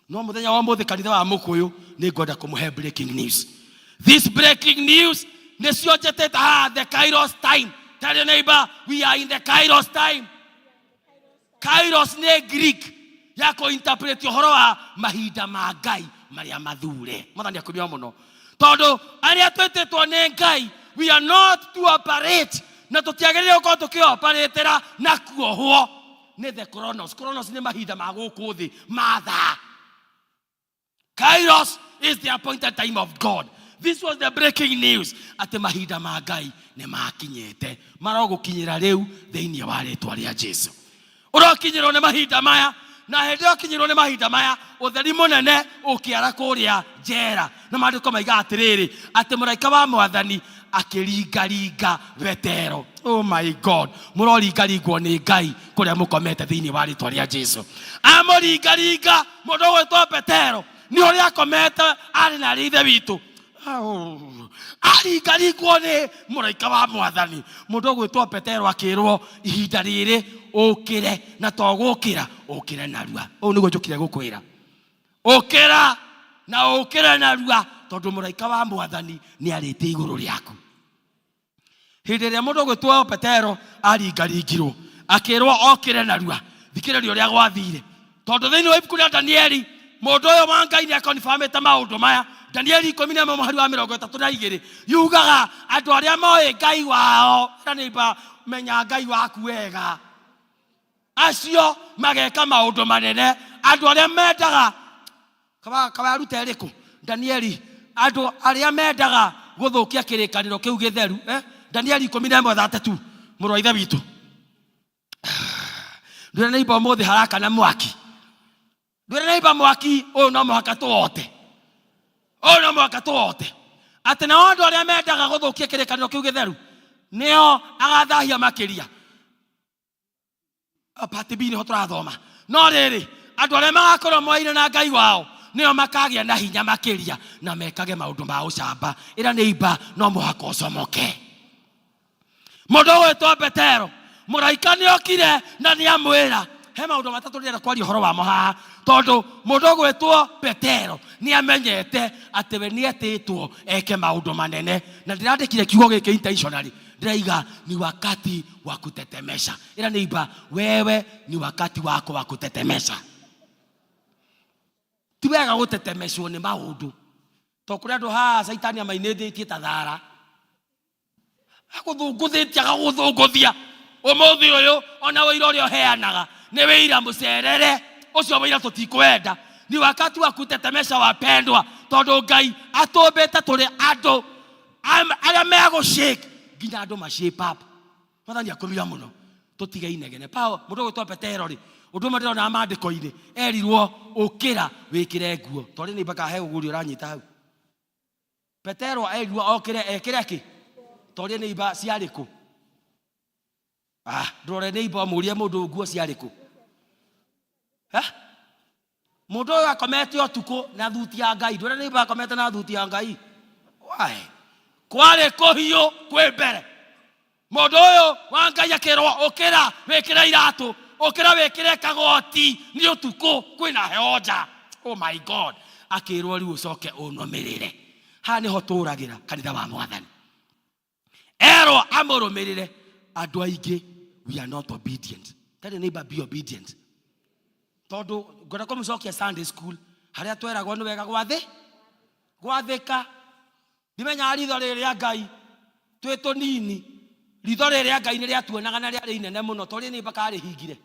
no mũthenya wa ũmũthĩ kanitha wa Mũkũyũ nĩ ngwenda kũmũhe breaking news. This breaking news nĩcio njĩtĩte haha the Kairos time. Tell your neighbor we are in the Kairos time. Kairos nĩ Greek ya kũ-interpret ũhoro wa mahinda ma Ngai marĩa mathure. Mwathani akumio mũno, tondũ arĩa twĩtĩtwo nĩ Ngai, we are not to operate, na tũtiagĩrĩire gũkorwo tũkĩoperatĩra na kuohwo nĩ the chronos. Chronos nĩ mahinda ma gũkũ thĩ ma thaa. Kairos is the appointed time of God. This was the breaking news atĩ mahinda ma Ngai nĩ makinyĩte, marogũkinyĩra rĩu thĩinĩ wa rĩtwa rĩa Jesu. Ũrokinyĩrwo nĩ mahinda maya, na hĩndĩ ĩyo ũkinyĩrwo nĩ mahinda maya, ũtheri mũnene ũkĩara kũrĩa njera. Na maandĩko maigaga atĩrĩrĩ, atĩ mũraika wa Mwathani akĩringaringa Petero. Oh my God, mũroringaringwo nĩ Ngai kũrĩa mũkomete thĩinĩ wa rĩtwa rĩa Jesu. Amũringaringa mũndũ ũgwĩtwo Petero, nĩ ũrĩa akomete arĩ na arĩ ithe witũ. Au, aringaringwo nĩ mũraika wa Mwathani. Mũndũ ũgwĩtwo Petero akĩrwo, ihinda rĩrĩ ũkĩre, na to gũkĩra, ũkĩre narua. Ũũ nĩguo njũkire gũkwĩra, ũkĩra na ũkĩre narua, tondũ mũraika wa Mwathani nĩ arĩte igũrũ rĩaku. Hĩndĩ ĩrĩa mũndũ ũgwĩtwo Petero aringaringirwo akĩrwo okĩre narua, thikĩrĩria ũrĩa gwathire, tondũ thĩinĩ wa ibuku rĩa Danieli mũndũ ũyũ wa Ngai nĩ akonfamĩte maũndũ maya. Danieli 11 mũhari wa 32 yugaga andũ arĩa moĩ Ngai wao, ĩra neighbor, menya Ngai waku wega, acio mageka maũndũ manene. Andũ arĩa mendaga kaba kaba arute ĩrĩkũ Danieli, andũ arĩa mendaga gũthũkia kĩrĩkanĩro kĩu gĩtheru, Danieli 11:32, mũrũ wa ithe witũ, ndwĩre neighbor ũmũthĩ harakana mwaki. Ndwĩre neighbor mwaki ũyũ no mũhaka tũwote, ũyũ no mũhaka tũwote. Atĩ nao andũ arĩa mendaga gũthũkia kĩrĩkanĩro kĩu gĩtheru nĩo agathahia makĩria. Part B nĩho tũrathoma. No rĩrĩ, andũ arĩa magakorwo moaine na Ngai wao nĩo makagĩa na hinya makĩria na mekage maũndũ ma ũcamba. Ĩra neighbor, no mũhaka ũcomoke. Mũndũ ũgwĩtwo Petero, mũraika nĩ okire na nĩ amwĩra he maũndũ matatũ ndĩrenda kwaria ũhoro wamo haha, tondũ mũndũ ũgwĩtwo Petero nĩ amenyete atĩ we nĩ etĩtwo eke maũndũ manene. Na ndĩrandĩkire kiugo gĩkĩ intentionally, ndĩraiga ni wakati wa kutetemesha. Ĩra neighbor, wewe ni wakati wako wa kutetemesha. Ti wega gũtetemeshwo nĩ maũndũ, tondũ kũrĩ andũ haha caitani amainĩthĩtie ta thara, agũthũngũthĩtie agagũthũngũthia. Ũmũthĩ ũyũ ona wĩira ũrĩa ũheanaga nĩ wĩira mũcerere, ũcio wĩira tũtikwenda. Ni wakati wa kutetemesha wapendwa, tondũ Ngai atũmbĩte tũrĩ andũ arĩa megũ shake nginya andũ ma shape up. Mwathani akũmia mũno, tũtige inegene. Pao mũndũ ũgwĩtwo Petero rĩ, ũndũ ũmwe ndĩrona maandĩko-inĩ, erirwo ũkĩra wĩkĩre nguo. Tondũ nĩ mpaka he ũgũri ũranyita hau. Petero erirwo okĩre ekĩre kĩ? Tondũ nĩ imba ciarĩ kũ? Ndũrore nĩ imba ũmũrie mũndũ nguo ciarĩ kũ? Mũndũ ũyũ akomete ũtukũ na thuti ya Ngai. Ndũrore nĩ imba akomete na thuti ya Ngai. Why? Kwarĩ kũhiũ kwĩ mbere. Mũndũ ũyũ wa Ngai akĩrwo ũkĩra wĩkĩre iratũ, ũkĩra wĩkĩre kagoti, nĩ ũtukũ kwĩna heho nja. Oh my God. Akĩrwo rĩu ũcoke ũnũmĩrĩre. Haha nĩho tũragĩra kanitha wa Mwathani. Erwo amũrũmĩrĩre. Andũ aingĩ we are not obedient. Tell your neighbor, be obedient. Tondũ ngwenda kũmũcokia Sunday school harĩa tweragwo nĩ wega gwathĩka. Ndimenyaga ritho rĩrĩ rĩa Ngai twĩ tũnini, ritho rĩrĩ rĩa Ngai nĩ rĩatuonaga na rĩarĩ inene mũno, tondũ rĩrĩ mpaka arĩhingire.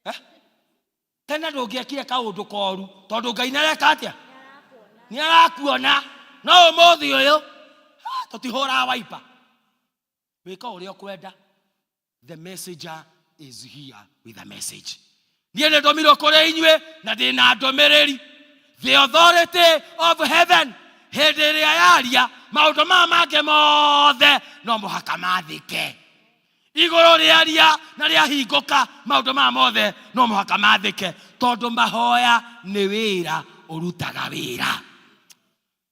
Eh? Tene ndũngĩekire kaũndũ koru tondũ Ngai nĩareka atĩa? Nĩarakuona. No ũmũthĩ ũyũ tũtihũraga waipa, wĩka ũrĩa ũkwenda. The messenger is here with a message. Niĩ nĩ ndũmirwo kũrĩ inyuĩ na ndĩ na ndũmĩrĩri. The authority of heaven hĩndĩ ĩrĩa yaria maũndũ maya mangĩ mothe no mũhaka mathĩke. Igũrũ rĩaria na rĩahingũka maũndũ maya mothe no mũhaka mathĩke, tondũ mahoya nĩ wĩra ũrutaga wĩra.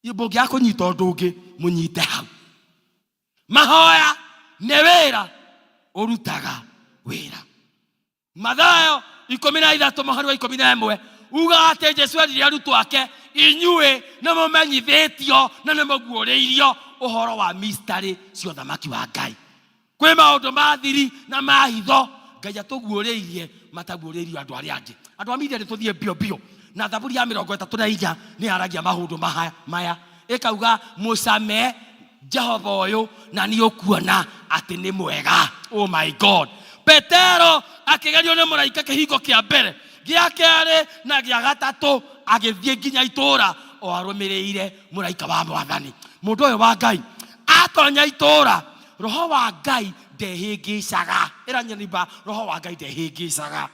Mũngĩaga kũnyita ũndũ ũngĩ mũnyite hau. Mahoya nĩ wĩra ũrutaga wĩra. Mathayo 13 mũhari wa 11 ugaga atĩ Jesu erire arutwo ake, inyuĩ nĩ mũmenyithĩtio na nĩ mũguũrĩirio ũhoro wa mystery cia ũthamaki wa Ngai. Kwĩ maũndũ ma thiri na ma hitho Ngai atũguũrĩirie mataguũrĩirio andũ arĩa angĩ. Andũ a media nĩ tũthiĩ mbio mbio na Thaburi ya 34 nĩ yaragia maũndũ maya ĩkauga mũcame Jehova ũyũ na nĩ ũkuona atĩ nĩ mwega. Oh my God. Petero akĩgerio nĩ mũraika kĩhingo kĩa mbere, gĩa kerĩ na gĩa gatatũ, agĩthiĩ nginya itũũra o arũmĩrĩire mũraika wa Mwathani. Mũndũ ũyũ wa Ngai atonya itũũra, roho wa Ngai ndehĩngĩcaga. Ĩra nyũmba, roho wa Ngai ndehĩngĩcaga.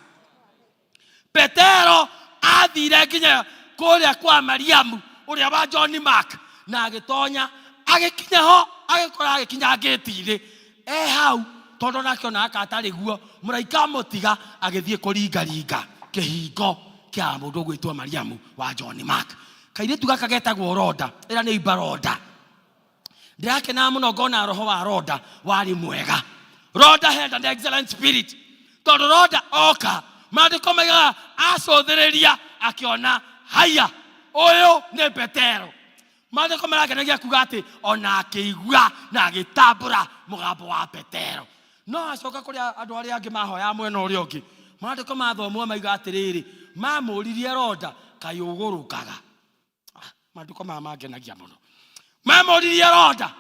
Petero athire nginya kũrĩa kwa Mariamu ũrĩa wa John Mark na agĩtonya, agĩkinya ho agĩkora agĩkinya ngĩti-inĩ e hau, tondũ nake ona aka atarĩ guo, mũraika amũtiga agĩthiĩ kũringaringa kĩhingo kĩa mũndũ ũgwĩtwo Mariamu wa John Mark. Kairĩtu gaka getagwo Roda, ĩra nĩ imba Roda. Ndĩrakenaga mũno ngona roho wa Roda warĩ mwega. Roda had an excellent spirit, tondũ Roda oka, maandĩko maigaga acũthĩrĩria akĩona haya ũyũ nĩ Petero. Maandĩko marangenagia kuga atĩ ona akĩigua na agĩtambũra mũgambo wa Petero. No acoka kũrĩa andũ arĩa angĩ mahoyaga mwena ũrĩa ũngĩ, maandĩko mathomwo maiga atĩrĩrĩ, mamũririe Roda, kaĩ ũgũrũkaga? Maandĩko maya mangenagia mũno. Mamũririe Roda,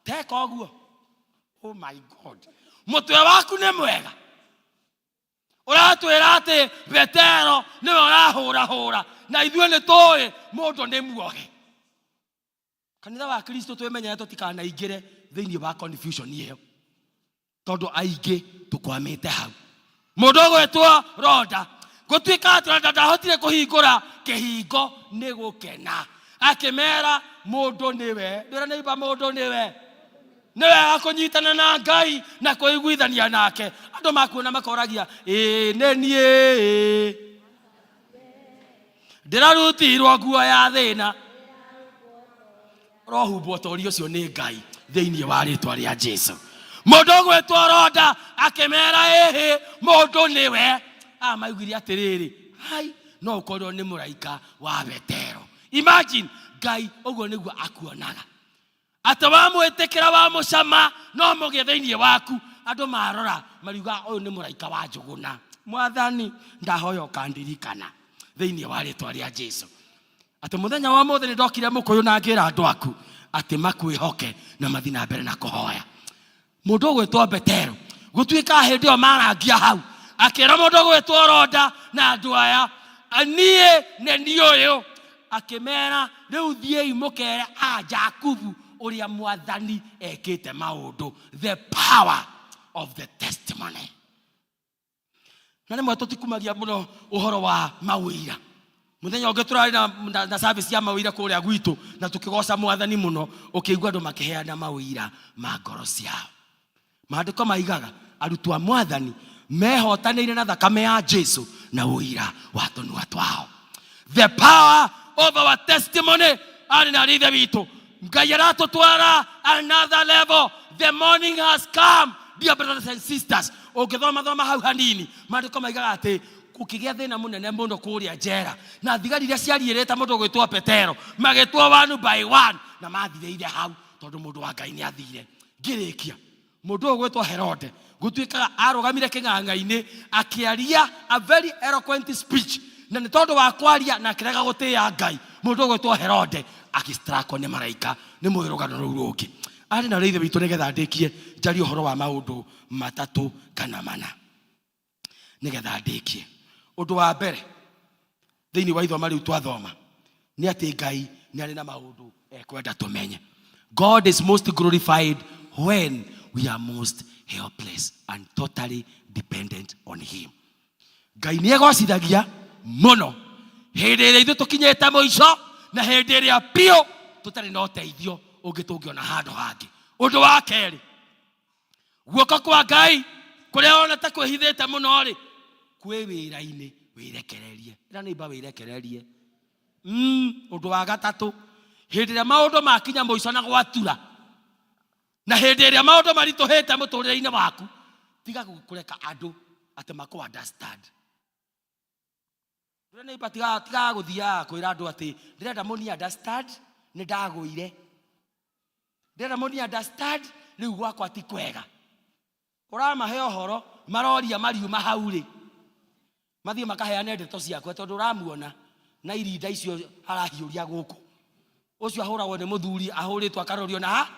teka ũguo. Oh my God, mũtwe waku nĩ mwega, ũratwĩra atĩ Petero nĩwe ũrahũrahũra na ithuĩ nĩ tũĩ mũndũ nĩ muohe. Kanitha wa Kristo twĩmenyere tũtikanaingĩre thĩinĩ wa confusion ĩyo, tondũ aingĩ tũkwamĩte hau. Mũndũ ũgwĩtwo Roda, gũtuĩka atĩ Roda ndahotire kũhingũra kĩhingo nĩ gũkena, akĩmera mũndũ nĩwe. Ndĩra nĩimba mũndũ nĩwe. Nĩ wega kũnyitana na Ngai na kũiguithania nake. Andũ makuona makoragia, ĩĩ nĩ niĩ ndĩrarutirwo nguo ya thĩna. Ũrohumbwo ũtũũri ũcio nĩ Ngai thĩinĩ wa rĩtwa rĩa Jesu. Mũndũ ũgwĩtwo Roda akĩmera, ĩhĩ mũndũ nĩwe. Amaiguire atĩrĩrĩ, hai no ũkorwo nĩ mũraika wa Petero. Imagine, Ngai ũguo nĩguo akuonaga, atĩ wamwĩtĩkĩra wamũcama no mũgĩe thĩinĩ waku. Andũ marora mariuga ũyũ nĩ mũraika wa Njũgũna. Mwathani, ndahoya ũkandirikana thĩinĩ wa rĩtwa rĩa Jesu, atĩ mũthenya wa ũmũthĩ nĩ ndokire mũkũyũ na ngĩra andũ aku atĩ makwĩhoke na mathiĩ na mbere na kũhoya. Mũndũ ũgwĩtwo Petero gũtuĩka hĩndĩ ĩyo marangia hau, akĩra mũndũ ũgwĩtwo Roda na andũ aya, niĩ nĩ niĩ ũyũ. Akĩmera, rĩu thiĩi mũkere a Jakubu ũrĩa Mwathani ekĩte maũndũ. The power of the testimony. Na rĩmwe tũtikumagia mũno ũhoro wa mawĩira. Mũthenya ũngĩ tũrarĩ na service ya mawĩira kũrĩa gwitũ, na tũkĩgoca Mwathani mũno, ũkĩigua andũ makĩheana mawĩira ma ngoro ciao. Maandĩko maigaga arutwo a Mwathani mehotanĩire na thakame ya Jesu na ũira wa tũnua twao. The power of our testimony. Arĩ na ithe witũ Ngai aratũtwara another level. The morning has come, dear brothers and sisters. Ũngĩthoma thoma hau hanini, maandĩko maigaga atĩ gũkĩgĩa thĩna mũnene mũno kũrĩa njera, na thigari iria ciariĩrĩte mũndũ ũgwĩtwo Petero magĩtwo one by one, na mathirĩire hau tondũ mũndũ wa Ngai nĩ athire. Ngĩrĩkia, mũndũ ũyũ gwĩtwo Herode gũtuĩkaga arũgamire kĩng'ang'a-inĩ akĩaria a very eloquent speech, na nĩ tondũ wa kwaria na akĩrega gũtĩĩa Ngai, mũndũ ũyũ gwĩtwo Herode agĩstrakwo nĩ maraika. Nĩ mũĩ rũgano rũu rũngĩ. Arĩ na rĩithe witũ, nĩgetha ndĩkie njarie ũhoro wa maũndũ matatũ kana mana. Nĩgetha ndĩkie, ũndũ wa mbere thĩinĩ wa ithoma rĩu twathoma nĩ atĩ Ngai nĩ arĩ na maũndũ ekwenda tũmenye. God is most glorified when we are most helpless and totally dependent on him. Ngai nĩ egocithagia mũno hĩndĩ ĩrĩa ithuĩ tũkinyĩte mũico na hĩndĩ ĩrĩa biũ tũtarĩ na ũteithio ũngĩ tũngĩona handũ hangĩ. Ũndũ wa kerĩ, guoko kwa Ngai kũrĩa wona ta kwĩhithĩte mũno rĩ, kwĩ wĩra-inĩ, wĩrekererie. Ĩra nĩimba wĩrekererie. Ũndũ wa gatatũ, hĩndĩ ĩrĩa maũndũ makinya mũico na gwatura, na hĩndĩ ĩrĩa maũndũ maritũhĩte mũtũrĩre-inĩ waku, tiga kũreka andũ atĩ makũ understand. Ndũrĩ neighbor, tiga gũthiaga kwĩra andũ atĩ ndĩrenda mũni understand nĩ ndagũire, ndĩrenda mũni understand rĩu gwakwa ti kwega. Ũramahe ũhoro, maroria mariuma hau rĩ, mathiĩ makaheane ndeto ciakwa, tondũ ũramuona na irinda icio arahiũria gũkũ. Ũcio ahũragwo nĩ mũthuri, ahũrĩtwo akarorio na ha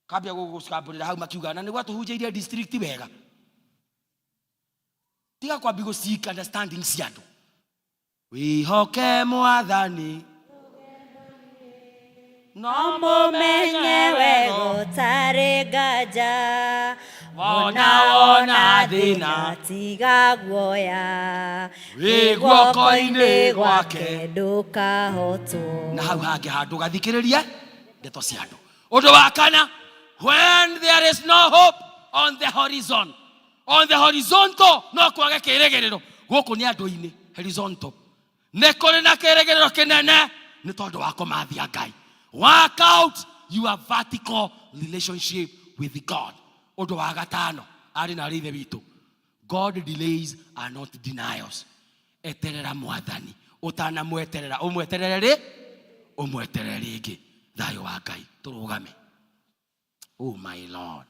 kambia gũgũcambũrĩra hau, makiuga na nĩguo atũhunjĩirie district wega. Tiga kwambi gũ seek understanding cia andũ. Wĩhoke Mwathani no mũmenye wega ũtarĩ nganja, wona wona thĩna tiga guoya, wĩ guoko-inĩ gwake ndũkahotwo. Na hau hangĩ handũ gathikĩrĩrie ndeto cia andũ. Ũndũ wa kana, when there is no hope on the horizon, on the horizontal, no kwage kĩrĩgĩrĩro gũkũ nĩ andũ-inĩ, horizontal nĩ kũrĩ na kĩrĩgĩrĩro kĩnene nĩ tondũ wa kũmathia Ngai. Work out your vertical relationship with God. Ũndũ wa gatano, arĩ na arĩ ithe witũ, God delays are not denials. Eterera Mwathani, ũtanamweterera ũmweterere rĩ, ũmweterere rĩngĩ. Thayũ wa Ngai. Tũrũgame. Oh my Lord,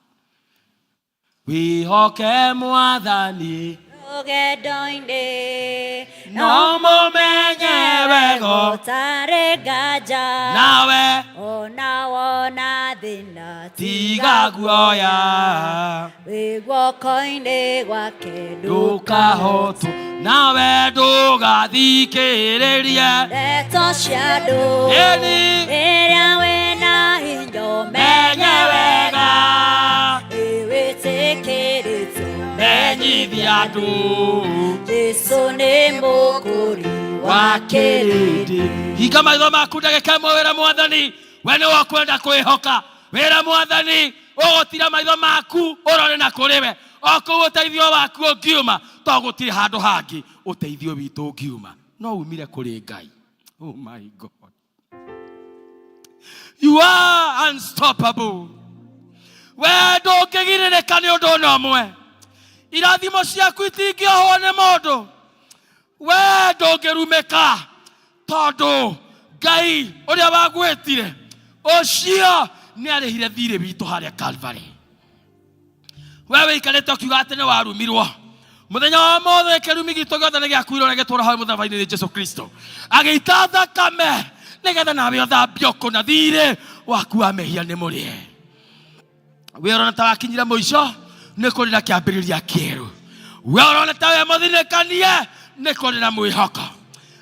wĩhoke Mwathani rũgendo-inĩ, no mũmenye wega ũtarĩ nganja, nawe ona wona thĩna tiga guoya, wĩ guoko-inĩ gwake ndũkahotwo, nawe ndũgathikĩrĩrie ndeto cia andũ. Ĩni. Rĩrĩa wĩna hinya menye wega wĩtĩkĩrĩtio menyithia andũ Jesu nĩ mũkũri wa kĩrĩndĩ. Hinga maitho maku ndagĩka ĩmwe, wĩra Mwathani we nĩ wakwenda kwĩhoka. Wĩra Mwathani ũgũtira maitho maku ũrore na kũrĩ we, o kũu ũteithio waku ũngiuma, to gũtirĩ handũ hangĩ ũteithio witũ ũngiuma, no umire kũrĩ Ngai. Oh my God, you are unstoppable. We ndũngĩgirĩrĩka nĩ ũndũ ona ũmwe, irathimo ciaku itingĩohwo nĩ mũndũ. We ndũngĩrumĩka, tondũ Ngai ũrĩa wagwĩtire ũcio nĩ arĩhire thirĩ witũ harĩa Calvary. We wĩikarĩte ũkiuga atĩ nĩ warumirwo, mũthenya wa mothe kĩrumi gitũ gĩothe nĩ gĩakuirwo na gĩtwarwo hau mũtharaba-inĩ nĩ Jesu Kristo, agĩita thakame nĩgetha nawe ũthambio kũna thirĩ waku wa mehia nĩ mũrĩhe. We ũrona ta wakinyire mũico, nĩ kũrĩ na kĩambĩrĩria kĩerũ. We ũrona ta wĩ mũthinĩkanie, nĩ kũrĩ na mwĩhoko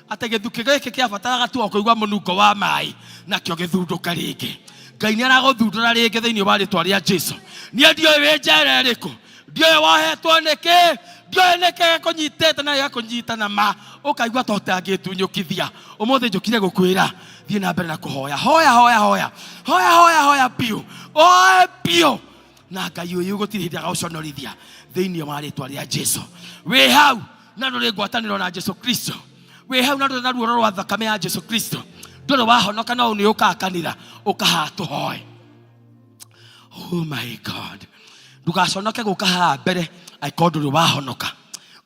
atĩ gĩthukĩ gĩkĩ kĩabataraga tu o kũigua mũnungo wa maĩ nakĩo gĩthundũke rĩngĩ. Ngai nĩ aragũthundũra rĩngĩ thĩinĩ wa rĩtwa rĩa Jesu. Niĩ ndiũĩ wĩ njera ĩrĩkũ, ndiũĩ wohetwo nĩkĩ, ndiũĩ nĩkĩ gĩkũnyitĩte na gĩgakũnyita na ma ũkaigua ta ũtangĩtunyũkithia. Ũmũthĩ njũkire gũkwĩra thiĩ na mbere na kũhoya. Hoya, hoya, hoya, hoya, hoya, hoya biũ, oe biũ, na Ngai ũyũ gũtirĩ hĩndĩ agagũconorithia thĩinĩ wa rĩtwa rĩa Jesu. Wĩ hau na ndũrĩ ngwatanĩro na Jesu Kristo, wĩ hau na ndũrĩ na ruoro rwa thakame ya Jesu Kristo, ndũrĩ wahonoka, no nĩ ũkaga kanitha ũkahaha tũhoe. Oh my God, ndũgaconoke gũka haha mbere angĩkorwo ndũrĩ wahonoka,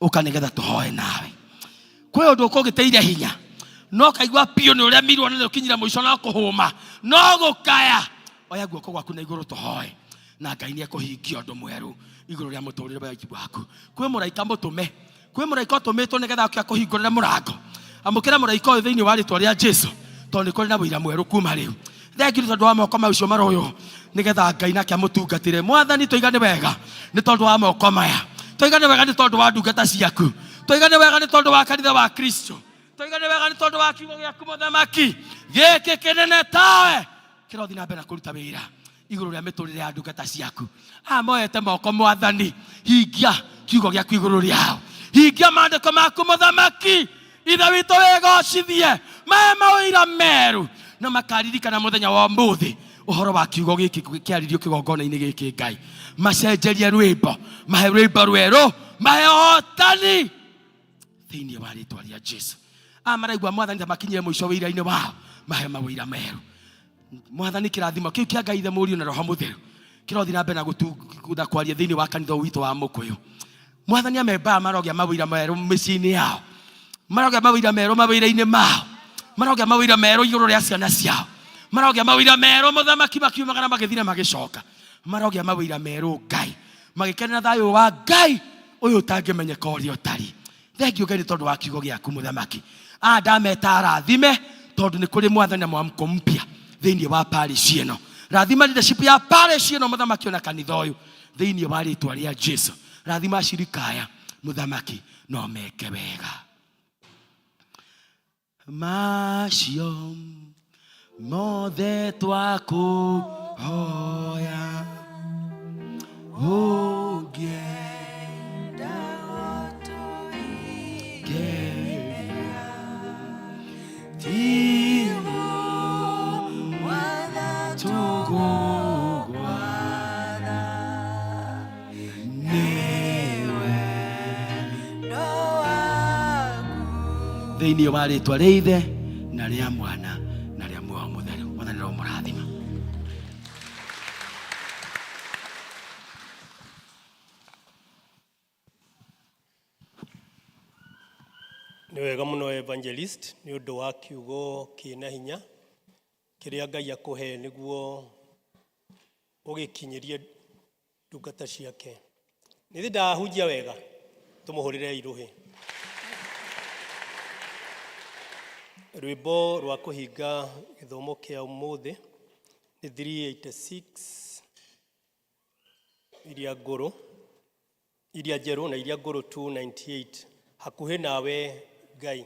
ũka nĩgetha tũhoe nawe. Kwĩ ũndũ ũkũgĩtĩire hinya no kaigua biũ nĩ ũremirwo na nĩ ũkinyire mũico, no kũhũma no gũkaya, oya guoko gwaku na igũrũ tũhoe, na Ngai nĩ ekũhingia ũndũ mwerũ igũrũ rĩa mũtũrĩre waku. Kwĩ mũraika mũtũme, kwĩ mũraika ũtũmĩtwo nĩgetha oke akũhingũrĩre mũrango. Amũkĩra mũraika ũyũ thĩinĩ wa rĩtwa rĩa Jesu, tondũ nĩ kũrĩ na wĩira mwerũ kuma rĩu. Thengiũ nĩ tondũ wa moko macio maroywo nĩgetha Ngai nake amũtungatĩre. Mwathani, tũiga nĩ wega nĩ tondũ wa moko maya. Twoiga nĩ wega nĩ tondũ wa ndungata ciaku. Twoiga nĩ wega nĩ tondũ wa kanitha wa Kristo. Twoiga nĩ wega nĩ tondũ wa kiugo gĩaku mũthamaki gĩkĩ kĩnene tawe kĩrothi na mbere na kũruta wĩra igũrũ rĩa mĩtũrĩre ya ndungata ciaku. Aya moete moko mwathani, hingia kiugo gĩaku igũrũ rĩao, hingia maandĩko maku mũthamaki. Ithe witũ wĩgocithie, mae mawĩira meru na makaririkana mũthenya wa ũmũthĩ ũhoro wa kiugo gĩkĩ kĩaririo kĩgongona-inĩ gĩkĩ. Ngai, macenjerie rwĩmbo, mahe rwĩmbo rwerũ, mahe ũhotani thĩinĩ wa rĩtwa rĩa Jesu. Aya maraigua mwathani ta makinyire mũico wĩira-inĩ wao, mahe mawĩira meru mwathani. Kĩrathimo kĩu kĩa Ngai Ithe, Mũriũ na Roho Mũtheru kĩrothi na mbere na na kwaria thĩinĩ wa kanitha ũyũ witũ wa Mũkũyũ. Mwathani, amembaa marogĩa mawĩra merũ mĩciĩ-inĩ yao, marogĩa mawĩra merũ mawĩra-inĩ mao, marogĩa mawĩra merũ igũrũ rĩa ciana ciao, marogĩa mawĩra merũ mũthamaki, makiumagara magĩthira magĩcoka, marogĩa mawĩra merũ Ngai, magĩkenera thayũ wa Ngai ũyũ ũtangĩmenyeka ũrĩa ũtari. Thengiũ Ngai nĩ tondũ wa kiugo gĩaku mũthamaki. Aya ndameta arathime tondũ nĩ kũrĩ mwathani na mwamko mpya thĩinĩ wa parish ĩno. Rathima leadership ya parish ĩno mũthamaki, ona kanitha ũyũ thĩinĩ wa rĩtwa rĩa Jesu. Rathima ashirika aya mũthamaki, no meke wega macio mothe twakũhoya ũngĩenda gũtũigeria timu tũgũgwatha nĩwe thĩinĩ wa rĩtwa rĩa Ithe na rĩa Mwana na rĩa Muoyo Mũtheru. Mwathani roho mũrathima. Nĩ wega mũno evangelist nĩ ũndũ wa kiugo kĩna hinya kĩrĩa Ngai akũhe nĩguo ũgĩkinyĩrie ndungata ciake. Nĩ thĩ ndahunjia wega, tũmũhũrĩre irũhĩ. Rwĩmbo rwa kũhinga gĩthomo kĩa ũmũthĩ nĩ 386 iria ngũrũ, iria njerũ na iria ngũrũ 298, hakuhĩ nawe Ngai,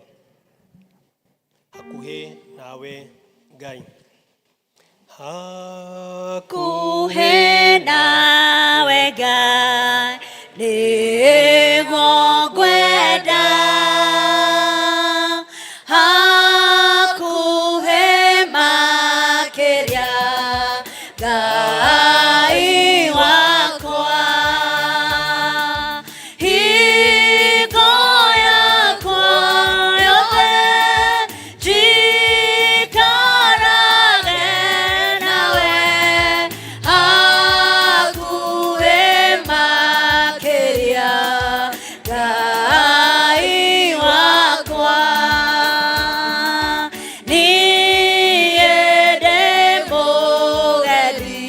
hakuhĩ nawe Ngai, hakuhĩ nawe Ngai nĩguo ngwenda, hakuhĩ makĩria Ngai wakwa, hingo yakwa yothe njikarage nawe, hakuhĩ makĩria Ngai wakwa, niĩ ndĩ mũgeni.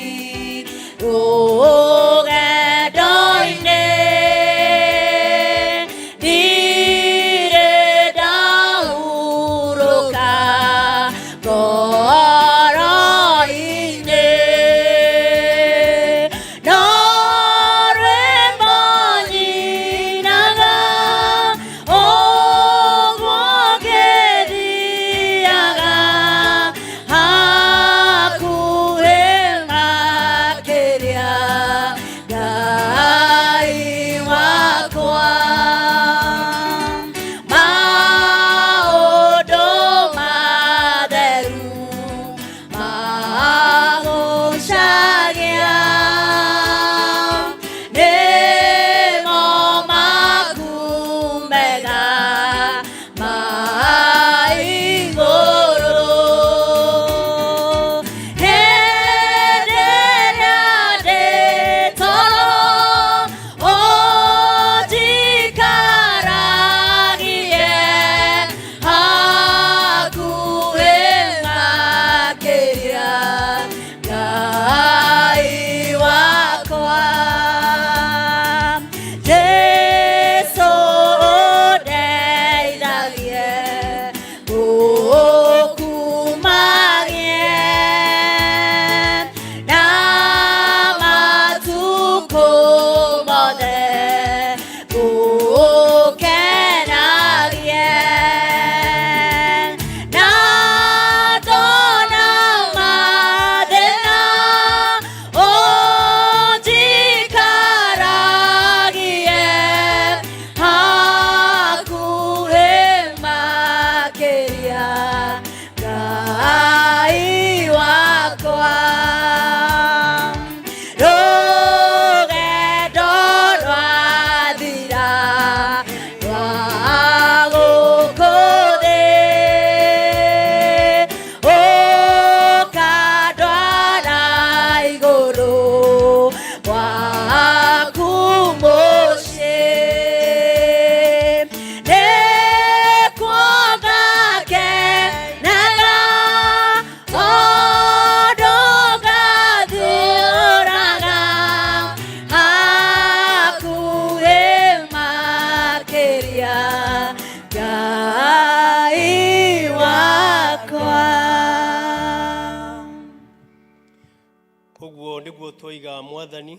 Ũguo nĩguo twoiga Mwathani,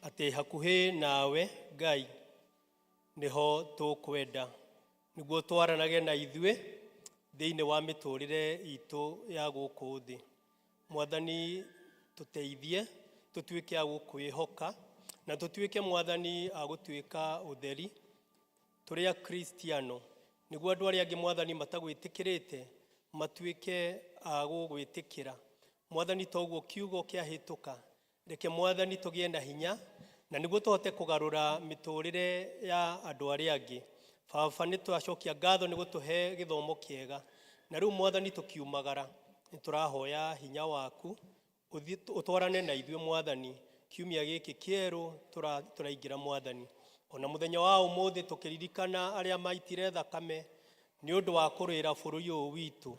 atĩ hakuhĩ nawe Ngai nĩho tũkwenda, nĩguo twaranage na ithuĩ thĩinĩ wa mĩtũrĩre itũ ya gũkũ thĩ. Mwathani tũteithie tũtuĩke a gũkwĩhoka na tũtuĩke Mwathani a gũtuĩka ũtheri tũrĩ Akristiano, nĩguo andũ arĩa angĩ Mwathani matagwĩtĩkĩrĩte matuĩke a gũgwĩtĩkĩra. Mwathani toguo kiugo kĩahĩtũka, reke Mwathani tũgĩe na hinya na nĩguo tũhote kũgarũra mĩtũrĩre ya andũ arĩa angĩ. Baba nĩ twacokia ngatho nĩ gũtũhe gĩthomo kĩega, na rĩu Mwathani tũkiumagara nĩ tũrahoya hinya waku ũtwarane na ithuĩ Mwathani kiumia gĩkĩ kĩerũ tũraingĩra Mwathani. Ona mũthenya wa ũmũthĩ tũkĩririkana arĩa maitire thakame nĩ ũndũ wa kũrũĩra bũrũri ũyũ witũ.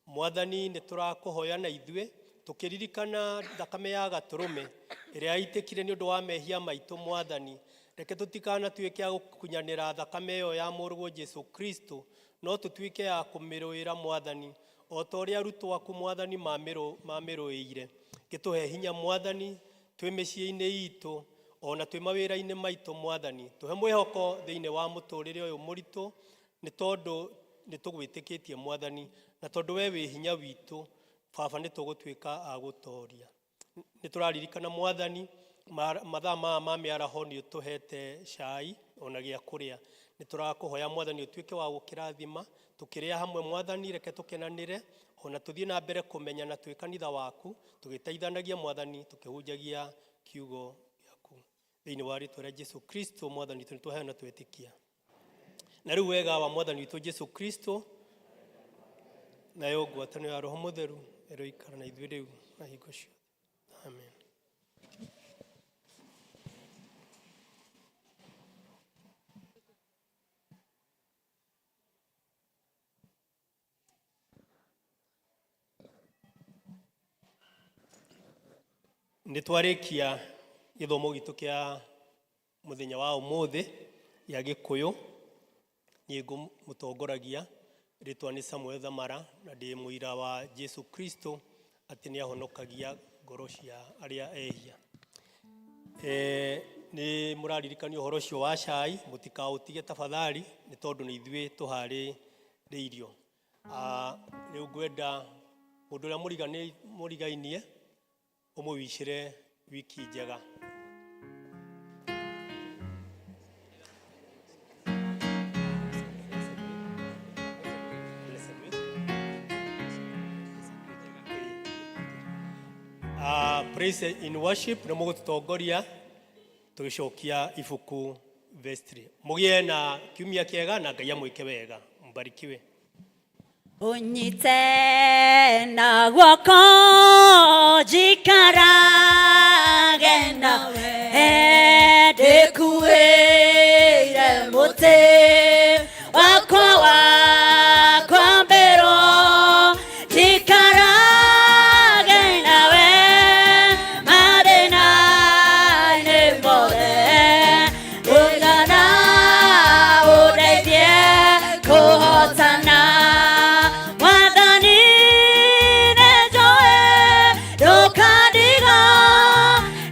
Mwathani nĩ tũrakũhoya na ithuĩ tũkĩririkana thakame ya gatũrũme ĩrĩa yaitĩkire nĩ ũndũ wa mehia maitũ Mwathani. Reke tũtikanatuĩke a gũkunyanĩra thakame ĩyo ya mũrũguo Jesu Kristo, no tũtuĩke a kũmĩrũĩra Mwathani o ta ũrĩa arutwo aku Mwathani mamĩrũĩire. Gĩtũhe hinya Mwathani twĩ mĩciĩ-inĩ itũ ona twĩ mawĩra-inĩ maitũ Mwathani. Tũhe mwĩhoko thĩinĩ wa mũtũrĩre ũyũ mũritũ, nĩ tondũ nĩ tũgwĩtĩkĩtie Mwathani, na tondũ we wĩ hinya witũ Baba nĩ tũgũtuĩka a gũtoria. Nĩ tũraririkana Mwathani mathaa maya ma mĩaraho nĩ ũtũhete cai ona gĩa kũrĩa. Nĩ tũrakũhoya Mwathani ũtuĩke wa gũkĩrathima tũkĩrĩa hamwe Mwathani, reke tũkenanĩre ona tũthiĩ na mbere kũmenyana twĩ kanitha waku, tũgĩteithanagia Mwathani, tũkĩhunjagia kiugo gĩaku. Thĩinĩ wa rĩtwa rĩa Jesu Kristo Mwathani witũ nĩ twaheana na twetĩkia. Na rĩu wega wa Mwathani witũ Jesu Kristo nayo ngwatanĩro ya Roho Mũtheru ĩroikara na ithuĩ rĩu na hingo ciothe. Amen. Nĩ twarĩkia gĩthomo gitũ kĩa mũthenya wa ũmũthĩ gĩa Gĩkũyũ. Niĩ ngũmũtongoragia, rĩtwa nĩ Samuel Thamara na ndĩ mũira wa Jesu Kristo atĩ nĩ ahonokagia ngoro cia arĩa ehia. Nĩ mũraririkanio ũhoro ũcio wa cai, mũtikaũtige tafadhali, nĩ tondũ nĩ ithuĩ tũharĩrĩirio. Rĩu ngwenda mũndũ ũrĩa mũrigainie ũmũwicĩre wiki njega. Praise in worship nĩ mũgũtũtongoria tũgĩcokia ibuku vestry. Mũgĩe na kiumia kĩega na Ngai amwĩke wega. Mbarikiwe. Ũnyite na guoko njikarage nawe, ndĩkuĩire mũtĩ wakwa wa kwambĩrwo, njikarage nawe mathĩna-inĩ mothe, ũigana ũndeithie kũhotana. Mwathani nĩnjũĩ ndũkandiga,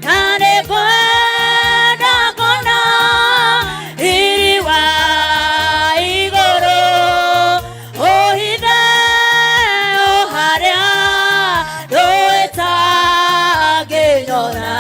na nĩngwenda kuona riri wa igũrũ, ũhithe o harĩa ndũĩ tangĩnyona.